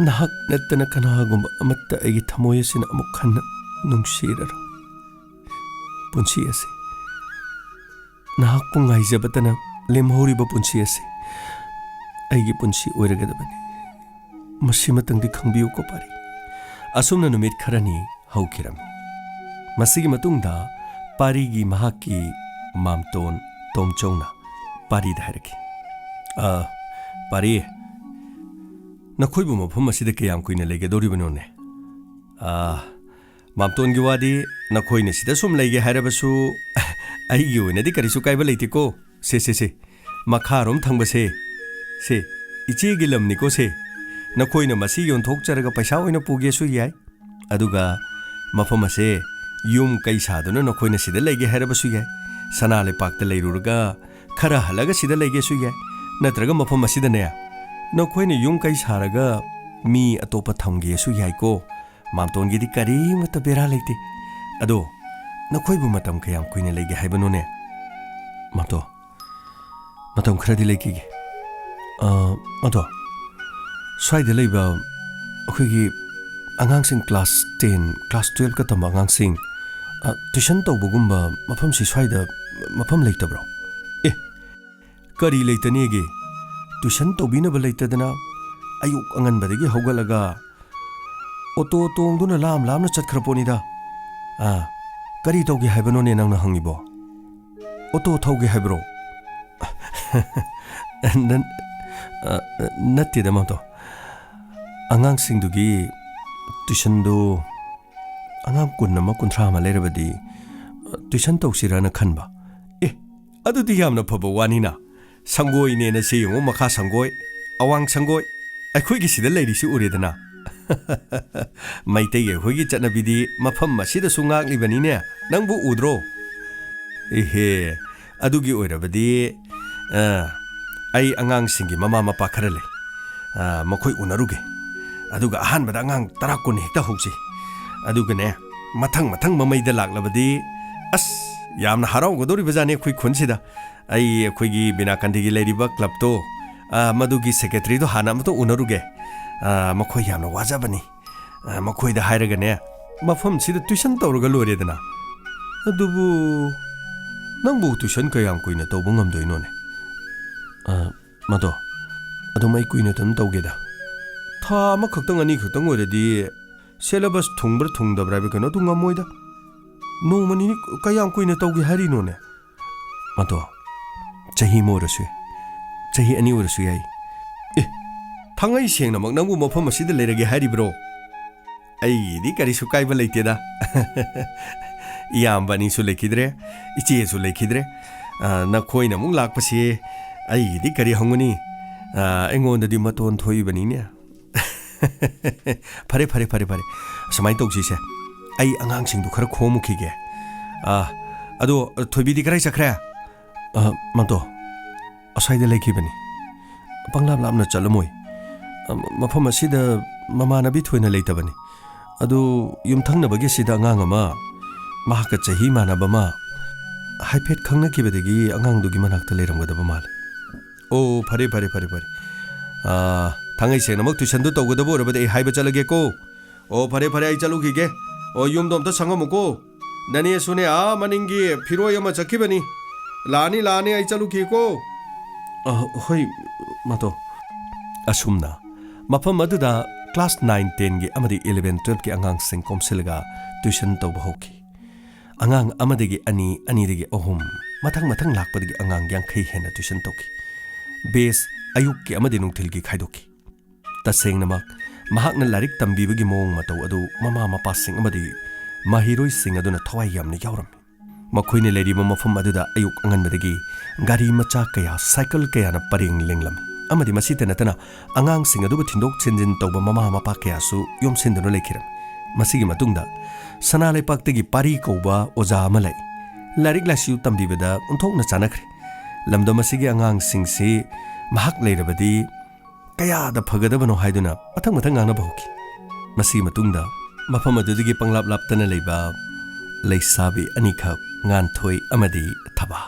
ꯅꯍꯥꯛ ꯅꯠꯇꯅ ꯀꯅꯥꯒꯨꯝꯕ ꯑꯃꯠꯇ ꯑꯩꯒꯤ ꯊꯃꯣꯏ ꯑꯁꯤꯅ ꯑꯃꯨꯛ ꯍꯟꯅ ꯅꯨꯡꯁꯤꯔꯔꯣꯏ꯫ ꯄꯨꯟꯁꯤ ꯑꯁꯤ, ꯅꯍꯥꯛꯄꯨ ꯉꯥꯏꯖꯕꯇꯅ ꯂꯦꯝꯍꯧꯔꯤꯕ ꯄꯨꯟꯁꯤ ꯑꯁꯤ ꯑꯩꯒꯤ ꯄꯨꯟꯁꯤ ꯑꯣꯏꯔꯒꯗꯕꯅꯤ꯫ ꯃꯁꯤꯃꯇꯪꯗꯤ ꯈꯪꯕꯤꯌꯨꯀꯣ ꯄꯥꯔꯤ꯫ ꯑꯁꯨꯝꯅ ꯅꯨꯃꯤꯠ ꯈꯔꯅꯤ ꯍꯧꯈꯤꯔꯝꯃꯤ꯫ ꯃꯁꯤꯒꯤ ꯃꯇꯨꯡꯗ ꯄꯥꯔꯤꯒꯤ ꯃꯍꯥꯛꯀꯤ ꯃꯥꯝꯇꯣꯟ ꯇꯣꯝꯆꯧꯅ ꯄꯥꯔꯤꯗ ꯍꯥꯏꯔꯛꯈꯤ, "ꯑ, ꯄꯥꯔꯤ, ꯅꯈꯣꯏꯕꯨ ꯃꯐꯝ ꯑꯁꯤꯗ ꯀꯌꯥꯝ ꯀꯨꯏꯅ ꯂꯩꯒꯗꯧꯔꯤꯕꯅꯣꯅꯦ?" "ꯑ, ꯃꯥꯝꯇꯣꯟꯒꯤ ꯋꯥꯗꯤ ꯅꯈꯣꯏꯅ ꯁꯤꯗ ꯁꯨꯝ ꯂꯩꯒꯦ ꯍꯥꯏꯔꯕꯁꯨ ꯑꯩꯒꯤ ꯑꯣꯏꯅꯗꯤ ꯀꯔꯤꯁꯨ ꯀꯥꯏꯕ ꯂꯩꯇꯦꯀꯣ꯫ ꯁꯦ, ꯁꯦ, ꯁꯦ, ꯃꯈꯥꯔꯣꯝ ꯊꯪꯕꯁꯦ, ꯁꯦ, ꯏꯆꯦꯒꯤ ꯂꯝꯅꯤꯀꯣ ꯁꯦ꯫ ꯅꯈꯣꯏꯅ ꯃꯁꯤ ꯌꯣꯟꯊꯣꯛꯆꯔꯒ ꯄꯩꯁꯥ ꯑꯣꯏꯅ ꯄꯨꯒꯦꯁꯨ ꯌꯥꯏ꯫ ꯑꯗꯨꯒ ꯃꯐꯝ ꯑꯁꯦ ꯌꯨꯝ ꯀꯩ ꯁꯥꯗꯨꯅ ꯅꯈꯣꯏꯅ ꯁꯤꯗ ꯂꯩꯒꯦ ꯍꯥꯏꯔꯕꯁꯨ ꯌꯥꯏ꯫ ꯁꯅꯥ ꯂꯩꯄꯥꯛꯇ ꯂꯩꯔꯨꯔꯒ ꯈꯔ ꯍꯜꯂꯒ ꯁꯤꯗ ꯂꯩꯒꯦꯁꯨ ꯌꯥꯏ꯫ ꯅꯠꯇ꯭ꯔꯒ ꯃꯐꯝ ꯑꯁꯤꯗꯅꯦ, ꯅꯈꯣꯏꯅ ꯌꯨꯝ ꯀꯩ ꯁꯥꯔꯒ ꯃꯤ ꯑꯇꯣꯞꯄ ꯊꯝꯒꯦꯁꯨ ꯌꯥꯏꯀꯣ꯫ ꯃꯥꯝꯇꯣꯟꯒꯤꯗꯤ ꯀꯔꯤꯃꯠꯇ ꯕꯦꯔꯥ ꯂꯩꯇꯦ꯫ ꯑꯗꯣ ꯅꯈꯣꯏꯕꯨ ꯃꯇꯝ ꯀꯌꯥꯝ ꯀꯨꯏꯅ ꯂꯩꯒꯦ ꯍꯥꯏꯕꯅꯣꯅꯦ?" "ꯃꯥꯝꯇꯣ, ꯃꯇꯝ ꯈꯔꯗꯤ ꯂꯩꯈꯤꯒꯦ꯫ ꯑ, ꯃꯥꯝꯇꯣ, ꯁ꯭ꯋꯥꯏꯗ ꯂꯩꯕ ꯑꯩꯈꯣꯏꯒꯤ ꯑꯉꯥꯡꯁꯤꯡ class ten, class twelve ꯀ ꯇꯝꯕ ꯑꯉꯥꯡꯁꯤꯡ, ꯑ, tuition ꯇꯧꯕꯒꯨꯝꯕ ꯃꯐꯝꯁꯤ ꯁ꯭ꯋꯥꯏꯗ ꯃꯐꯝ ꯂꯩꯇꯕ꯭ꯔꯣ?" "ꯑꯦ, ꯀꯔꯤ ꯂꯩꯇꯅꯦꯒꯦ? Tuition ꯇꯧꯕꯤꯅꯕ ꯂꯩꯇꯗꯅ ꯑꯌꯨꯛ ꯑꯉꯟꯕꯗꯒꯤ ꯍꯧꯒꯠꯂꯒ ꯑꯣꯇꯣ ꯇꯣꯡꯗꯨꯅ ꯂꯥꯝ ꯂꯥꯝꯅ ꯆꯠꯈ꯭ꯔ ꯄꯣꯠꯅꯤꯗ꯫ ꯑꯥ, ꯀꯔꯤ ꯇꯧꯒꯦ ꯍꯥꯏꯕꯅꯣꯅꯦ ꯅꯪꯅ ꯍꯪꯉꯤꯕꯣ? ꯑꯣꯇꯣ ꯊꯧꯒꯦ ꯍꯥꯏꯕ꯭ꯔꯣ?" "ꯅꯠ-, ꯑ, ꯅꯠꯇꯦꯗ, ꯃꯥꯝꯇꯣ꯫ ꯑꯉꯥꯡꯁꯤꯡꯗꯨꯒꯤ tuition ꯗꯨ ꯑꯉꯥꯡ ꯀꯨꯟ ꯑꯃ, ꯀꯨꯟꯊ꯭ꯔꯥ ꯑꯃ ꯂꯩꯔꯕꯗꯤ, tuition ꯇꯧꯁꯤꯔꯅ ꯈꯟꯕ꯫" "ꯑꯦ, ꯑꯗꯨꯗꯤ ꯌꯥꯝꯅ ꯐꯕ ꯋꯥꯅꯤꯅ꯫ ꯁꯪꯒꯣꯏꯅꯦꯅ ꯁꯤ ꯌꯦꯡꯉꯨ, ꯃꯈꯥ ꯁꯪꯒꯣꯏ, ꯑꯋꯥꯡ ꯁꯪꯒꯣꯏ, ꯑꯩꯈꯣꯏꯒꯤ ꯁꯤꯗ ꯂꯩꯔꯤꯁꯤ ꯎꯔꯦꯗꯅ꯫" "ꯃꯩꯇꯩꯒꯤ ꯑꯩꯈꯣꯏꯒꯤ ꯆꯠꯅꯕꯤꯗꯤ ꯃꯐꯝ ꯑꯁꯤꯗꯁꯨ ꯉꯥꯛꯂꯤꯕꯅꯤꯅꯦ, ꯅꯪꯕꯨ ꯎꯗ꯭ꯔꯣ?" ꯏꯍꯦ, ꯑꯗꯨꯒꯤ ꯑꯣꯏꯔꯕꯗꯤ, ꯑ, ꯑꯩ ꯑꯉꯥꯡꯁꯤꯡꯒꯤ ꯃꯃꯥ ꯃꯄꯥ ꯈꯔ ꯂꯩ꯫ ꯑ, ꯃꯈꯣꯏ ꯎꯅꯔꯨꯒꯦ꯫ ꯑꯗꯨꯒ ꯑꯍꯥꯟꯕꯗ ꯑꯉꯥꯡ ꯇꯔꯥ ꯀꯨꯟ ꯍꯦꯛꯇ ꯍꯧꯁꯤ꯫ ꯑꯗꯨꯒꯅꯦ, ꯃꯊꯪ ꯃꯊꯪ ꯃꯃꯩꯗ ꯂꯥꯛꯂꯕꯗꯤ, ꯑꯁ, ꯌꯥꯝꯅ ꯍꯔꯥꯎꯒꯗꯧꯔꯤꯕꯖꯥꯠꯅꯤ ꯑꯩꯈꯣꯏ ꯈꯨꯟꯁꯤꯗ꯫ ꯑꯩ ꯑꯩꯈꯣꯏꯒꯤ ꯕꯤꯅꯥꯀꯟꯗꯤꯒꯤ ꯂꯩꯔꯤꯕ ꯀ꯭ꯂꯕꯇꯣ, ꯑ, ꯃꯗꯨꯒꯤ ꯁꯦꯀ꯭ꯔꯦꯇꯔꯤꯗꯣ ꯍꯥꯟꯅ ꯑꯃꯇ ꯎꯅꯔꯨꯒꯦ꯫ ꯑ, ꯃꯈꯣꯏ ꯌꯥꯝꯅ ꯋꯥꯖꯕꯅꯤ꯫ ꯑ, ꯃꯈꯣꯏꯗ ꯍꯥꯏꯔꯒꯅꯦ, ꯃꯐꯝꯁꯤꯗ ꯇꯨꯏꯁꯟ ꯇꯧꯔꯒ ꯂꯣꯏꯔꯦꯗꯅ꯫ ꯑꯗꯨꯕꯨ ꯅꯪꯕꯨ ꯇꯨꯏꯁꯟ ꯀꯌꯥꯝ ꯀꯨꯏꯅ ꯇꯧꯕ ꯉꯝꯗꯣꯏꯅꯣꯅꯦ? ꯑ, ꯃꯗꯣ, ꯑꯗꯨꯝ ꯑꯩ ꯀꯨꯏꯅ ꯑꯗꯨꯝ ꯇꯧꯒꯦꯗ꯫ ꯊꯥ ꯑꯃꯈꯛꯇꯪ, ꯑꯅꯤꯈꯛꯇꯪ ꯑꯣꯏꯔꯗꯤ ꯁꯦꯂꯦꯕꯁ ꯊꯨꯡꯕ꯭ꯔꯥ ꯊꯨꯡꯗꯕ꯭ꯔꯥ ꯍꯥꯏꯕ ꯀꯩꯅꯣ ꯑꯗꯨ ꯉꯝꯃꯣꯏꯗ꯫ ꯅꯣꯡꯃ ꯅꯤꯅꯤ ꯀꯌꯥꯝ ꯀꯨꯏꯅ ꯇꯧꯒꯦ ꯍꯥꯏꯔꯤꯅꯣꯅꯦ? ꯃꯗꯣ, ꯆꯍꯤ ꯑꯃ ꯑꯣꯏꯔꯁꯨ ꯌꯥꯏ, ꯆꯍꯤ ꯑꯅꯤ ꯑꯣꯏꯔꯁꯨ ꯌꯥꯏ꯫ ꯑꯦ, ꯊꯥꯡꯉꯩ ꯁꯦꯡꯅꯃꯛ ꯅꯪꯕꯨ ꯃꯐꯝ ꯑꯁꯤꯗ ꯂꯩꯔꯒꯦ ꯍꯥꯏꯔꯤꯕ꯭ꯔꯣ? ꯑꯩꯒꯤꯗꯤ ꯀꯔꯤꯁꯨ ꯀꯥꯏꯕ ꯂꯩꯇꯦꯗ꯫ ꯏꯌꯥꯝꯕ ꯑꯅꯤꯁꯨ ꯂꯩꯈꯤꯗ꯭ꯔꯦ, ꯏꯆꯦꯁꯨ ꯂꯩꯈꯤꯗ꯭ꯔꯦ꯫ ꯑ, ꯅꯈꯣꯏꯅ ꯑꯃꯨꯛ ꯂꯥꯛꯄꯁꯤ ꯑꯩꯒꯤꯗꯤ ꯀꯔꯤ ꯍꯪꯒꯅꯤ? ꯑ, ꯑꯩꯉꯣꯟꯗꯗꯤ ꯃꯇꯣꯟ ꯊꯣꯛꯏꯕꯅꯤꯅꯦ꯫ ꯐꯔꯦ, ꯐꯔꯦ, ꯐꯔꯦ, ꯐꯔꯦ꯫ ꯑꯁꯨꯃꯥꯏꯅ ꯇꯧꯁꯤꯁꯦ, ꯑꯩ ꯑꯉꯥꯡꯁꯤꯡꯗꯨ ꯈꯔ ꯈꯣꯝꯃꯨꯈꯤꯒꯦ꯫ ꯑ, ꯑꯗꯣ, ꯊꯣꯏꯕꯤꯗꯤ ꯀꯗꯥꯏ ꯆꯠꯈ꯭ꯔꯦ? ꯑ, ꯃꯗꯣ, ꯑꯁ꯭ꯋꯥꯏꯗ ꯂꯩꯈꯤꯕꯅꯤ꯫ ꯄꯪꯂꯥꯞ ꯂꯥꯞꯅ ꯆꯠꯂꯝꯃꯣꯏ꯫ ꯑ, ꯃꯐꯝ ꯑꯁꯤꯗ ꯃꯃꯥꯟꯅꯕꯤ ꯊꯣꯏꯅ ꯂꯩꯇꯕꯅꯤ꯫ ꯑꯗꯨ ꯌꯨꯝꯊꯪꯅꯕꯒꯤ ꯁꯤꯗ ꯑꯉꯥꯡ ꯑꯃ, ꯃꯍꯥꯛꯀ ꯆꯍꯤ ꯃꯥꯟꯅꯕ ꯑꯃ, ꯍꯥꯏꯐꯦꯠ ꯈꯪꯅꯈꯤꯕꯗꯒꯤ ꯑꯉꯥꯡꯗꯨꯒꯤ ꯃꯅꯥꯛꯇ ꯂꯩꯔꯝꯒꯗꯕ ꯃꯥꯜꯂꯤ꯫ ꯑꯣ, ꯐꯔꯦ, ꯐꯔꯦ, ꯐꯔꯦ, ꯐꯔꯦ꯫ ꯑ, ꯊꯥꯡꯉꯩ ꯁꯦꯡꯅꯃꯛ ꯇꯨꯏꯁꯟꯗꯨ ꯇꯧꯒꯗꯕ ꯑꯣꯏꯔꯕꯗꯤ ꯑꯩ ꯍꯥꯏꯕ ꯆꯠꯂꯒꯦꯀꯣ꯫ ꯑꯣ, ꯐꯔꯦ, ꯐꯔꯦ, ꯑꯩ ꯆꯠꯂꯨꯈꯤꯒꯦ꯫ ꯑꯣ, ꯌꯨꯝꯗꯣ ꯑꯝꯇ ꯁꯪꯉꯝꯃꯨꯀꯣ꯫ ꯅꯅꯦꯁꯨꯅꯦ, ꯑꯥ ꯃꯅꯤꯡꯒꯤ ꯐꯤꯔꯣꯏ ꯑꯃ ꯆꯠꯈꯤꯕꯅꯤ꯫ ꯂꯥꯛꯑꯅꯤ, ꯂꯥꯛꯑꯅꯤ, ꯑꯩ ꯆꯠꯂꯨꯈꯤꯀꯣ꯫ ꯑ, ꯍꯣꯏ, ꯃꯗꯣ꯫ ꯑꯁꯨꯝꯅ ꯃꯐꯝ ꯑꯗꯨꯗ ꯀ꯭ꯂꯥꯁ ꯅꯥꯏꯟ, ꯇꯦꯟꯒꯤ ꯑꯃꯗꯤ ꯏꯂꯚꯦꯟ, ꯇꯨꯋꯦꯜꯐꯀꯤ ꯑꯉꯥꯡꯁꯤꯡ ꯀꯣꯝꯁꯤꯜꯂꯒ ꯇ꯭ꯌꯨꯁꯟ ꯇꯧꯕ ꯍꯧꯈꯤ꯫ ꯑꯉꯥꯡ ꯑꯃꯗꯒꯤ ꯑꯅꯤ, ꯑꯅꯤꯗꯒꯤ ꯑꯍꯨꯝ, ꯃꯊꯪ ꯃꯊꯪ ꯂꯥꯛꯄꯗꯒꯤ ꯑꯉꯥꯡ ꯌꯥꯡꯈꯩ ꯍꯦꯟꯅ ꯇ꯭ꯌꯨꯁꯟ ꯇꯧꯈꯤ꯫ ꯕꯦꯁ ꯑꯌꯨꯛꯀꯤ ꯑꯃꯗꯤ ꯅꯨꯡꯊꯤꯜꯒꯤ ꯈꯥꯏꯗꯣꯛꯈꯤ꯫ ꯇꯁꯦꯡꯅꯃꯛ, ꯃꯍꯥꯛꯅ ꯂꯥꯏꯔꯤꯛ ꯇꯝꯕꯤꯕꯒꯤ ꯃꯑꯣꯡ ꯃꯇꯧ ꯑꯗꯨ ꯃꯃꯥ ꯃꯄꯥꯁꯤꯡ ꯑꯃꯗꯤ ꯃꯍꯩꯔꯣꯏꯁꯤꯡ ꯑꯗꯨꯅ ꯊꯋꯥꯏ ꯌꯥꯝꯅ ꯌꯥꯎꯔꯝꯃꯤ꯫ ꯃꯈꯣꯏꯅ ꯂꯩꯔꯤꯕ ꯃꯐꯝ ꯑꯗꯨꯗ ꯑꯌꯨꯛ ꯑꯉꯟꯕꯗꯒꯤ ꯒꯥꯔꯤ ꯃꯆꯥ ꯀꯌꯥ, ꯁꯥꯏꯀꯜ ꯀꯌꯥꯅ ꯄꯔꯦꯡ ꯂꯦꯡꯂꯝꯃꯤ, ꯑꯃꯗꯤ ꯃꯁꯤꯇ ꯅꯠꯇꯅ ꯑꯉꯥꯡꯁꯤꯡ ꯑꯗꯨꯕꯨ ꯊꯤꯟꯗꯣꯛ ꯊꯤꯟꯖꯤꯟ ꯇꯧꯕ ꯃꯃꯥ ꯃꯄꯥ ꯀꯌꯥꯁꯨ ꯌꯣꯝꯁꯤꯟꯗꯨꯅ ꯂꯩꯈꯤꯔꯝꯃꯤ꯫ ꯃꯁꯤꯒꯤ ꯃꯇꯨꯡꯗ ꯁꯅꯥ ꯂꯩꯄꯥꯛꯇꯒꯤ ꯄꯥꯔꯤ ꯀꯧꯕ ꯑꯣꯖꯥ ꯑꯃ ꯂꯥꯛꯏ꯫ ꯂꯥꯏꯔꯤꯛ ꯂꯥꯏꯁꯨ ꯇꯝꯕꯤꯕꯗ ꯑꯣꯟꯊꯣꯛꯅ ꯆꯥꯅꯈ꯭ꯔꯦ꯫ ꯂꯝꯗꯝ ꯑꯁꯤꯒꯤ ꯑꯉꯥꯡꯁꯤꯡꯁꯤ ꯃꯍꯥꯛ ꯂꯩꯔꯕꯗꯤ ꯀꯌꯥꯗ ꯐꯒꯗꯕꯅꯣ ꯍꯥꯏꯗꯨꯅ ꯃꯊꯪ ꯃꯊꯪ ꯉꯥꯡꯅꯕ ꯍꯧꯈꯤ꯫ ꯃꯁꯤꯒꯤ ꯃꯇꯨꯡꯗ ꯃꯐꯝ ꯑꯗꯨꯗꯒꯤ ꯄꯪꯂꯥꯞ ꯂꯥꯞꯇꯅ ꯂꯩꯕ ꯂꯩꯁꯥꯕꯤ ꯑꯅꯤꯈꯛ, ꯉꯥꯟꯊꯣꯏ ꯑꯃꯗꯤ ꯊꯕꯥ꯫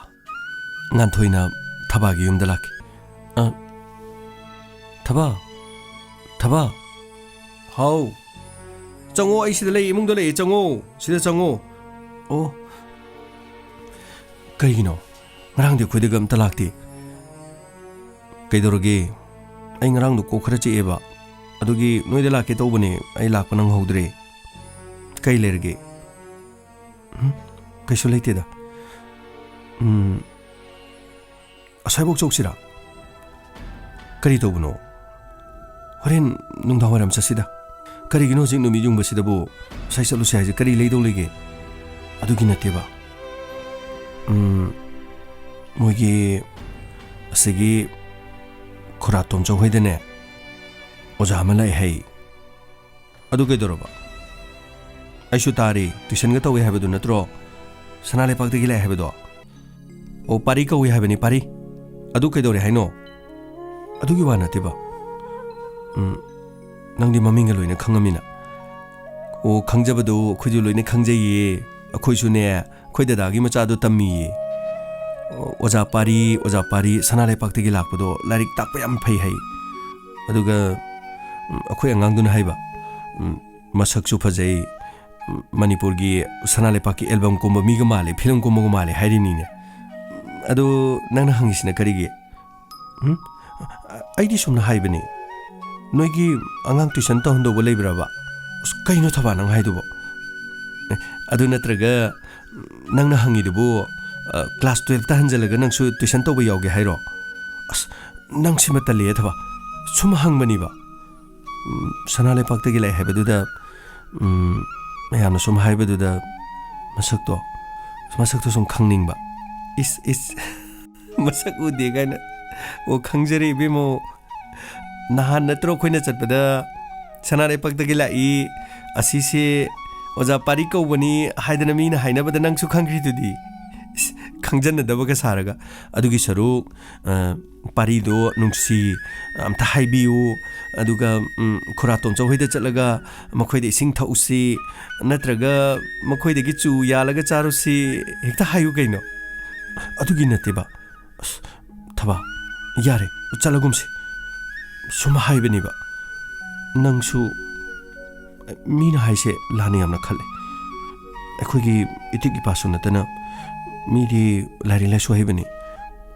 ꯉꯥꯟꯊꯣꯏꯅ ꯊꯕꯥꯒꯤ ꯌꯨꯝꯗ ꯂꯥꯛꯈꯤ꯫ "ꯑ, ꯊꯕꯥ, ꯊꯕꯥ!" "ꯍꯥꯎ?" "ꯆꯪꯉꯣ, ꯑꯩ ꯁꯤꯗ ꯂꯩ, ꯏꯃꯨꯡꯗ ꯂꯩ, ꯆꯪꯉꯣ, ꯁꯤꯗ ꯆꯪꯉꯣ꯫" "ꯑꯣ, ꯀꯩꯒꯤꯅꯣ? ꯉꯔꯥꯡꯗꯤ ꯑꯩꯈꯣꯏꯗꯒ ꯑꯝꯇ ꯂꯥꯛꯇꯦ꯫" "ꯀꯩꯗꯧꯔꯒꯦ? ꯑꯩ ꯉꯔꯥꯡꯗꯣ ꯀꯣꯛ ꯈꯔ ꯆꯤꯛꯑꯦꯕ, ꯑꯗꯨꯒꯤ ꯅꯣꯏꯗ ꯂꯥꯛꯀꯦ ꯇꯧꯕꯅꯦ, ꯑꯩ ꯂꯥꯛꯄ ꯅꯪꯍꯧꯗ꯭ꯔꯦ꯫" "ꯀꯩ ꯂꯩꯔꯒꯦ?" "ꯎꯝ, ꯀꯩꯁꯨ ꯂꯩꯇꯦꯗ꯫" "ꯎꯝ, ꯑꯁ꯭ꯋꯥꯏꯐꯥꯎ ꯆꯧꯁꯤꯔꯥ? ꯀꯔꯤ ꯇꯧꯕꯅꯣ? ꯍꯣꯔꯦꯟ ꯅꯨꯡꯗꯥꯡꯋꯥꯏꯔꯝ ꯆꯠꯁꯤꯗ꯫" "ꯀꯔꯤꯒꯤꯅꯣ ꯍꯧꯖꯤꯛ ꯅꯨꯃꯤꯠ ꯌꯨꯡꯕꯁꯤꯗꯕꯨ ꯑꯁ꯭ꯋꯥꯏ ꯆꯠꯂꯨꯁꯦ ꯍꯥꯏꯁꯦ? ꯀꯔꯤ ꯂꯩꯗꯧ ꯂꯩꯒꯦ?" "ꯑꯗꯨꯒꯤ ꯅꯠꯇꯦꯕ꯫ ꯎꯝ, ꯃꯣꯏꯒꯤ ꯑꯁꯤꯒꯤ ꯈꯨꯔꯥ ꯇꯣꯝꯆꯧ ꯍꯣꯏꯗꯅꯦ ꯑꯣꯖꯥ ꯑꯃ ꯂꯥꯛꯑꯦ ꯍꯥꯏ꯫" "ꯑꯗꯨ ꯀꯩꯗꯧꯔꯕ? ꯑꯩꯁꯨ ꯇꯥꯔꯤ, ꯇꯨꯏꯁꯟꯒ ꯇꯧꯏ ꯍꯥꯏꯕꯗꯨ ꯅꯠꯇ꯭ꯔꯣ? ꯁꯅꯥ ꯂꯩꯄꯥꯛꯇꯒꯤ ꯂꯥꯛꯑꯦ ꯍꯥꯏꯕꯗꯣ?" "ꯑꯣ, ꯄꯥꯔꯤ ꯀꯧꯏ ꯍꯥꯏꯕꯅꯤ, ꯄꯥꯔꯤ꯫" "ꯑꯗꯨ ꯀꯩꯗꯧꯔꯦ ꯍꯥꯏꯅꯣ?" "ꯑꯗꯨꯒꯤ ꯋꯥ ꯅꯠꯇꯦꯕ꯫ ꯎꯝ, ꯅꯪꯗꯤ ꯃꯃꯤꯡꯒ ꯂꯣꯏꯅ ꯈꯪꯉꯝꯃꯤꯅ꯫" "ꯑꯣ, ꯈꯪꯖꯕꯗꯣ ꯑꯩꯈꯣꯏꯁꯨ ꯂꯣꯏꯅ ꯈꯪꯖꯩꯌꯦ꯫ ꯑꯩꯈꯣꯏꯁꯨꯅꯦ, ꯑꯩꯈꯣꯏ ꯗꯗꯥꯒꯤ ꯃꯆꯥꯗꯣ ꯇꯝꯃꯤꯌꯦ꯫ ꯑꯣ, ꯑꯣꯖꯥ ꯄꯥꯔꯤ, ꯑꯣꯖꯥ ꯄꯥꯔꯤ, ꯁꯅꯥ ꯂꯩꯄꯥꯛꯇꯒꯤ ꯂꯥꯛꯄꯗꯣ ꯂꯥꯏꯔꯤꯛ ꯇꯥꯛꯄ ꯌꯥꯝ ꯐꯩ ꯍꯥꯏ꯫" ꯑꯗꯨꯒ, ꯎꯝ, ꯑꯩꯈꯣꯏ ꯑꯉꯥꯡꯗꯨꯅ ꯍꯥꯏꯕ, ꯎꯝ, "ꯃꯁꯛꯁꯨ ꯐꯖꯩ, ꯎꯝ, ꯃꯅꯤꯄꯨꯔꯒꯤ ꯁꯅꯥ ꯂꯩꯄꯥꯛꯀꯤ ꯑꯦꯜꯕꯝ ꯀꯨꯝꯕ ꯃꯤꯒ ꯃꯥꯜꯂꯦ, ꯐꯤꯂꯝ ꯀꯨꯝꯕꯒ ꯃꯥꯜꯂꯦ" ꯍꯥꯏꯔꯤꯅꯤꯅꯦ꯫ ꯑꯗꯨ ꯅꯪꯅ ꯍꯪꯉꯤꯁꯤꯅ ꯀꯔꯤꯒꯤ? ꯎꯝ? ꯑꯩꯗꯤ ꯁꯨꯝꯅ ꯍꯥꯏꯕꯅꯤ, ꯅꯣꯏꯒꯤ ꯑꯉꯥꯡ ꯇꯨꯏꯁꯟ ꯇꯧꯍꯟꯗꯧꯕ ꯂꯩꯕ꯭ꯔꯕ? ꯑꯁ, ꯀꯩꯅꯣ ꯊꯕꯥ ꯅꯪ ꯍꯥꯏꯗꯨꯕꯣ? ꯑꯦ, ꯑꯗꯨ ꯅꯠꯇ꯭ꯔꯒ ꯅꯪꯅ ꯍꯪꯉꯤꯗꯨꯕꯨ, ꯑ, ꯀ꯭ꯂꯥꯁ ꯇꯨꯌꯦꯜꯞꯇ ꯍꯟꯖꯜꯂꯒ ꯅꯪꯁꯨ ꯇꯨꯏꯁꯟ ꯇꯧꯕ ꯌꯥꯎꯒꯦ ꯍꯥꯏꯔꯣ? ꯑꯁ, ꯅꯪ ꯁꯤꯃ ꯇꯜꯂꯦ ꯊꯕꯥ꯫ ꯁꯨꯝ ꯍꯪꯕꯅꯤꯕ꯫ ꯎꯝ, ꯁꯅꯥ ꯂꯩꯄꯥꯛꯇꯒꯤ ꯂꯥꯛꯑꯦ ꯍꯥꯏꯕꯗꯨꯗ, ꯎꯝ, ꯃꯌꯥꯝꯅ ꯁꯨꯝ ꯍꯥꯏꯕꯗꯨꯗ ꯃꯁꯛꯇꯣ, ꯃꯁꯛꯇꯣ ꯁꯨꯝ ꯈꯪꯅꯤꯡꯕ꯫ ꯏꯁ, ꯏꯁ꯫ ꯃꯁꯛ ꯎꯗꯦ ꯀꯥꯏꯅ꯫ ꯑꯣ, ꯈꯪꯖꯔꯦ ꯏꯕꯦꯝꯃꯣ꯫ ꯅꯍꯥꯟ ꯅꯠꯇ꯭ꯔꯣ ꯑꯩꯈꯣꯏꯅ ꯆꯠꯄꯗ ꯁꯅꯥ ꯂꯩꯄꯥꯛꯇꯒꯤ ꯂꯥꯛꯏ, ꯑꯁꯤꯁꯦ ꯑꯣꯖꯥ ꯄꯥꯔꯤ ꯀꯧꯕꯅꯤ ꯍꯥꯏꯗꯅ ꯃꯤꯅ ꯍꯥꯏꯅꯕꯗ ꯅꯪꯁꯨ ꯈꯪꯈ꯭ꯔꯤꯗꯨꯗꯤ? ꯈꯪꯖꯟꯅꯗꯕꯒ ꯁꯥꯔꯒ꯫ ꯑꯗꯨꯒꯤ ꯁꯔꯨꯛ, ꯑ, ꯄꯥꯔꯤꯗꯣ ꯅꯨꯡꯁꯤ, ꯑꯝꯇ ꯍꯥꯏꯕꯤꯌꯨ꯫ ꯑꯗꯨꯒ, ꯎꯝ, ꯈꯨꯔꯥ ꯇꯣꯝꯆꯧ ꯍꯣꯏꯗ ꯆꯠꯂꯒ ꯃꯈꯣꯏꯗ ꯏꯁꯤꯡ ꯊꯛꯎꯁꯤ, ꯅꯠꯇ꯭ꯔꯒ ꯃꯈꯣꯏꯗꯒꯤ ꯆꯨ ꯌꯥꯜꯂꯒ ꯆꯥꯔꯨꯁꯤ, ꯍꯦꯛꯇ ꯍꯥꯏꯌꯨ ꯀꯩꯅꯣ꯫ ꯑꯗꯨꯒꯤ ꯅꯠꯇꯦꯕ꯫ ꯑꯁ, ꯊꯕꯥ, ꯌꯥꯔꯦ, ꯆꯠꯂꯒꯨꯝꯁꯤ꯫ ꯁꯨꯝ ꯍꯥꯏꯕꯅꯦꯕ꯫ ꯅꯪꯁꯨ ꯃꯤꯅ ꯍꯥꯏꯁꯦ ꯂꯥꯟꯅ ꯌꯥꯝꯅ ꯈꯜꯂꯦ꯫ ꯑꯩꯈꯣꯏꯒꯤ ꯏꯇꯤꯛ ꯏꯄꯥꯁꯨ ꯅꯠꯇꯅ ꯃꯤꯗꯤ ꯂꯥꯏꯔꯤꯛ ꯂꯥꯏꯁꯨ ꯍꯩꯕꯅꯤ,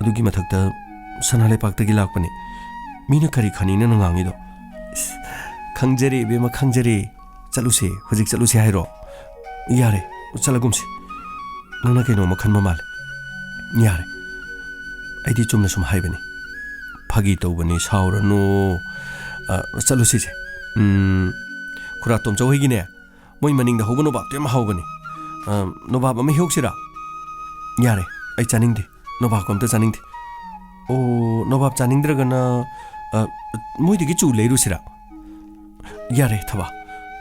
ꯑꯗꯨꯒꯤ ꯃꯊꯛꯇ ꯁꯅꯥ ꯂꯩꯄꯥꯛꯇꯒꯤ ꯂꯥꯛꯄꯅꯤ꯫ ꯃꯤꯅ ꯀꯔꯤ ꯈꯟꯅꯤꯅ ꯅꯪ ꯉꯥꯡꯉꯤꯗꯣ? ꯏꯁ, ꯈꯪꯖꯔꯦ ꯏꯕꯦꯝꯃ, ꯈꯪꯖꯔꯦ꯫ ꯆꯠꯂꯨꯁꯦ, ꯍꯧꯖꯤꯛ ꯆꯠꯂꯨꯁꯦ ꯍꯥꯏꯔꯣ? ꯌꯥꯔꯦ, ꯆꯠꯂꯒꯨꯝꯁꯤ꯫ ꯅꯪꯅ ꯀꯩꯅꯣꯝꯃ ꯈꯟꯕ ꯃꯥꯜꯂꯦ꯫ ꯌꯥꯔꯦ, ꯑꯩꯗꯤ ꯆꯨꯝꯅ ꯁꯨꯝ ꯍꯥꯏꯕꯅꯤ꯫ ꯐꯥꯒꯤ ꯇꯧꯕꯅꯤ, ꯁꯥꯎꯔꯅꯨ꯫ ꯑ, ꯆꯠꯂꯨꯁꯤꯁꯦ꯫ ꯎꯝ, ꯈꯨꯔꯥ ꯇꯣꯝꯆꯧ ꯍꯣꯏꯒꯤꯅꯦ, ꯃꯣꯏ ꯃꯅꯤꯡꯗ ꯍꯧꯕ ꯅꯣꯕꯥꯞꯇꯣ ꯌꯥꯝ ꯍꯥꯎꯕꯅꯤ꯫ ꯑ, ꯅꯣꯕꯥꯞ ꯑꯃ ꯍꯦꯛꯁꯤꯔꯥ? ꯌꯥꯔꯦ, ꯑꯩ ꯆꯥꯅꯤꯡꯗꯦ꯫ ꯅꯣꯕꯥꯞꯀ ꯑꯝꯇ ꯆꯥꯅꯤꯡꯗꯦ꯫ ꯑꯣ, ꯅꯣꯕꯥꯞ ꯆꯥꯅꯤꯡꯗ꯭ꯔꯒꯅ, ꯑ, ꯃꯣꯏꯗꯒꯤ ꯆꯨ ꯂꯩꯔꯨꯁꯤꯔꯥ? ꯌꯥꯔꯦ, ꯊꯕꯥ,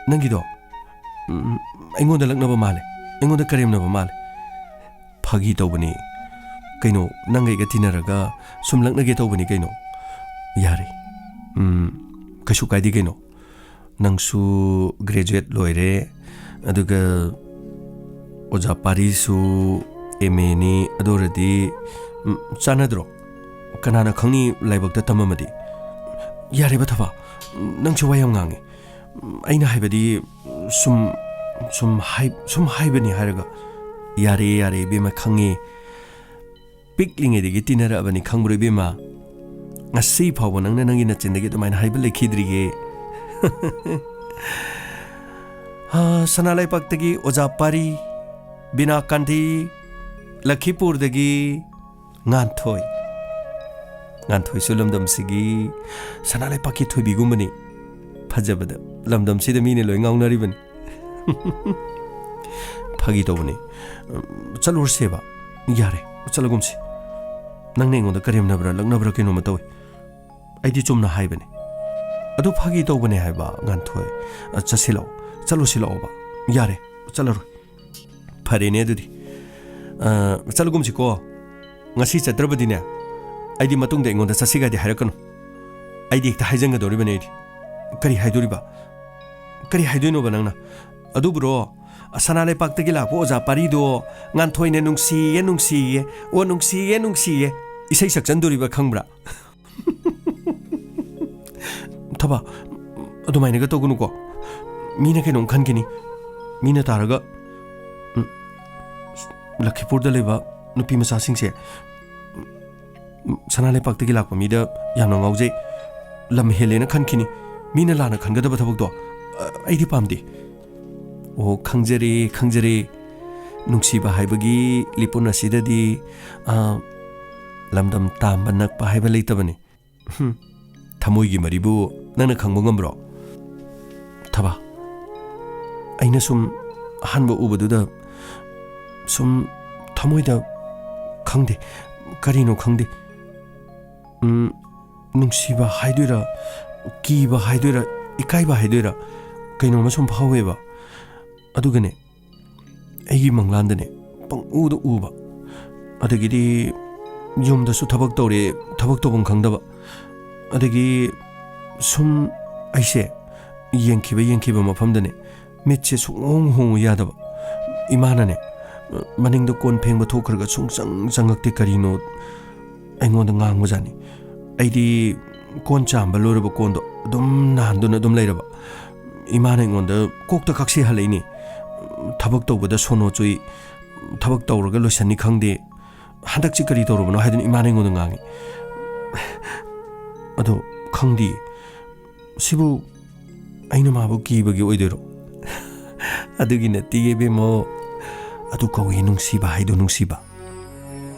ꯅꯪꯒꯤꯗꯣ, ꯎꯝ, ꯑꯩꯉꯣꯟꯗ ꯂꯛꯅꯕ ꯃꯥꯜꯂꯦ, ꯑꯩꯉꯣꯟꯗ ꯀꯔꯦꯝꯅꯕ ꯃꯥꯜꯂꯦ꯫ ꯐꯥꯒꯤ ꯇꯧꯕꯅꯤ ꯀꯩꯅꯣ, ꯅꯪꯒ ꯑꯩꯒ ꯇꯤꯟꯅꯔꯒ ꯁꯨꯝ ꯂꯛꯅꯒꯦ ꯇꯧꯕꯅꯤ ꯀꯩꯅꯣ꯫ ꯌꯥꯔꯦ, ꯎꯝ, ꯀꯩꯁꯨ ꯀꯥꯏꯗꯦ ꯀꯩꯅꯣ꯫ ꯅꯪꯁꯨ graduate ꯂꯣꯏꯔꯦ, ꯑꯗꯨꯒ ꯑꯣꯖꯥ ꯄꯥꯔꯤꯁꯨ M A ꯅꯤ꯫ ꯑꯗꯨ ꯑꯣꯏꯔꯗꯤ, ꯎꯝ, ꯆꯥꯟꯅꯗ꯭ꯔꯣ? ꯀꯅꯥꯅ ꯈꯪꯅꯤ, ꯂꯥꯏꯕꯛꯇ ꯇꯝꯃꯝꯃꯗꯤ꯫ ꯌꯥꯔꯦꯕ ꯊꯕꯥ, ꯅꯪꯁꯨ ꯋꯥ ꯌꯥꯝ ꯉꯥꯡꯉꯦ꯫ ꯑꯩꯅ ꯍꯥꯏꯕꯗꯤ, ꯁꯨꯝ, ꯁꯨꯝ ꯍꯥꯏ-, ꯁꯨꯝ ꯍꯥꯏꯕꯅꯤ ꯍꯥꯏꯔꯒ꯫ ꯌꯥꯔꯦ, ꯌꯥꯔꯦ ꯏꯕꯦꯝꯃ, ꯈꯪꯉꯦ꯫ ꯄꯤꯛꯂꯤꯉꯩꯗꯒꯤ ꯇꯤꯟꯅꯔꯛꯑꯕꯅꯤ, ꯈꯪꯕ꯭ꯔꯣ ꯏꯕꯦꯝꯃ? ꯉꯁꯤ ꯐꯥꯎꯕ ꯅꯪꯅ ꯅꯪꯒꯤ ꯅꯆꯤꯟꯗꯒꯤ ꯑꯗꯨꯃꯥꯏꯅ ꯍꯥꯏꯕ ꯂꯩꯈꯤꯗ꯭ꯔꯤꯌꯦ꯫ ꯍꯥ, ꯁꯅꯥ ꯂꯩꯄꯥꯛꯇꯒꯤ ꯑꯣꯖꯥ ꯄꯥꯔꯤ, ꯕꯤꯅꯥ ꯀꯥꯟꯙꯤ, ꯂꯈꯤꯄꯨꯔꯗꯒꯤ ꯉꯥꯟꯊꯣꯏ꯫ ꯉꯥꯟꯊꯣꯏꯁꯨ ꯂꯝꯗꯝꯁꯤꯒꯤ ꯁꯅꯥ ꯂꯩꯄꯥꯛꯀꯤ ꯊꯣꯏꯕꯤꯒꯨꯝꯕꯅꯤ꯫ ꯐꯖꯕꯗ ꯂꯝꯗꯝꯁꯤꯗ ꯃꯤꯅ ꯂꯣꯏ ꯉꯥꯎꯅꯔꯤꯕꯅꯤ꯫ ꯐꯥꯒꯤ ꯇꯧꯕꯅꯤ꯫ ꯎꯝ, ꯆꯠꯂꯨꯔꯁꯦꯕ꯫ ꯌꯥꯔꯦ, ꯆꯠꯂꯒꯨꯝꯁꯤ꯫ ꯅꯪꯅ ꯑꯩꯉꯣꯟꯗ ꯀꯔꯦꯝꯅꯕ꯭ꯔꯥ, ꯂꯛꯅꯕ꯭ꯔꯥ ꯀꯩꯅꯣꯝꯃ ꯇꯧꯏ꯫ ꯑꯩꯗꯤ ꯆꯨꯝꯅ ꯍꯥꯏꯕꯅꯤ꯫ ꯑꯗꯨ ꯐꯥꯒꯤ ꯇꯧꯕꯅꯦ ꯍꯥꯏꯕ, ꯉꯥꯟꯊꯣꯏ꯫ ꯑ, ꯆꯠꯁꯤ ꯂꯥꯛꯑꯣ꯫ ꯆꯠꯂꯨꯁꯤ ꯂꯥꯛꯑꯣꯕ꯫ ꯌꯥꯔꯦ, ꯆꯠꯂꯔꯣꯏ꯫ ꯐꯔꯦꯅꯦ ꯑꯗꯨꯗꯤ꯫ ꯑ, ꯆꯠꯂꯒꯨꯝꯁꯤꯀꯣ꯫ ꯉꯁꯤ ꯆꯠꯇ꯭ꯔꯕꯗꯤꯅꯦ, ꯑꯩꯗꯤ ꯃꯇꯨꯡꯗ ꯑꯩꯉꯣꯟꯗ ꯆꯠꯁꯤꯒꯗꯤ ꯍꯥꯏꯔꯛꯀꯅꯨ꯫ ꯑꯩꯗꯤ ꯍꯦꯛꯇ ꯍꯥꯏꯖꯟꯒꯗꯧꯔꯤꯕꯅꯦ ꯑꯩꯗꯤ꯫ ꯀꯔꯤ ꯍꯥꯏꯗꯣꯔꯤꯕ? ꯀꯔꯤ ꯍꯥꯏꯗꯣꯏꯅꯣꯕ ꯅꯪꯅ? ꯑꯗꯨꯕꯨꯔꯣ, ꯁꯅꯥ ꯂꯩꯄꯥꯛꯇꯒꯤ ꯂꯥꯛꯄ ꯑꯣꯖꯥ ꯄꯥꯔꯤꯗꯣ ꯉꯥꯟꯊꯣꯏꯅ "ꯅꯨꯡꯁꯤꯌꯦ, ꯅꯨꯡꯁꯤꯌꯦ, ꯑꯣ ꯅꯨꯡꯁꯤꯌꯦ, ꯅꯨꯡꯁꯤꯌꯦ" ꯏꯁꯩ ꯁꯛꯆꯟꯗꯣꯔꯤꯕ ꯈꯪꯕ꯭ꯔꯥ? ꯊꯕ, ꯑꯗꯨꯃꯥꯏꯅꯒ ꯇꯧꯒꯅꯨꯀꯣ꯫ ꯃꯤꯅ ꯀꯩꯅꯣꯝ ꯈꯟꯈꯤꯅꯤ꯫ ꯃꯤꯅ ꯇꯥꯔꯒ, ꯎꯝ, ꯂꯈꯤꯄꯨꯔꯗ ꯂꯩꯕ ꯅꯨꯄꯤ ꯃꯆꯥꯁꯤꯡꯁꯦ, ꯎꯝ, ꯁꯅꯥ ꯂꯩꯄꯥꯛꯇꯒꯤ ꯂꯥꯛꯄ ꯃꯤꯗ ꯌꯥꯝꯅ ꯉꯥꯎꯖꯩ, ꯂꯝ ꯍꯦꯜꯂꯦꯅ ꯈꯟꯈꯤꯅꯤ꯫ ꯃꯤꯅ ꯂꯥꯟꯅ ꯈꯟꯒꯗꯕ ꯊꯕꯛꯇꯣ, ꯑ, ꯑꯩꯗꯤ ꯄꯥꯝꯗꯦ꯫ ꯑꯣ, ꯈꯪꯖꯔꯦ, ꯈꯪꯖꯔꯦ꯫ ꯅꯨꯡꯁꯤꯕ ꯍꯥꯏꯕꯒꯤ ꯂꯤꯄꯨꯟ ꯑꯁꯤꯗꯗꯤ, ꯑ, ꯂꯝꯗꯝ ꯇꯥꯝꯕ ꯅꯛꯄ ꯍꯥꯏꯕ ꯂꯩꯇꯕꯅꯤ꯫ ꯍꯨꯝ, ꯊꯃꯣꯏꯒꯤ ꯃꯔꯤꯕꯨ ꯅꯪꯅ ꯈꯪꯕ ꯉꯝꯕ꯭ꯔꯣ? ꯊꯕ, ꯑꯩꯅ ꯁꯨꯝ ꯑꯍꯥꯟꯕ ꯎꯕꯗꯨꯗ ꯁꯨꯝ ꯊꯃꯣꯏꯗ, ꯈꯪꯗꯦ, ꯀꯔꯤꯅꯣ ꯈꯪꯗꯦ꯫ ꯎꯝ, ꯅꯨꯡꯁꯤꯕ ꯍꯥꯏꯗꯣꯏꯔꯥ, ꯀꯤꯕ ꯍꯥꯏꯗꯣꯏꯔꯥ, ꯏꯀꯥꯏꯕ ꯍꯥꯏꯗꯣꯏꯔꯥ, ꯀꯩꯅꯣꯝꯃ ꯁꯨꯝ ꯐꯥꯎꯋꯦꯕ꯫ ꯑꯗꯨꯒꯅꯦ, ꯑꯩꯒꯤ ꯃꯪꯂꯥꯟꯗꯅꯦ, ꯄꯪꯎꯗ ꯎꯕ꯫ ꯑꯗꯒꯤꯗꯤ ꯌꯨꯝꯗꯁꯨ ꯊꯕꯛ ꯇꯧꯔꯦ, ꯊꯕꯛ ꯇꯧꯐꯝ ꯈꯪꯗꯕ꯫ ꯑꯗꯒꯤ ꯁꯨꯝ ꯑꯩꯁꯦ ꯌꯦꯡꯈꯤꯕ, ꯌꯦꯡꯈꯤꯕ ꯃꯐꯝꯗꯅꯦ, ꯃꯤꯠꯁꯦ ꯁꯨꯡꯍꯣꯡ ꯍꯣꯡꯉꯨ ꯌꯥꯗꯕ꯫ ꯏꯃꯥꯅꯅꯦ, ꯃꯅꯤꯡꯗ ꯀꯣꯟ ꯐꯦꯡꯕ ꯊꯣꯛꯈ꯭ꯔꯒ ꯁꯨꯡꯆꯪ ꯆꯪꯉꯛꯇꯦ꯫ ꯀꯔꯤꯅꯣ ꯑꯩꯉꯣꯟꯗ ꯉꯥꯡꯕꯖꯥꯠꯅꯤ꯫ ꯑꯩꯗꯤ ꯀꯣꯟ ꯆꯥꯝꯕ ꯂꯣꯏꯔꯕ ꯀꯣꯟꯗꯣ ꯑꯗꯨꯝ ꯅꯥꯟꯗꯨꯅ ꯑꯗꯨꯝ ꯂꯩꯔꯕ꯫ ꯏꯃꯥꯅ ꯑꯩꯉꯣꯟꯗ ꯀꯣꯛꯇ ꯀꯛꯁꯤ ꯍꯜꯂꯛꯏꯅꯦ꯫ ꯊꯕꯛ ꯇꯧꯕꯗ ꯁꯣꯅꯣ ꯆꯨꯏ, ꯊꯕꯛ ꯇꯧꯔꯒ ꯂꯣꯏꯁꯟꯅꯤ ꯈꯪꯗꯦ, ꯍꯟꯗꯛꯁꯤ ꯀꯔꯤ ꯇꯧꯔꯕꯅꯣ ꯍꯥꯏꯗꯨꯅ ꯏꯃꯥꯅ ꯑꯩꯉꯣꯟꯗ ꯉꯥꯡꯉꯤ꯫ ꯑꯗꯣ ꯈꯪꯗꯦ, ꯁꯤꯕꯨ ꯑꯩꯅ ꯃꯥꯕꯨ ꯀꯤꯕꯒꯤ ꯑꯣꯏꯗꯣꯏꯔꯣ? ꯑꯗꯨꯒꯤ ꯅꯠꯇꯦ ꯏꯕꯦꯝꯃꯣ, ꯑꯗꯨ ꯀꯧꯏ ꯅꯨꯡꯁꯤꯕ ꯍꯥꯏꯗꯣ, ꯅꯨꯡꯁꯤꯕ꯫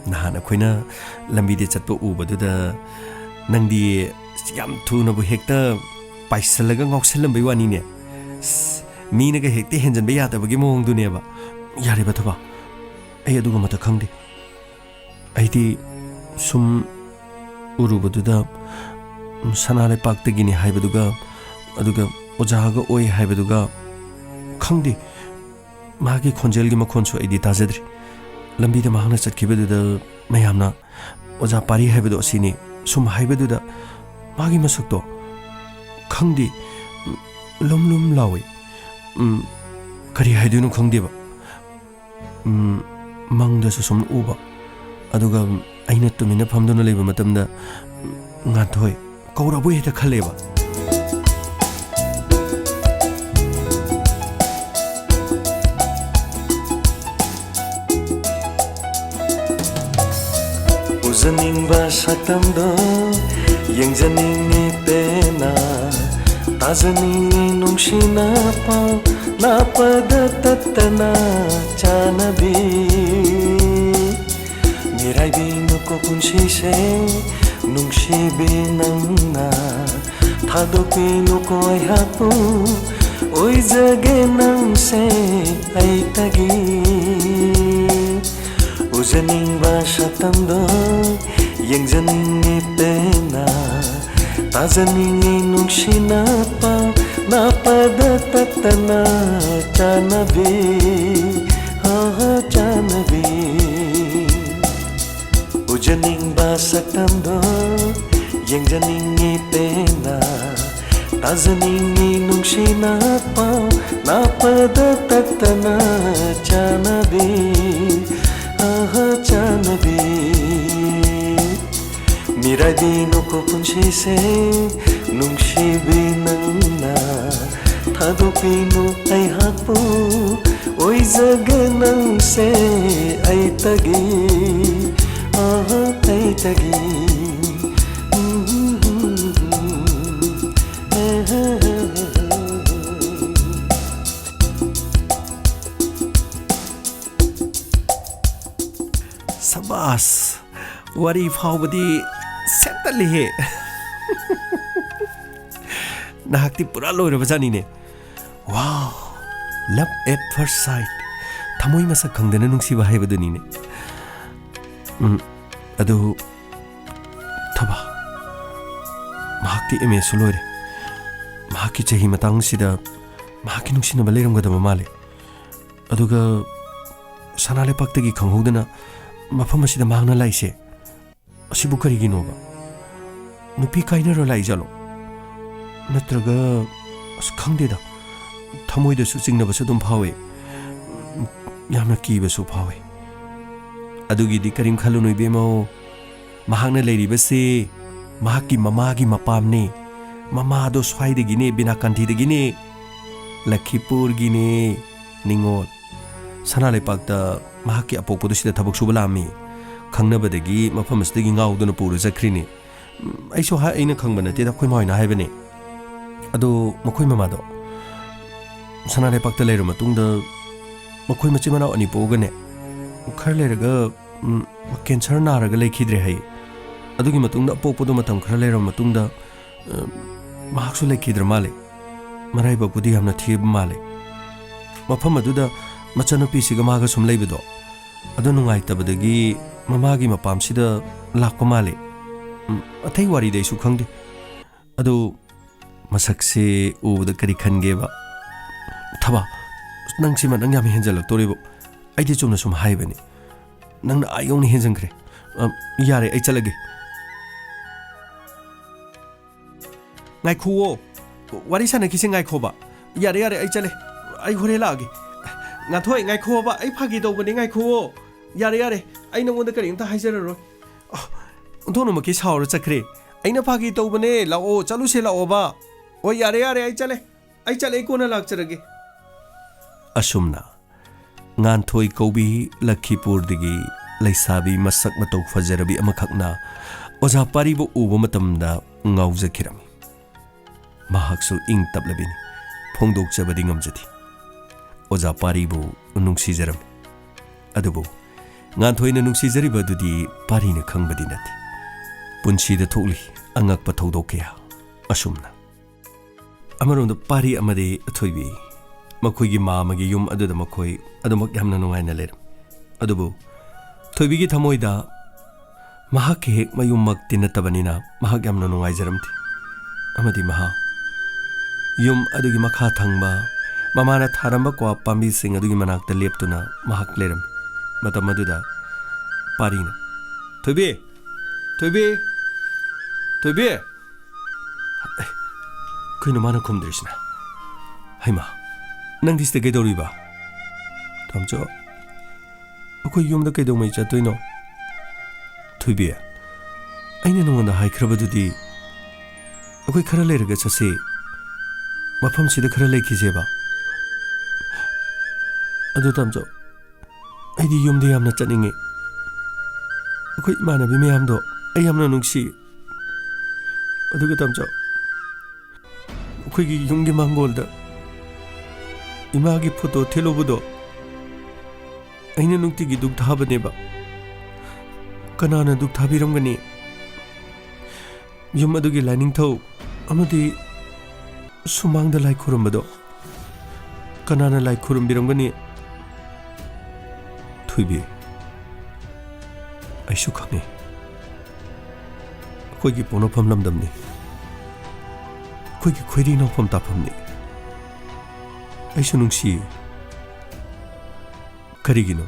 ꯅꯍꯥꯟ ꯑꯩꯈꯣꯏꯅ ꯂꯝꯕꯤꯗ ꯆꯠꯄ ꯎꯕꯗꯨꯗ ꯅꯪꯗꯤ ꯌꯥꯝ ꯊꯨꯅꯕꯨ ꯍꯦꯛꯇ ꯄꯥꯏꯁꯜꯂꯒ ꯉꯥꯎꯁꯜꯂꯝꯕꯩ ꯋꯥꯅꯤꯅꯦ꯫ ꯑꯁ, ꯃꯤꯅꯒ ꯍꯦꯛꯇ ꯍꯦꯟꯖꯟꯕ ꯌꯥꯗꯕꯒꯤ ꯃꯑꯣꯡꯗꯨꯅꯦꯕ꯫ ꯌꯥꯔꯦꯕ ꯊꯕ, ꯑꯩ ꯑꯗꯨꯒꯨꯝꯕꯇ ꯈꯪꯗꯦ꯫ ꯑꯩꯗꯤ ꯁꯨꯝ ꯎꯔꯨꯕꯗꯨꯗ, ꯎꯝ, ꯁꯅꯥ ꯂꯩꯄꯥꯛꯇꯒꯤꯅꯤ ꯍꯥꯏꯕꯗꯨꯒ, ꯑꯗꯨꯒ ꯑꯣꯖꯥꯒ ꯑꯣꯏ ꯍꯥꯏꯕꯗꯨꯒ, ꯈꯪꯗꯦ, ꯃꯥꯒꯤ ꯈꯣꯟꯖꯦꯜꯒꯤ ꯃꯈꯣꯟꯁꯨ ꯑꯩꯗꯤ ꯇꯥꯖꯗ꯭ꯔꯤ꯫ ꯂꯝꯕꯤꯗ ꯃꯍꯥꯛꯅ ꯆꯠꯈꯤꯕꯗꯨꯗ ꯃꯌꯥꯝꯅ "ꯑꯣꯖꯥ ꯄꯥꯔꯤ ꯍꯥꯏꯕꯗꯣ ꯑꯁꯤꯅꯤ" ꯁꯨꯝ ꯍꯥꯏꯕꯗꯨꯗ ꯃꯥꯒꯤ ꯃꯁꯛꯇꯣ, ꯈꯪꯗꯦ, ꯂꯨꯝ ꯂꯨꯝ ꯂꯥꯎꯏ꯫ ꯎꯝ, ꯀꯔꯤ ꯍꯥꯏꯗꯣꯏꯅꯣ ꯈꯪꯗꯦꯕ꯫ ꯎꯝ, ꯃꯪꯗꯁꯨ ꯁꯨꯝ ꯎꯕ꯫ ꯑꯗꯨꯒ ꯑꯩꯅ ꯇꯨꯃꯤꯟꯅ ꯐꯝꯗꯨꯅ ꯂꯩꯕ ꯃꯇꯝꯗ, ꯎꯝ, ꯉꯥꯟꯊꯣꯏ ꯀꯧꯔꯕꯣꯏ ꯍꯦꯛꯇ ꯈꯜꯂꯦꯕ꯫ ꯎꯖꯅꯤꯡꯕ ꯁꯛꯇꯝꯗꯣ ꯌꯦꯡꯖꯅꯤꯡꯉꯤ ꯄꯦꯟꯅ, ꯇꯥꯖꯅꯤꯡꯉꯤ ꯅꯨꯡꯁꯤꯅ ꯄꯥꯎ, ꯂꯥꯞꯄꯗ ꯇꯠꯇꯅ ꯆꯥꯅꯕꯤ꯫ ꯃꯤꯔꯥꯏꯕꯤꯅꯨꯀꯣ ꯄꯨꯟꯁꯤꯁꯦ ꯅꯨꯡꯁꯤꯕꯤ ꯅꯪꯅ, ꯊꯥꯗꯣꯛꯄꯤꯅꯨꯀꯣ ꯑꯩꯍꯥꯛꯄꯨ, ꯑꯣꯏꯖꯒꯦ ꯅꯪꯁꯦ ꯑꯩꯇꯒꯤ꯫ ꯎꯖꯅꯤꯡꯕ ꯁꯛꯇꯝꯗꯣ ꯌꯦꯡꯖꯅꯤꯡꯉꯤ ꯄꯦꯟꯅ, ꯇꯥꯖꯅꯤꯡꯉꯤ ꯅꯨꯡꯁꯤꯅ ꯄꯥꯎ, ꯂꯥꯞꯄꯗ ꯇꯠꯇꯅ ꯆꯥꯅꯕꯤ, ꯍꯣ ꯍꯣ ꯆꯥꯅꯕꯤ꯫ ꯎꯖꯅꯤꯡꯕ ꯁꯛꯇꯝꯗꯣ ꯌꯦꯡꯖꯅꯤꯡꯉꯤ ꯄꯦꯟꯅ, ꯇꯥꯖꯅꯤꯡꯉꯤ ꯅꯨꯡꯁꯤꯅ ꯄꯥꯎ, ꯂꯥꯞꯄꯗ ꯇꯠꯇꯅ ꯆꯥꯅꯕꯤ, ꯑꯍ ꯆꯥꯅꯕꯤ꯫ ꯃꯤꯔꯥꯏꯕꯤꯅꯨꯀꯣ ꯄꯨꯟꯁꯤꯁꯦ ꯅꯨꯡꯁꯤꯕꯤ ꯅꯪꯅ, ꯊꯥꯗꯣꯛꯄꯤꯅꯨ ꯑꯩꯍꯥꯛꯄꯨ, ꯑꯣꯏꯖꯒꯦ ꯅꯪꯁꯦ ꯑꯩꯇꯒꯤ, ꯑꯍ ꯑꯩꯇꯒꯤ꯫ ꯁꯕꯥꯁ! ꯋꯥꯔꯤ ꯐꯥꯎꯕꯗꯤ ꯁꯦꯠꯇꯠꯂꯤꯍꯦ꯫ ꯅꯍꯥꯛꯇꯤ ꯄꯨꯔꯥ ꯂꯣꯏꯔꯕ ꯖꯥꯠꯅꯤꯅꯦ꯫ Wow! Love at first sight. ꯊꯃꯣꯏ ꯃꯁꯛ ꯈꯪꯗꯅ ꯅꯨꯡꯁꯤꯕ ꯍꯥꯏꯕꯗꯨꯅꯤꯅꯦ꯫ ꯎꯝ, ꯑꯗꯨ ꯊꯕꯥ, ꯃꯍꯥꯛꯇꯤ ꯑꯦꯝ ꯑꯦꯁꯨ ꯂꯣꯏꯔꯦ꯫ ꯃꯍꯥꯛꯀꯤ ꯆꯍꯤ ꯃꯇꯥꯡꯁꯤꯗ ꯃꯍꯥꯛꯀꯤ ꯅꯨꯡꯁꯤꯅꯕ ꯂꯩꯔꯝꯒꯗꯕ ꯃꯥꯜꯂꯦ꯫ ꯑꯗꯨꯒ ꯁꯅꯥ ꯂꯩꯄꯥꯛꯇꯒꯤ ꯈꯪꯍꯧꯗꯅ ꯃꯐꯝ ꯑꯁꯤꯗ ꯃꯍꯥꯛꯅ ꯂꯥꯛꯏꯁꯦ, ꯑꯁꯤꯕꯨ ꯀꯔꯤꯒꯤꯅꯣꯕ? ꯅꯨꯄꯤ ꯀꯥꯏꯅꯔ ꯂꯥꯛꯏꯖꯥꯠꯂꯣ? ꯅꯠꯇ꯭ꯔꯒ, ꯑꯁ, ꯈꯪꯗꯦꯗ꯫ ꯊꯃꯣꯏꯗꯁꯨ ꯆꯤꯡꯅꯕꯁꯨ ꯑꯗꯨꯝ ꯐꯥꯎꯏ, ꯌꯥꯝꯅ ꯀꯤꯕꯁꯨ ꯐꯥꯎꯏ꯫ ꯑꯗꯨꯒꯤꯗꯤ ꯀꯔꯤꯝ ꯈꯜꯂꯨꯅꯨ, ꯏꯕꯦꯝꯃꯧ꯫ ꯃꯍꯥꯛꯅ ꯂꯩꯔꯤꯕꯁꯤ ꯃꯍꯥꯛꯀꯤ ꯃꯃꯥꯒꯤ ꯃꯄꯥꯝꯅꯤ꯫ ꯃꯃꯥꯗꯣ ꯁ꯭ꯋꯥꯏꯗꯒꯤꯅꯦ, ꯕꯤꯅꯥꯀꯥꯟꯊꯤꯗꯒꯤꯅꯦ, ꯂꯈꯤꯄꯨꯔꯒꯤꯅꯦ꯫ ꯅꯤꯉꯣꯜ, ꯁꯅꯥ ꯂꯩꯄꯥꯛꯇ ꯃꯍꯥꯛꯀꯤ ꯑꯄꯣꯛꯄꯗꯨ ꯁꯤꯗ ꯊꯕꯛ ꯁꯨꯕ ꯂꯥꯛꯑꯝꯃꯤ꯫ ꯈꯪꯅꯕꯗꯒꯤ ꯃꯐꯝ ꯑꯁꯤꯗꯒꯤ ꯉꯥꯎꯗꯨꯅ ꯄꯨꯔ ꯆꯠꯈ꯭ꯔꯤꯅꯤ꯫ ꯎꯝ, ꯑꯩꯁꯨ ꯍꯥꯏ-, ꯑꯩꯅ ꯈꯪꯕ ꯅꯠꯇꯦꯗ, ꯑꯩꯈꯣꯏ ꯃꯥ ꯍꯣꯏꯅ ꯍꯥꯏꯕꯅꯤ꯫ ꯑꯗꯣ ꯃꯈꯣꯏ ꯃꯃꯥꯗꯣ ꯁꯅꯥ ꯂꯩꯄꯥꯛꯇ ꯂꯩꯔ ꯃꯇꯨꯡꯗ ꯃꯈꯣꯏ ꯃꯆꯤꯟ ꯃꯅꯥꯎ ꯑꯅꯤ ꯄꯣꯛꯑꯒꯅꯦ, ꯈꯔ ꯂꯩꯔꯒ, ꯎꯝ, ꯀꯦꯟꯁꯔ ꯅꯥꯔꯒ ꯂꯩꯈꯤꯗ꯭ꯔꯦ ꯍꯥꯏ꯫ ꯑꯗꯨꯒꯤ ꯃꯇꯨꯡꯗ ꯑꯄꯣꯛꯄꯗꯣ ꯃꯇꯝ ꯈꯔ ꯂꯩꯔꯕ ꯃꯇꯨꯡꯗ, ꯑ, ꯃꯍꯥꯛꯁꯨ ꯂꯩꯈꯤꯗ꯭ꯔ ꯃꯥꯜꯂꯦ꯫ ꯃꯔꯥꯏꯕꯛꯄꯨꯗꯤ ꯌꯥꯝꯅ ꯊꯤꯕ ꯃꯥꯜꯂꯦ꯫ ꯃꯐꯝ ꯑꯗꯨꯗ ꯃꯆꯟꯅꯨꯄꯤꯁꯤꯒ ꯃꯥꯒ ꯁꯨꯝ ꯂꯩꯕꯗꯣ, ꯑꯗꯨ ꯅꯨꯡꯉꯥꯏꯇꯕꯗꯒꯤ ꯃꯃꯥꯒꯤ ꯃꯄꯥꯝꯁꯤꯗ ꯂꯥꯛꯄ ꯃꯥꯜꯂꯦ꯫ ꯎꯝ, ꯑꯇꯩ ꯋꯥꯔꯤꯗꯤ ꯑꯩꯁꯨ ꯈꯪꯗꯦ꯫ ꯑꯗꯨ ꯃꯁꯛꯁꯦ ꯎꯕꯗ ꯀꯔꯤ ꯈꯟꯒꯦꯕ? ꯊꯕꯥ, ꯅꯪꯁꯤꯃ ꯅꯪ ꯌꯥꯝ ꯍꯦꯟꯖꯜꯂꯛꯇꯣꯔꯤꯕꯣ꯫ ꯑꯩꯗꯤ ꯆꯨꯝꯅ ꯁꯨꯝ ꯍꯥꯏꯕꯅꯤ꯫ ꯅꯪꯅ ꯑꯥ ꯌꯧꯅ ꯍꯦꯟꯖꯟꯈ꯭ꯔꯦ꯫ ꯑ, ꯌꯥꯔꯦ, ꯑꯩ ꯆꯠꯂꯒꯦ꯫ ꯉꯥꯏꯈꯨꯑꯣ꯫ ꯋꯥꯔꯤ ꯁꯥꯟꯅꯈꯤꯁꯦ, ꯉꯥꯏꯈꯣꯕ꯫ ꯌꯥꯔꯦ, ꯌꯥꯔꯦ, ꯑꯩ ꯆꯠꯂꯦ꯫ ꯑꯩ ꯍꯣꯔꯦꯟ ꯂꯥꯛꯑꯒꯦ꯫ ꯉꯥꯟꯊꯣꯏ, ꯉꯥꯏꯈꯣꯕ, ꯑꯩ ꯐꯥꯒꯤ ꯇꯧꯕꯅꯦ, ꯉꯥꯏꯈꯨꯑꯣ꯫ ꯌꯥꯔꯦ, ꯌꯥꯔꯦ, ꯑꯩ ꯅꯉꯣꯟꯗ ꯀꯔꯤꯝꯇ ꯍꯥꯏꯖꯔꯔꯣꯏ꯫ ꯑ, ꯑꯣꯟꯊꯣꯛꯅꯃꯛꯀꯤ ꯁꯥꯎꯔ ꯆꯠꯈ꯭ꯔꯦ꯫ ꯑꯩꯅ ꯐꯥꯒꯤ ꯇꯧꯕꯅꯦ, ꯂꯥꯛꯑꯣ, ꯆꯠꯂꯨꯁꯦ, ꯂꯥꯛꯑꯣꯕ꯫ ꯍꯣꯏ, ꯌꯥꯔꯦ, ꯌꯥꯔꯦ, ꯑꯩ ꯆꯠꯂꯦ꯫ ꯑꯩ ꯆꯠꯂꯦ, ꯑꯩ ꯀꯣꯟꯅ ꯂꯥꯛꯆꯔꯒꯦ꯫ ꯑꯁꯨꯝꯅ ꯉꯥꯟꯊꯣꯏ ꯀꯧꯕꯤ ꯂꯈꯤꯄꯨꯔꯗꯒꯤ ꯂꯩꯁꯥꯕꯤ ꯃꯁꯛ ꯃꯇꯧ ꯐꯖꯔꯕꯤ ꯑꯃꯈꯛꯅ ꯑꯣꯖꯥ ꯄꯥꯔꯤꯕꯨ ꯎꯕ ꯃꯇꯝꯗ ꯉꯥꯎꯖꯈꯤꯔꯝꯃꯤ꯫ ꯃꯍꯥꯛꯁꯨ ꯏꯪ ꯇꯞꯂꯕꯤꯅꯤ, ꯐꯣꯡꯗꯣꯛꯆꯕꯗꯤ ꯉꯝꯖꯗꯦ꯫ ꯑꯣꯖꯥ ꯄꯥꯔꯤꯕꯨ ꯅꯨꯡꯁꯤꯖꯔꯝꯃꯤ꯫ ꯑꯗꯨꯕꯨ ꯉꯥꯟꯊꯣꯏꯅ ꯅꯨꯡꯁꯤꯖꯔꯤꯕ ꯑꯗꯨꯗꯤ ꯄꯥꯔꯤꯅ ꯈꯪꯕꯗꯤ ꯅꯠꯇꯦ꯫ ꯄꯨꯟꯁꯤꯗ ꯊꯣꯛꯂꯤ ꯑꯉꯛꯄ ꯊꯧꯗꯣꯛ ꯀꯌꯥ꯫ ꯑꯁꯨꯝꯅ ꯑꯃꯔꯣꯝꯗ ꯄꯥꯔꯤ ꯑꯃꯗꯤ ꯊꯣꯏꯕꯤ, ꯃꯈꯣꯏꯒꯤ ꯃꯥ ꯑꯃꯒꯤ ꯌꯨꯝ ꯑꯗꯨꯗ ꯃꯈꯣꯏ ꯑꯗꯨꯃꯛ ꯌꯥꯝꯅ ꯅꯨꯡꯉꯥꯏꯅ ꯂꯩꯔꯝꯃꯤ꯫ ꯑꯗꯨꯕꯨ ꯊꯣꯏꯕꯤꯒꯤ ꯊꯃꯣꯏꯗ ꯃꯍꯥꯛꯀꯤ ꯍꯦꯛ ꯃꯌꯨꯝꯃꯛꯇꯤ ꯅꯠꯇꯕꯅꯤꯅ ꯃꯍꯥꯛ ꯌꯥꯝꯅ ꯅꯨꯡꯉꯥꯏꯖꯔꯝꯗꯦ꯫ ꯑꯃꯗꯤ ꯃꯍꯥꯛ ꯌꯨꯝ ꯑꯗꯨꯒꯤ ꯃꯈꯥ ꯊꯪꯕ ꯃꯃꯥꯅ ꯊꯥꯔꯝꯕ ꯀ꯭ꯋꯥ ꯄꯥꯝꯕꯤꯁꯤꯡ ꯑꯗꯨꯒꯤ ꯃꯅꯥꯛꯇ ꯂꯦꯞꯇꯨꯅ ꯉꯥꯏꯍꯥꯛ ꯂꯩꯔꯝꯃꯤ꯫ ꯃꯇꯝ ꯑꯗꯨꯗ ꯄꯥꯔꯤꯅ, "ꯊꯣꯏꯕꯤ! ꯊꯣꯏꯕꯤ! ꯊꯣꯏꯕꯤ!" ꯀꯩꯅꯣ ꯃꯥꯅ ꯈꯨꯝꯗ꯭ꯔꯤꯁꯤꯅ? "ꯍꯩꯃꯥ, ꯅꯪꯗꯤ ꯁꯤꯗ ꯀꯩꯗꯧꯔꯤꯕ?" "ꯇꯥꯃꯣꯆꯧ, ꯑꯩꯈꯣꯏ ꯌꯨꯝꯗ ꯀꯩꯗꯧꯉꯩ ꯆꯠꯇꯣꯏꯅꯣ?" "ꯊꯣꯏꯕꯤ, ꯑꯩꯅ ꯅꯉꯣꯟꯗ ꯍꯥꯏꯈ꯭ꯔꯕꯗꯨꯗꯤ, ꯑꯩꯈꯣꯏ ꯈꯔ ꯂꯩꯔꯒ ꯆꯠꯁꯤ, ꯃꯐꯝꯁꯤꯗ ꯈꯔ ꯂꯩꯈꯤꯁꯦꯕ꯫" "ꯑꯗꯨ ꯇꯥꯃꯣꯆꯧ, ꯑꯩꯗꯤ ꯌꯨꯝꯗ ꯌꯥꯝꯅ ꯆꯠꯅꯤꯡꯉꯤ꯫ ꯑꯩꯈꯣꯏ ꯏꯃꯥꯟꯅꯕꯤ ꯃꯌꯥꯝꯗꯣ ꯑꯩ ꯌꯥꯝꯅ ꯅꯨꯡꯁꯤ꯫ ꯑꯗꯨꯒ ꯇꯥꯃꯣꯆꯧ, ꯑꯩꯈꯣꯏꯒꯤ ꯌꯨꯝꯒꯤ ꯃꯥꯡꯒꯣꯜꯗ ꯏꯃꯥꯒꯤ ꯐꯣꯇꯣ ꯊꯦꯠꯂꯨꯕꯗꯣ ꯑꯩꯅ ꯅꯨꯡꯇꯤꯒꯤ ꯙꯨꯛ ꯊꯥꯕꯅꯦꯕ꯫ ꯀꯅꯥꯅ ꯙꯨꯛ ꯊꯥꯕꯤꯔꯝꯒꯅꯤ? ꯌꯨꯝ ꯑꯗꯨꯒꯤ ꯂꯥꯏꯅꯤꯡꯊꯧ ꯑꯃꯗꯤ ꯁꯨꯃꯥꯡꯗ ꯂꯥꯏ ꯈꯨꯔꯨꯝꯕꯗꯣ ꯀꯅꯥꯅ ꯂꯥꯏ ꯈꯨꯔꯨꯝꯕꯤꯔꯝꯒꯅꯤ?" "ꯊꯣꯏꯕꯤ, ꯑꯩꯁꯨ ꯈꯪꯉꯤ꯫ ꯑꯩꯈꯣꯏꯒꯤ ꯄꯣꯛꯅꯐꯝ ꯂꯝꯗꯝꯅꯤ꯫ ꯑꯩꯈꯣꯏꯒꯤ ꯈꯣꯏꯔꯤ ꯅꯥꯎꯐꯝ ꯇꯥꯐꯝꯅꯤ꯫ ꯑꯩꯁꯨ ꯅꯨꯡꯁꯤ꯫ ꯀꯔꯤꯒꯤꯅꯣ?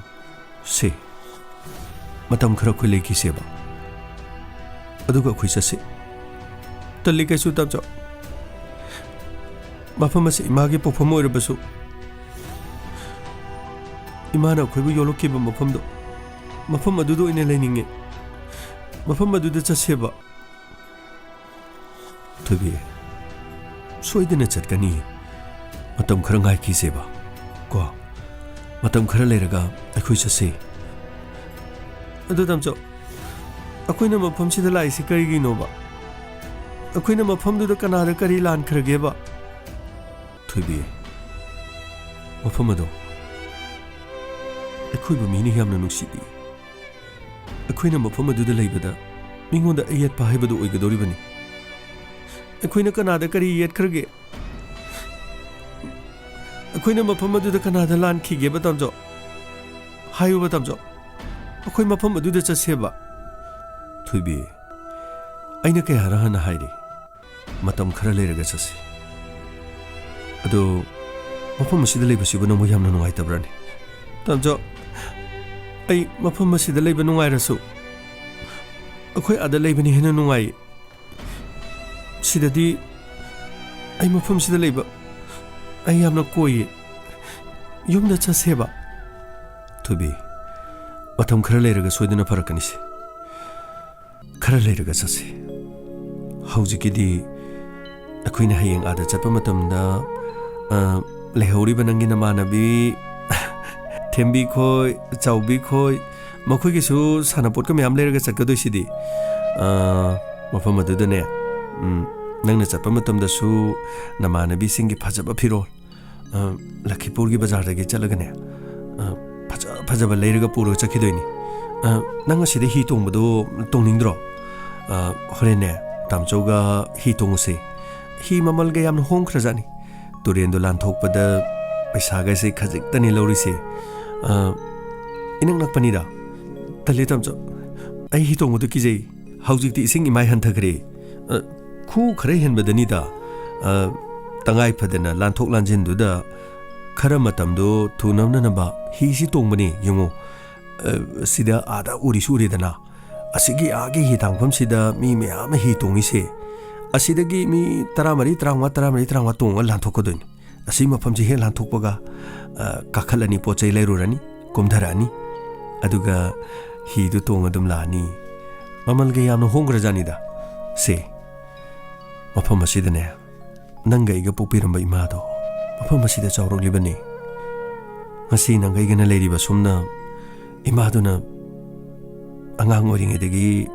ꯁꯦ, ꯃꯇꯝ ꯈꯔ ꯑꯩꯈꯣꯏ ꯂꯩꯈꯤꯁꯦꯕ꯫ ꯑꯗꯨꯒ ꯑꯩꯈꯣꯏ ꯆꯠꯁꯤ꯫" "ꯇꯜꯂꯤ ꯀꯩꯁꯨ, ꯇꯥꯃꯣꯆꯧ꯫ ꯃꯐꯝ ꯑꯁꯤ ꯏꯃꯥꯒꯤ ꯄꯣꯛꯐꯝ ꯑꯣꯏꯔꯕꯁꯨ, ꯏꯃꯥꯅ ꯑꯩꯈꯣꯏꯕꯨ ꯌꯣꯛꯂꯛꯈꯤꯕ ꯃꯐꯝꯗꯣ, ꯃꯐꯝ ꯑꯗꯨꯗ ꯑꯣꯏꯅ ꯂꯩꯅꯤꯡꯉꯦ꯫ ꯃꯐꯝ ꯑꯗꯨꯗ ꯆꯠꯁꯦꯕ꯫" "ꯊꯣꯏꯕꯤ, ꯁꯣꯏꯗꯅ ꯆꯠꯀꯅꯤ꯫ ꯃꯇꯝ ꯈꯔ ꯉꯥꯏꯈꯤꯁꯦꯕ, ꯀꯣ꯫ ꯃꯇꯝ ꯈꯔ ꯂꯩꯔꯒ ꯑꯩꯈꯣꯏ ꯆꯠꯁꯤ꯫" "ꯑꯗꯨ ꯇꯥꯃꯣꯆꯧ, ꯑꯩꯈꯣꯏꯅ ꯃꯐꯝꯁꯤꯗ ꯂꯥꯛꯏꯁꯤ ꯀꯔꯤꯒꯤꯅꯣꯕ? ꯑꯩꯈꯣꯏꯅ ꯃꯐꯝꯗꯨꯗ ꯀꯅꯥꯗ ꯀꯔꯤ ꯂꯥꯟꯈ꯭ꯔꯒꯦꯕ?" "ꯊꯣꯏꯕꯤ, ꯃꯐꯝ ꯑꯗꯣ ꯑꯩꯈꯣꯏꯕꯨ ꯃꯤꯅ ꯌꯥꯝꯅ ꯅꯨꯡꯁꯤꯕꯤ꯫ ꯑꯩꯈꯣꯏꯅ ꯃꯐꯝ ꯑꯗꯨꯗ ꯂꯩꯕꯗ ꯃꯤꯉꯣꯟꯗ ꯑꯌꯦꯠꯄ ꯍꯥꯏꯕꯗꯨ ꯑꯣꯏꯒꯗꯧꯔꯤꯕꯅꯤ꯫ ꯑꯩꯈꯣꯏꯅ ꯀꯅꯥꯗ ꯀꯔꯤ ꯌꯦꯠꯈ꯭ꯔꯒꯦ? ꯑꯩꯈꯣꯏꯅ ꯃꯐꯝ ꯑꯗꯨꯗ ꯀꯅꯥꯗ ꯂꯥꯟꯈꯤꯒꯦꯕ, ꯇꯥꯃꯣꯆꯧ? ꯍꯥꯏꯌꯨꯕ, ꯇꯥꯃꯣꯆꯧ꯫ ꯑꯩꯈꯣꯏ ꯃꯐꯝ ꯑꯗꯨꯗ ꯆꯠꯁꯦꯕ꯫" "ꯊꯣꯏꯕꯤ, ꯑꯩꯅ ꯀꯌꯥꯔꯛ ꯍꯟꯅ ꯍꯥꯏꯔꯤ, ꯃꯇꯝ ꯈꯔ ꯂꯩꯔꯒ ꯆꯠꯁꯤ꯫ ꯑꯗꯣ ꯃꯐꯝ ꯑꯁꯤꯗ ꯂꯩꯕꯁꯤꯕꯨ ꯅꯪꯕꯨ ꯌꯥꯝꯅ ꯅꯨꯡꯉꯥꯏꯇꯕ꯭ꯔꯅꯦ? ꯇꯥꯃꯣꯆꯧ, ꯑꯩ ꯃꯐꯝ ꯑꯁꯤꯗ ꯂꯩꯕ ꯅꯨꯡꯉꯥꯏꯔꯁꯨ ꯑꯩꯈꯣꯏ ꯑꯥꯗ ꯂꯩꯕꯅ ꯍꯦꯟꯅ ꯅꯨꯡꯉꯥꯏ꯫ ꯁꯤꯗꯗꯤ ꯑꯩ ꯃꯐꯝꯁꯤꯗ ꯂꯩꯕ ꯑꯩ ꯌꯥꯝꯅ ꯀꯣꯏꯌꯦ꯫ ꯌꯨꯝꯗ ꯆꯠꯁꯦꯕ꯫ ꯊꯣꯏꯕꯤ, ꯃꯇꯝ ꯈꯔ ꯂꯩꯔꯒ ꯁꯣꯏꯗꯅ ꯐꯔꯛꯀꯅꯤꯁꯦ꯫ ꯈꯔ ꯂꯩꯔꯒ ꯆꯠꯁꯦ꯫ ꯍꯧꯖꯤꯛꯀꯤꯗꯤ ꯑꯩꯈꯣꯏꯅ ꯍꯌꯦꯡ ꯑꯥꯗ ꯆꯠꯄ ꯃꯇꯝꯗ, ꯑ, ꯂꯩꯍꯧꯔꯤꯕ ꯅꯪꯒꯤ ꯅꯃꯥꯟꯅꯕꯤ ꯊꯦꯝꯕꯤ ꯈꯣꯏ, ꯆꯥꯎꯕꯤ ꯈꯣꯏ, ꯃꯈꯣꯏꯒꯤꯁꯨ ꯁꯥꯟꯅꯄꯣꯠꯀ ꯃꯌꯥꯝ ꯂꯩꯔꯒ ꯆꯠꯀꯗꯣꯏꯁꯤꯗꯤ꯫ ꯑ, ꯃꯐꯝ ꯑꯗꯨꯗꯅꯦ, ꯎꯝ, ꯅꯪꯅ ꯆꯠꯄ ꯃꯇꯝꯗꯁꯨ ꯅꯃꯥꯟꯅꯕꯤꯁꯤꯡꯒꯤ ꯐꯖꯕ ꯐꯤꯔꯣꯜ, ꯑ, ꯂꯈꯤꯄꯨꯔꯒꯤ ꯕꯖꯥꯔꯗꯒꯤ ꯆꯠꯂꯒꯅꯦ, ꯑ, ꯐꯖ ꯐꯖꯕ ꯂꯩꯔꯒ ꯄꯨꯔꯒ ꯆꯠꯈꯤꯗꯣꯏꯅꯤ꯫ ꯑ, ꯅꯪ ꯑꯁꯤꯗ ꯍꯤ ꯇꯣꯡꯕꯗꯣ ꯇꯣꯡꯅꯤꯡꯗ꯭ꯔꯣ? ꯑ, ꯍꯣꯔꯦꯟꯅꯦ, ꯇꯥꯃꯣꯆꯧꯒ ꯍꯤ ꯇꯣꯡꯉꯨꯁꯦ꯫ ꯍꯤ ꯃꯃꯜꯒ ꯌꯥꯝꯅ ꯍꯣꯡꯈ꯭ꯔꯖꯥꯠꯅꯤ꯫ ꯇꯨꯔꯦꯟꯗꯣ ꯂꯥꯟꯊꯣꯛꯄꯗ ꯄꯩꯁꯥꯒꯁꯦ ꯈꯖꯤꯛꯇꯅꯤ ꯂꯧꯔꯤꯁꯦ꯫ ꯑ, ꯏꯅꯛ ꯅꯛꯄꯅꯤꯗ꯫ ꯇꯜꯂꯦ ꯇꯥꯃꯣꯆꯧ, ꯑꯩ ꯍꯤ ꯇꯣꯡꯕꯗꯣ ꯀꯤꯖꯩ꯫ ꯍꯧꯖꯤꯛꯇꯤ ꯏꯁꯤꯡ ꯏꯃꯥꯏ ꯍꯟꯊꯈ꯭ꯔꯦ꯫ ꯑ, ꯈꯨ ꯈꯔ ꯍꯦꯟꯕꯗꯅꯤꯗ꯫ ꯑ, ꯇꯉꯥꯏ ꯐꯗꯅ ꯂꯥꯟꯊꯣꯛ ꯂꯥꯟꯁꯤꯟꯗꯨꯗ ꯈꯔ ꯃꯇꯝꯗꯣ ꯊꯨꯅꯕꯅꯕ ꯍꯤꯁꯤ ꯇꯣꯡꯕꯅꯤ, ꯌꯦꯡꯉꯣ꯫ ꯑ, ꯁꯤꯗ ꯑꯥꯗ ꯎꯔꯤꯁꯨ ꯎꯔꯦꯗꯅ꯫ ꯑꯁꯤꯒꯤ ꯑꯥꯒꯤ ꯍꯤ ꯊꯥꯡꯐꯝꯁꯤꯗ ꯃꯤ ꯃꯌꯥꯝ ꯑꯃ ꯍꯤ ꯇꯣꯡꯉꯤꯁꯦ꯫ ꯑꯁꯤꯗꯒꯤ ꯃꯤ ꯇꯔꯥꯃꯔꯤ, ꯇꯔꯥꯃꯉꯥ, ꯇꯔꯥꯃꯔꯤ, ꯇꯔꯥꯃꯉꯥ ꯇꯣꯡꯉꯒ ꯂꯥꯟꯊꯣꯛꯀꯗꯣꯏꯅꯤ꯫ ꯑꯁꯤ ꯃꯐꯝꯁꯤ ꯍꯦꯛ ꯂꯥꯟꯊꯣꯛꯄꯒ, ꯑ, ꯀꯥꯈꯠꯂꯅꯤ, ꯄꯣꯠ ꯆꯩ ꯂꯩꯔꯨꯔꯅꯤ, ꯀꯨꯝꯊꯔꯛꯑꯅꯤ, ꯑꯗꯨꯒ ꯍꯤꯗꯨ ꯇꯣꯡꯉ ꯑꯗꯨꯝ ꯂꯥꯛꯑꯅꯤ꯫ ꯃꯃꯜꯒ ꯌꯥꯝꯅ ꯍꯣꯡꯈ꯭ꯔꯖꯥꯠꯅꯤꯗ꯫ ꯁꯦ, ꯃꯐꯝ ꯑꯁꯤꯗꯅꯦ, ꯅꯪꯒ ꯑꯩꯒ ꯄꯣꯛꯄꯤꯔꯝꯕ ꯏꯃꯥꯗꯣ ꯃꯐꯝ ꯑꯁꯤꯗ ꯆꯥꯎꯔꯛꯂꯤꯕꯅꯤ꯫ ꯉꯁꯤ ꯅꯪꯒ ꯑꯩꯒꯅ ꯂꯩꯔꯤꯕ ꯁꯨꯝꯅ ꯏꯃꯥꯗꯨꯅ ꯑꯉꯥꯡ ꯑꯣꯏꯔꯤꯉꯩꯗꯒꯤ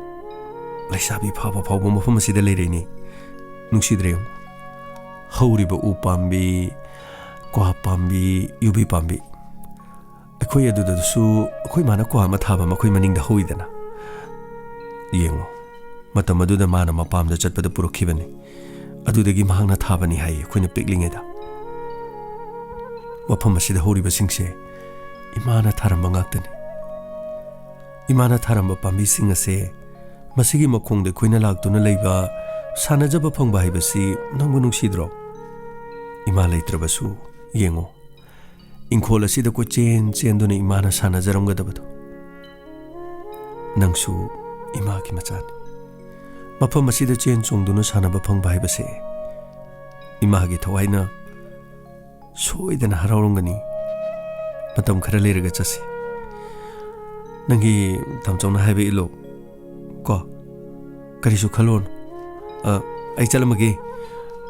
ꯂꯩꯁꯥꯕꯤ ꯐꯥꯕ ꯐꯥꯎꯕ ꯃꯐꯝ ꯑꯁꯤꯗ ꯂꯩꯔꯛꯏꯅꯤ꯫ ꯅꯨꯡꯁꯤꯗ꯭ꯔꯦ? ꯍꯧꯔꯤꯕ ꯎ ꯄꯥꯝꯕꯤ, ꯀ꯭ꯋꯥ ꯄꯥꯝꯕꯤ, ꯌꯨꯕꯤ ꯄꯥꯝꯕꯤ, ꯑꯩꯈꯣꯏ ꯑꯗꯨꯗꯁꯨ ꯑꯩꯈꯣꯏ ꯃꯥꯅ ꯀ꯭ꯋꯥ ꯑꯃ ꯊꯥꯕ ꯃꯈꯣꯏ ꯃꯅꯤꯡꯗ ꯍꯧꯏꯗꯅ꯫ ꯌꯦꯡꯉꯣ, ꯃꯇꯝ ꯑꯗꯨꯗ ꯃꯥꯅ ꯃꯄꯥꯝꯗ ꯆꯠꯄꯗ ꯄꯨꯔꯛꯈꯤꯕꯅꯤ꯫ ꯑꯗꯨꯗꯒꯤ ꯃꯍꯥꯛꯅ ꯊꯥꯕꯅꯤ ꯍꯥꯏ ꯑꯩꯈꯣꯏꯅ ꯄꯤꯛꯂꯤꯉꯩꯗ꯫ ꯃꯐꯝ ꯑꯁꯤꯗ ꯍꯧꯔꯤꯕꯁꯤꯡꯁꯦ ꯏꯃꯥꯅ ꯊꯥꯔꯝꯕ ꯉꯥꯛꯇꯅꯤ꯫ ꯏꯃꯥꯅ ꯊꯥꯔꯝꯕ ꯄꯥꯝꯕꯤꯁꯤꯡ ꯑꯁꯦ ꯃꯁꯤꯒꯤ ꯃꯈꯣꯡꯗ ꯑꯩꯈꯣꯏꯅ ꯂꯥꯛꯇꯨꯅ ꯂꯩꯕ, ꯁꯥꯟꯅꯖꯕ ꯐꯪꯕ ꯍꯥꯏꯕꯁꯤ ꯅꯪꯕꯨ ꯅꯨꯡꯁꯤꯗ꯭ꯔꯣ? ꯏꯃꯥ ꯂꯩꯇ꯭ꯔꯕꯁꯨ ꯌꯦꯡꯉꯣ, ꯏꯪꯈꯣꯜ ꯑꯁꯤꯗ ꯀꯣꯏꯆꯦꯟ ꯆꯦꯟꯗꯨꯅ ꯏꯃꯥꯅ ꯁꯥꯟꯅꯖꯔꯝꯒꯗꯕꯗꯣ꯫ ꯅꯪꯁꯨ ꯏꯃꯥꯒꯤ ꯃꯆꯥꯅꯤ꯫ ꯃꯐꯝ ꯑꯁꯤꯗ ꯆꯦꯟ ꯆꯣꯡꯗꯨꯅ ꯁꯥꯟꯅꯕ ꯐꯪꯕ ꯍꯥꯏꯕꯁꯦ ꯏꯃꯥꯒꯤ ꯊꯋꯥꯏꯅ ꯁꯣꯏꯗꯅ ꯍꯔꯥꯎꯔꯝꯒꯅꯤ꯫ ꯃꯇꯝ ꯈꯔ ꯂꯩꯔꯒ ꯆꯠꯁꯤ꯫ ꯅꯪꯒꯤ ꯇꯥꯃꯣꯆꯧꯅ ꯍꯥꯏꯕ ꯏꯜꯂꯣ ꯀꯣ꯫ ꯀꯔꯤꯁꯨ ꯈꯜꯂꯨꯔꯅꯨ꯫ ꯑ, ꯑꯩ ꯆꯠꯂꯝꯃꯒꯦ꯫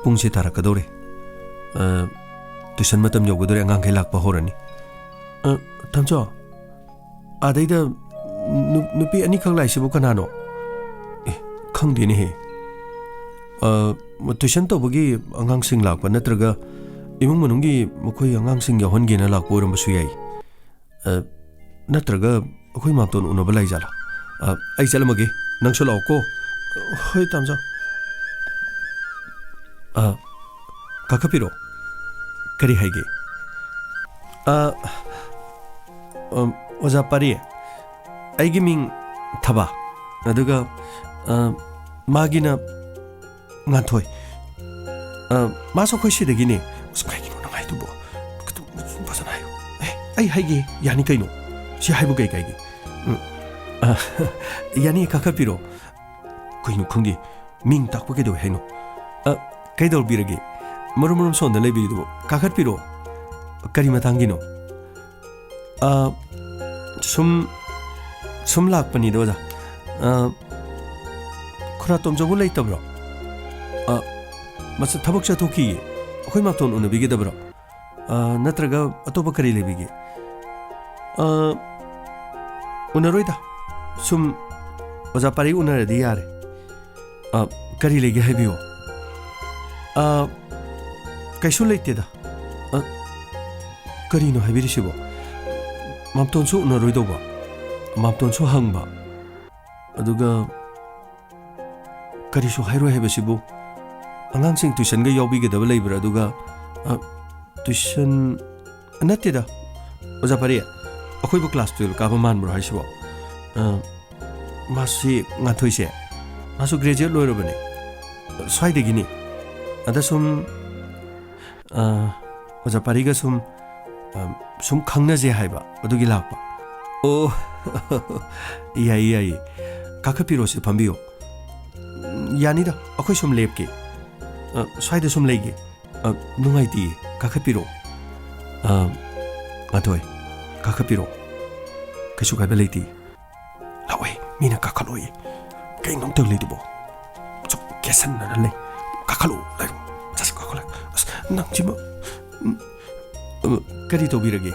ꯄꯨꯡꯁꯦ ꯇꯥꯔꯛꯀꯗꯧꯔꯦ꯫ ꯑ, tuition ꯃꯇꯝ ꯌꯧꯒꯗꯧꯔꯦ, ꯑꯉꯥꯡꯈꯩ ꯂꯥꯛꯄ ꯍꯧꯔꯅꯤ꯫ ꯑ, ꯇꯥꯃꯣꯆꯧ, ꯑꯥꯗꯩꯗ ꯅꯨ-, ꯅꯨꯄꯤ ꯑꯅꯤꯈꯛ ꯂꯥꯛꯏꯁꯤꯕꯨ ꯀꯅꯥꯅꯣ? ꯑꯦ, ꯈꯪꯗꯦꯅꯦꯍꯦ꯫ ꯑ, tuition ꯇꯧꯕꯒꯤ ꯑꯉꯥꯡꯁꯤꯡ ꯂꯥꯛꯄ ꯅꯠꯇ꯭ꯔꯒ ꯏꯃꯨꯡ ꯃꯅꯨꯡꯒꯤ ꯃꯈꯣꯏ ꯑꯉꯥꯡꯁꯤꯡ ꯌꯥꯎꯍꯟꯒꯦꯅ ꯂꯥꯛꯄ ꯑꯣꯏꯔꯝꯕꯁꯨ ꯌꯥꯏ꯫ ꯑ, ꯅꯠꯇ꯭ꯔꯒ ꯑꯩꯈꯣꯏ ꯃꯥꯝꯇꯣꯟ ꯎꯅꯕ ꯂꯥꯛꯏꯖꯥꯠꯂꯥ? ꯑ, ꯑꯩ ꯆꯠꯂꯝꯃꯒꯦ, ꯅꯪꯁꯨ ꯂꯥꯛꯑꯣꯀꯣ꯫ ꯍꯣꯏ, ꯇꯥꯃꯣꯆꯧ꯫ ꯑ, ꯀꯥꯈꯠꯄꯤꯔꯣ꯫ ꯀꯔꯤ ꯍꯥꯏꯒꯦ? ꯑ, ꯑ, ꯑꯣꯖꯥ ꯄꯥꯔꯤ, ꯑꯩꯒꯤ ꯃꯤꯡ ꯊꯕꯥ, ꯑꯗꯨꯒ, ꯑ, ꯃꯥꯒꯤꯅ ꯉꯥꯟꯊꯣꯏ꯫ ꯑ, ꯃꯥꯁꯨ ꯑꯩꯈꯣꯏ ꯁꯤꯗꯒꯤꯅꯦ꯫ ꯑꯁ, ꯀꯩꯒꯤꯅꯣ ꯅꯪ ꯍꯥꯏꯗꯨꯕꯣ? ꯈꯤꯇꯪ ꯐꯖꯅ ꯍꯥꯏꯌꯨ꯫ ꯑꯦ, ꯑꯩ ꯍꯥꯏꯒꯦ, ꯌꯥꯅꯤ ꯀꯩꯅꯣ? ꯁꯤ ꯍꯥꯏꯕꯨ ꯀꯩ ꯀꯥꯏꯒꯦ? ꯎꯝ, ꯑ, ꯌꯥꯅꯤ, ꯀꯥꯈꯠꯄꯤꯔꯣ꯫ ꯀꯩꯅꯣ ꯈꯪꯗꯦ, ꯃꯤꯡ ꯇꯥꯛꯄ ꯀꯩꯗꯧꯋꯦ ꯍꯥꯏꯅꯣ? ꯑ, ꯀꯩꯗꯧꯕꯤꯔꯒꯦ? ꯃꯔꯨꯝ ꯃꯔꯨꯝ ꯁꯣꯟꯗ ꯂꯩꯕꯤꯔꯤꯗꯨꯕꯨ ꯀꯥꯈꯠꯄꯤꯔꯣ꯫ ꯀꯔꯤ ꯃꯇꯥꯡꯒꯤꯅꯣ? ꯑ, ꯁꯨꯝ, ꯁꯨꯝ ꯂꯥꯛꯄꯅꯤꯗ, ꯑꯣꯖꯥ꯫ ꯑ, ꯈꯨꯔꯥ ꯇꯣꯝꯆꯧꯕꯨ ꯂꯩꯇꯕ꯭ꯔꯣ? ꯑ, ꯃꯁꯥ ꯊꯕꯛ ꯆꯠꯊꯣꯛꯈꯤꯌꯦ꯫ ꯑꯩꯈꯣꯏ ꯃꯥꯝꯇꯣꯟ ꯎꯅꯕꯤꯒꯗꯕ꯭ꯔꯣ? ꯑ, ꯅꯠꯇ꯭ꯔꯒ ꯑꯇꯣꯞꯄ ꯀꯔꯤ ꯂꯩꯕꯤꯒꯦ? ꯑ, ꯎꯅꯔꯣꯏꯗ꯫ ꯁꯨꯝ ꯑꯣꯖꯥ ꯄꯥꯔꯤ ꯎꯅꯔꯗꯤ ꯌꯥꯔꯦ꯫ ꯑ, ꯀꯔꯤ ꯂꯩꯒꯦ ꯍꯥꯏꯕꯤꯌꯨ꯫ ꯑ, ꯀꯩꯁꯨ ꯂꯩꯇꯦꯗ꯫ ꯑ, ꯀꯔꯤꯅꯣ ꯍꯥꯏꯕꯤꯔꯤꯁꯤꯕꯣ? ꯃꯥꯝꯇꯣꯟꯁꯨ ꯎꯅꯔꯣꯏꯗꯧꯕ? ꯃꯥꯝꯇꯣꯟꯁꯨ ꯍꯪꯕ? ꯑꯗꯨꯒ ꯀꯔꯤꯁꯨ ꯍꯥꯏꯔꯣꯏ ꯍꯥꯏꯕꯁꯤꯕꯨ? ꯑꯉꯥꯡꯁꯤꯡ tuitionꯒ ꯌꯥꯎꯕꯤꯒꯗꯕ ꯂꯩꯕ꯭ꯔꯥ? ꯑꯗꯨꯒ, ꯑ, tuition, ꯅꯠꯇꯦꯗ, ꯑꯣꯖꯥ ꯄꯥꯔꯤ, ꯑꯩꯈꯣꯏꯕꯨ class twelve ꯀꯥꯕ ꯃꯥꯟꯕ꯭ꯔꯣ ꯍꯥꯏꯁꯤꯕꯣ? ꯑ, ꯃꯥꯁꯤ, ꯉꯥꯟꯊꯣꯏꯁꯦ, ꯃꯥꯁꯨ graduate ꯂꯣꯏꯔꯕꯅꯦ꯫ ꯁ꯭ꯋꯥꯏꯗꯒꯤꯅꯤ꯫ ꯑꯗ ꯁꯨꯝ, ꯑ, ꯑꯣꯖꯥ ꯄꯥꯔꯤꯒ ꯁꯨꯝ, ꯑ, ꯁꯨꯝ ꯈꯪꯅꯖꯦ ꯍꯥꯏꯕ ꯑꯗꯨꯒꯤ ꯂꯥꯛꯄ꯫ ꯑꯣ, ꯌꯥꯏꯌꯦ, ꯌꯥꯏꯌꯦ꯫ ꯀꯥꯈꯠꯄꯤꯔꯣ, ꯁꯤꯗ ꯐꯝꯕꯤꯌꯣ꯫ ꯎꯝ, ꯌꯥꯅꯤꯗ, ꯑꯩꯈꯣꯏ ꯁꯨꯝ ꯂꯦꯞꯀꯦ꯫ ꯑ, ꯁ꯭ꯋꯥꯏꯗ ꯁꯨꯝ ꯂꯩꯒꯦ꯫ ꯑ, ꯅꯨꯡꯉꯥꯏꯇꯤꯌꯦ, ꯀꯥꯈꯠꯄꯤꯔꯣ꯫ ꯑ, ꯉꯥꯟꯊꯣꯏ, ꯀꯥꯈꯠꯄꯤꯔꯣ꯫ ꯀꯩꯁꯨ ꯀꯥꯏꯕ ꯂꯩꯇꯦ꯫ ꯂꯥꯛꯑꯣꯏ, ꯃꯤꯅ ꯀꯥꯈꯠꯂꯣꯏ꯫ ꯀꯩꯅꯣ ꯇꯧ ꯂꯩꯗꯨꯕꯣ? ꯁꯨꯝ ꯀꯦꯁꯟꯅꯔ ꯂꯩ꯫ ꯀꯥꯈꯠꯂꯣ, ꯂꯩꯔꯣ꯫ ꯆꯠꯁꯤ, ꯀꯥꯈꯠꯂꯣ꯫ ꯑꯁ, ꯅꯪꯁꯤꯃ꯫ ꯎꯝ, ꯑ, ꯀꯔꯤ ꯇꯧꯕꯤꯔꯒꯦ?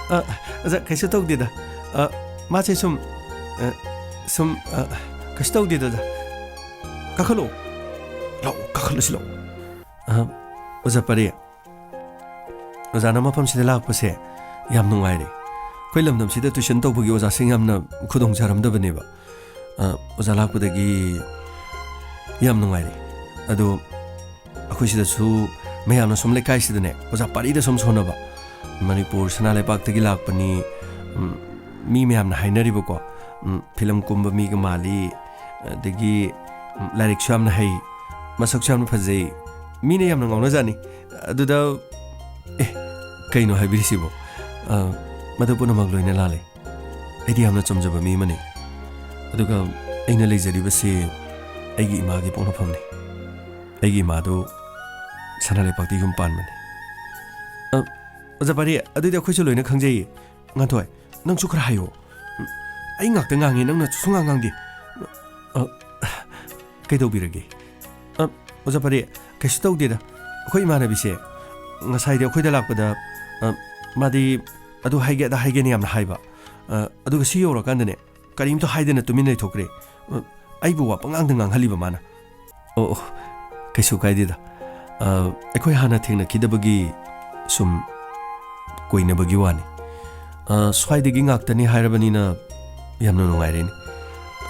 ꯑ, ꯑꯣꯖꯥ, ꯀꯩꯁꯨ ꯇꯧꯗꯦꯗ꯫ ꯑ, ꯃꯥꯁꯦ ꯁꯨꯝ, ꯑ, ꯁꯨꯝ, ꯑ, ꯀꯩꯁꯨ ꯇꯧꯗꯦꯗ, ꯑꯣꯖꯥ꯫ ꯀꯥꯈꯠꯂꯣ꯫ ꯂꯥꯛꯑꯣ, ꯀꯥꯈꯠꯂꯁꯤ ꯂꯥꯛꯑꯣ꯫ ꯑ, ꯑꯣꯖꯥ ꯄꯔꯦ, ꯑꯣꯖꯥꯅ ꯃꯐꯝꯁꯤꯗ ꯂꯥꯛꯄꯁꯦ ꯌꯥꯝ ꯅꯨꯡꯉꯥꯏꯔꯦ꯫ ꯑꯩꯈꯣꯏ ꯂꯝꯗꯝꯁꯤꯗ tuition ꯇꯧꯕꯒꯤ ꯑꯣꯖꯥꯁꯤꯡ ꯌꯥꯝꯅ ꯈꯨꯗꯣꯡ ꯆꯥꯔꯝꯗꯕꯅꯦꯕ꯫ ꯑ, ꯑꯣꯖꯥ ꯂꯥꯛꯄꯗꯒꯤ ꯌꯥꯝ ꯅꯨꯡꯉꯥꯏꯔꯦ꯫ ꯑꯗꯣ ꯑꯩꯈꯣꯏ ꯁꯤꯗꯁꯨ ꯃꯌꯥꯝꯅ ꯁꯨꯝ ꯂꯩꯀꯥꯏꯁꯤꯗꯅꯦ ꯑꯣꯖꯥ ꯄꯥꯔꯤꯗ ꯁꯨꯝ ꯁꯣꯟꯅꯕ꯫ ꯃꯅꯤꯄꯨꯔ ꯁꯅꯥ ꯂꯩꯕꯥꯛꯇꯒꯤ ꯂꯥꯛꯄꯅꯤ, ꯎꯝ, ꯃꯤ ꯃꯌꯥꯝꯅ ꯍꯥꯏꯅꯔꯤꯕꯀꯣ, ꯎꯝ, ꯐꯤꯂꯝ ꯀꯨꯝꯕ ꯃꯤꯒ ꯃꯥꯜꯂꯤ, ꯑꯗꯒꯤ, ꯎꯝ, ꯂꯥꯏꯔꯤꯛꯁꯨ ꯌꯥꯝꯅ ꯍꯩ, ꯃꯁꯛꯁꯨ ꯌꯥꯝꯅ ꯐꯖꯩ, ꯃꯤꯅ ꯌꯥꯝꯅ ꯉꯥꯎꯅꯖꯥꯠꯅꯤ꯫ ꯑꯗꯨꯗ, ꯑꯦ, ꯀꯩꯅꯣ ꯍꯥꯏꯕꯤꯔꯤꯁꯤꯕꯣ? ꯑ, ꯃꯗꯨ ꯄꯨꯝꯅꯃꯛ ꯂꯣꯏꯅ ꯂꯥꯜꯂꯦ꯫ ꯑꯩꯗꯤ ꯌꯥꯝꯅ ꯆꯝꯖꯕ ꯃꯤ ꯑꯃꯅꯤ꯫ ꯑꯗꯨꯒ ꯑꯩꯅ ꯂꯩꯖꯔꯤꯕꯁꯤ ꯑꯩꯒꯤ ꯏꯃꯥꯒꯤ ꯄꯣꯛꯅꯐꯝꯅꯤ꯫ ꯑꯩꯒꯤ ꯏꯃꯥꯗꯨ ꯁꯅꯥ ꯂꯩꯄꯥꯛꯇ ꯌꯨꯝ ꯄꯥꯟꯕꯅꯤ꯫ ꯑ, ꯑꯣꯖꯥ ꯄꯥꯔꯤ, ꯑꯗꯨꯗꯤ ꯑꯩꯈꯣꯏꯁꯨ ꯂꯣꯏꯅ ꯈꯪꯖꯩꯌꯦ꯫ ꯉꯥꯟꯊꯣꯏ, ꯅꯪꯁꯨ ꯈꯔ ꯍꯥꯏꯌꯣ꯫ ꯑꯩ ꯉꯥꯛꯇ ꯉꯥꯡꯉꯤ, ꯅꯪꯅ ꯁꯨꯡꯉꯥꯡ ꯉꯥꯡꯗꯦ꯫ ꯑ, ꯀꯩꯗꯧꯕꯤꯔꯒꯦ? ꯑ, ꯑꯣꯖꯥ ꯄꯥꯔꯤ, ꯀꯩꯁꯨ ꯇꯧꯗꯦꯗ꯫ ꯑꯩꯈꯣꯏ ꯏꯃꯥꯟꯅꯕꯤꯁꯦ ꯉꯁꯥꯏꯗꯤ ꯑꯩꯈꯣꯏꯗ ꯂꯥꯛꯄꯗ, ꯑ, ꯃꯥꯗꯤ ꯑꯗꯨ ꯍꯥꯏꯒꯦ ꯑꯗꯥ ꯍꯥꯏꯒꯦꯅ ꯌꯥꯝꯅ ꯍꯥꯏꯕ꯫ ꯑ, ꯑꯗꯨꯒ ꯁꯤ ꯌꯧꯔꯀꯥꯟꯗꯅꯦ, ꯀꯔꯤꯝꯇ ꯍꯥꯏꯗꯅ ꯇꯨꯃꯤꯟ ꯂꯩꯊꯣꯛꯈ꯭ꯔꯦ꯫ ꯑ, ꯑꯩꯕꯨ ꯋꯥ ꯄꯉꯥꯡꯗ ꯉꯥꯡꯍꯜꯂꯤꯕ ꯃꯥꯅ꯫ ꯑꯣ, ꯑꯣ, ꯀꯩꯁꯨ ꯀꯥꯏꯗꯦꯗ꯫ ꯑ, ꯑꯩꯈꯣꯏ ꯍꯥꯟꯅ ꯊꯦꯡꯅꯈꯤꯗꯕꯒꯤ ꯁꯨꯝ ꯀꯣꯏꯅꯕꯒꯤ ꯋꯥꯅꯤ꯫ ꯑ, ꯁ꯭ꯋꯥꯏꯗꯒꯤ ꯉꯥꯛꯇꯅꯤ ꯍꯥꯏꯔꯕꯅꯤꯅ ꯌꯥꯝꯅ ꯅꯨꯡꯉꯥꯏꯔꯦꯅꯦ꯫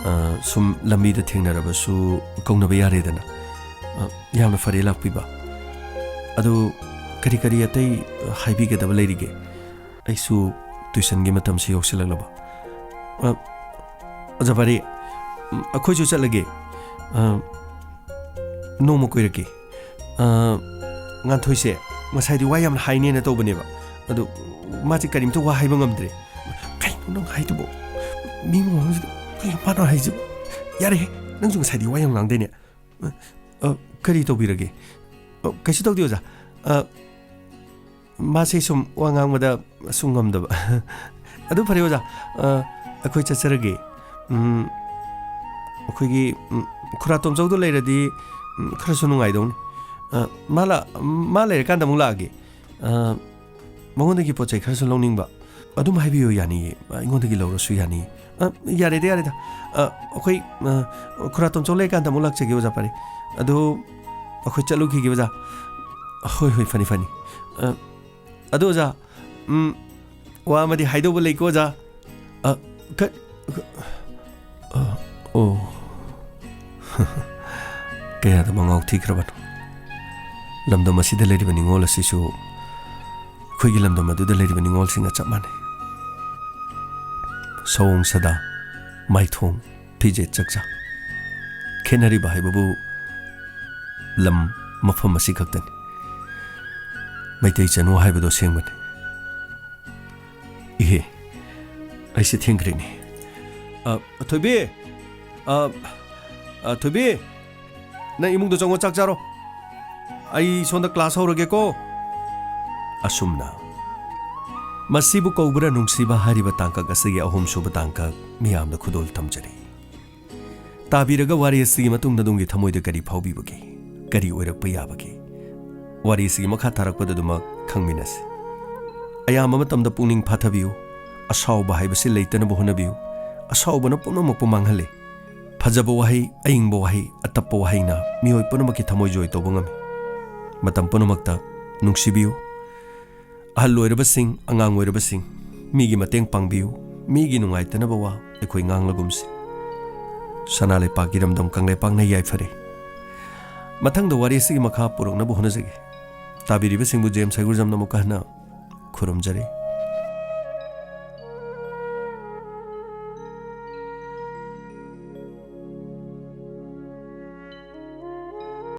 ꯑ, ꯁꯨꯝ ꯂꯝꯕꯤꯗ ꯊꯦꯡꯅꯔꯕꯁꯨ ꯀꯧꯅꯕ ꯌꯥꯔꯦꯗꯅ꯫ ꯑ, ꯌꯥꯝꯅ ꯐꯔꯦ ꯂꯥꯛꯄꯤꯕ꯫ ꯑꯗꯨ ꯀꯔꯤ ꯀꯔꯤ ꯑꯇꯩ ꯍꯥꯏꯕꯤꯒꯗꯕ ꯂꯩꯔꯤꯒꯦ? ꯑꯩꯁꯨ tuitionꯒꯤ ꯃꯇꯝꯁꯤ ꯌꯧꯁꯤꯜꯂꯛꯂꯕ꯫ ꯑ, ꯑꯣꯖꯥ ꯄꯥꯔꯤ, ꯎꯝ, ꯑꯩꯈꯣꯏꯁꯨ ꯆꯠꯂꯒꯦ꯫ ꯑ, ꯅꯣꯡꯃ ꯀꯣꯏꯔꯛꯀꯦ꯫ ꯑ, ꯉꯥꯟꯊꯣꯏꯁꯦ ꯉꯁꯥꯏꯗꯤ ꯋꯥ ꯌꯥꯝꯅ ꯍꯥꯏꯅꯦꯅ ꯇꯧꯕꯅꯦꯕ꯫ ꯑꯗꯣ ꯃꯥꯁꯦ ꯀꯔꯤꯝꯇ ꯋꯥ ꯍꯥꯏꯕ ꯉꯝꯗ꯭ꯔꯦ꯫ "ꯀꯩꯅꯣ ꯅꯪ ꯍꯥꯏꯗꯨꯕꯣ? ꯃꯤ ꯃꯃꯥꯡꯁꯤꯗ ꯀꯩꯅꯣ ꯃꯥꯅ ꯍꯥꯏꯁꯤꯕꯣ? ꯌꯥꯔꯦꯍꯦ, ꯅꯪꯁꯨ ꯉꯁꯥꯏꯗꯤ ꯋꯥ ꯌꯥꯝ ꯉꯥꯡꯗꯦꯅꯦ꯫ ꯑ, ꯀꯔꯤ ꯇꯧꯕꯤꯔꯒꯦ?" "ꯑ, ꯀꯩꯁꯨ ꯇꯧꯗꯦ, ꯑꯣꯖꯥ꯫ ꯑ, ꯃꯥꯁꯦ ꯁꯨꯝ ꯋꯥ ꯉꯥꯡꯕꯗ ꯁꯨꯝ ꯉꯝꯗꯕ꯫" "ꯑꯗꯨ ꯐꯔꯦ, ꯑꯣꯖꯥ꯫ ꯑ, ꯑꯩꯈꯣꯏ ꯆꯠꯆꯔꯒꯦ꯫ ꯎꯝ, ꯑꯩꯈꯣꯏꯒꯤ, ꯎꯝ, ꯈꯨꯔꯥ ꯇꯣꯝꯆꯧꯗꯣ ꯂꯩꯔꯗꯤ, ꯎꯝ, ꯈꯔꯁꯨ ꯅꯨꯡꯉꯥꯏꯗꯧꯅꯤ꯫ ꯑ, ꯃꯥ ꯂꯥ-, ꯃꯥ ꯂꯩꯔꯀꯥꯟꯗ ꯑꯃꯨꯛ ꯂꯥꯛꯑꯒꯦ꯫ ꯑ, ꯃꯉꯣꯟꯗꯒꯤ ꯄꯣꯠ ꯆꯩ ꯈꯔꯁꯨ ꯂꯧꯅꯤꯡꯕ꯫" "ꯑꯗꯨꯝ ꯍꯥꯏꯕꯤꯌꯨ, ꯌꯥꯅꯤꯌꯦ꯫ ꯑꯩꯉꯣꯟꯗꯒꯤ ꯂꯧꯔꯁꯨ ꯌꯥꯅꯤꯌꯦ꯫" "ꯑ, ꯌꯥꯔꯦꯗ, ꯌꯥꯔꯦꯗ꯫ ꯑ, ꯑꯩꯈꯣꯏ, ꯑ, ꯈꯨꯔꯥ ꯇꯣꯝꯆꯧ ꯂꯩꯀꯥꯟꯗ ꯑꯃꯨꯛ ꯂꯥꯛꯆꯒꯦ, ꯑꯣꯖꯥ꯫ ꯐꯔꯦ꯫ ꯑꯗꯣ ꯑꯩꯈꯣꯏ ꯆꯠꯂꯨꯈꯤꯒꯦ, ꯑꯣꯖꯥ꯫" "ꯍꯣꯏ, ꯍꯣꯏ, ꯐꯅꯤ, ꯐꯅꯤ꯫ ꯑ, ꯑꯗꯣ, ꯑꯣꯖꯥ, ꯎꯝ, ꯋꯥ ꯑꯃꯗꯤ ꯍꯥꯏꯗꯧꯕ ꯂꯩꯀꯣ, ꯑꯣꯖꯥ꯫" "ꯑ, ꯀ-, ꯀ-, ꯑ, ꯑꯣ꯫" ꯀꯌꯥꯗ ꯃꯉꯥꯎ ꯊꯤꯈ꯭ꯔꯕꯅꯣ꯫ ꯂꯝꯗꯝ ꯑꯁꯤꯗ ꯂꯩꯔꯤꯕ ꯅꯤꯡꯉꯣꯜ ꯑꯁꯤꯁꯨ ꯑꯩꯈꯣꯏꯒꯤ ꯂꯝꯗꯝ ꯑꯗꯨꯗ ꯂꯩꯔꯤꯕ ꯅꯤꯡꯉꯣꯜꯁꯤꯡꯒ ꯆꯞ ꯃꯥꯟꯅꯩ꯫ ꯁꯑꯣꯡ ꯁꯥꯗꯥ, ꯃꯥꯏꯊꯣꯡ, ꯐꯤꯖꯦꯠ ꯆꯛꯆꯥ ꯈꯦꯠꯅꯔꯤꯕ ꯍꯥꯏꯕꯕꯨ ꯂꯝ, ꯃꯐꯝ ꯑꯁꯤ ꯈꯛꯇꯅꯤ꯫ ꯃꯩꯇꯩ ꯆꯅꯨ ꯍꯥꯏꯕꯗꯣ ꯑꯁꯦꯡꯕꯅꯤ꯫ ꯏꯍꯦ, ꯑꯩꯁꯦ ꯊꯦꯡꯈ꯭ꯔꯦꯅꯦ꯫ ꯑ, ꯊꯣꯏꯕꯤ! ꯑ, ꯑ, ꯊꯣꯏꯕꯤ! ꯅꯪ ꯏꯃꯨꯡꯗ ꯆꯪꯉꯣ, ꯆꯥꯛ ꯆꯥꯔꯣ꯫ ꯑꯩ ꯁꯣꯝꯗ ꯀ꯭ꯂꯥꯁ ꯍꯧꯔꯒꯦꯀꯣ꯫ ꯑꯁꯨꯝꯅ "ꯃꯁꯤꯕꯨ ꯀꯧꯕ꯭ꯔꯥ ꯅꯨꯡꯁꯤꯕ" ꯍꯥꯏꯔꯤꯕ ꯇꯥꯡꯀꯛ ꯑꯁꯤꯒꯤ ꯑꯍꯨꯝꯁꯨꯕ ꯇꯥꯡꯀꯛ ꯃꯤꯌꯥꯝꯗ ꯈꯨꯗꯣꯜ ꯊꯝꯖꯔꯤ꯫ ꯇꯥꯕꯤꯔꯒ ꯋꯥꯔꯤ ꯑꯁꯤꯒꯤ ꯃꯇꯨꯡꯗ ꯑꯗꯣꯝꯒꯤ ꯊꯃꯣꯏꯗ ꯀꯔꯤ ꯐꯥꯎꯕꯤꯕꯒꯦ? ꯀꯔꯤ ꯑꯣꯏꯔꯛꯄ ꯌꯥꯕꯒꯦ? ꯋꯥꯔꯤ ꯑꯁꯤꯒꯤ ꯃꯈꯥ ꯇꯥꯔꯛꯄꯗ ꯑꯗꯨꯃꯛ ꯈꯪꯃꯤꯟꯅꯁꯤ꯫ ꯑꯌꯥꯝꯕ ꯃꯇꯝꯗ ꯄꯨꯛꯅꯤꯡ ꯐꯥꯊꯕꯤꯌꯨ꯫ ꯑꯁꯥꯎꯕ ꯍꯥꯏꯕꯁꯤ ꯂꯩꯇꯅꯕ ꯍꯣꯠꯅꯕꯤꯌꯨ꯫ ꯑꯁꯥꯎꯕꯅ ꯄꯨꯝꯅꯃꯛꯄꯨ ꯃꯥꯡꯍꯜꯂꯤ꯫ ꯐꯖꯕ ꯋꯥꯍꯩ, ꯑꯏꯪꯕ ꯋꯥꯍꯩ, ꯑꯇꯞꯄ ꯋꯥꯍꯩꯅ ꯃꯤꯑꯣꯏ ꯄꯨꯝꯅꯃꯛꯀꯤ ꯊꯃꯣꯏ ꯖꯣꯏ ꯇꯧꯕ ꯉꯝꯃꯤ꯫ ꯃꯇꯝ ꯄꯨꯝꯅꯃꯛꯇ ꯅꯨꯡꯁꯤꯕꯤꯌꯨ꯫ ꯑꯍꯜ ꯑꯣꯏꯔꯕꯁꯤꯡ, ꯑꯉꯥꯡ ꯑꯣꯏꯔꯕꯁꯤꯡ, ꯃꯤꯒꯤ ꯃꯇꯦꯡ ꯄꯥꯡꯕꯤꯌꯨ꯫ ꯃꯤꯒꯤ ꯅꯨꯡꯉꯥꯏꯇꯅꯕ ꯋꯥ ꯑꯩꯈꯣꯏ ꯉꯥꯡꯂꯒꯨꯝꯁꯤ꯫ ꯁꯅꯥ ꯂꯩꯄꯥꯛ ꯏꯔꯝꯗꯝ ꯀꯪꯂꯩꯄꯥꯛꯅ ꯌꯥꯏꯐꯔꯦ꯫ ꯃꯊꯪꯗ ꯋꯥꯔꯤ ꯑꯁꯤꯒꯤ ꯃꯈꯥ ꯄꯨꯔꯛꯅꯕ ꯍꯣꯠꯅꯖꯒꯦ꯫ ꯇꯥꯕꯤꯔꯤꯕꯁꯤꯡꯕꯨ ꯖꯦꯝꯁ ꯍꯩꯒꯨꯔꯖꯝꯅ ꯑꯃꯨꯛꯀ ꯍꯟꯅ ꯈꯨꯔꯨꯝꯖꯔꯤ꯫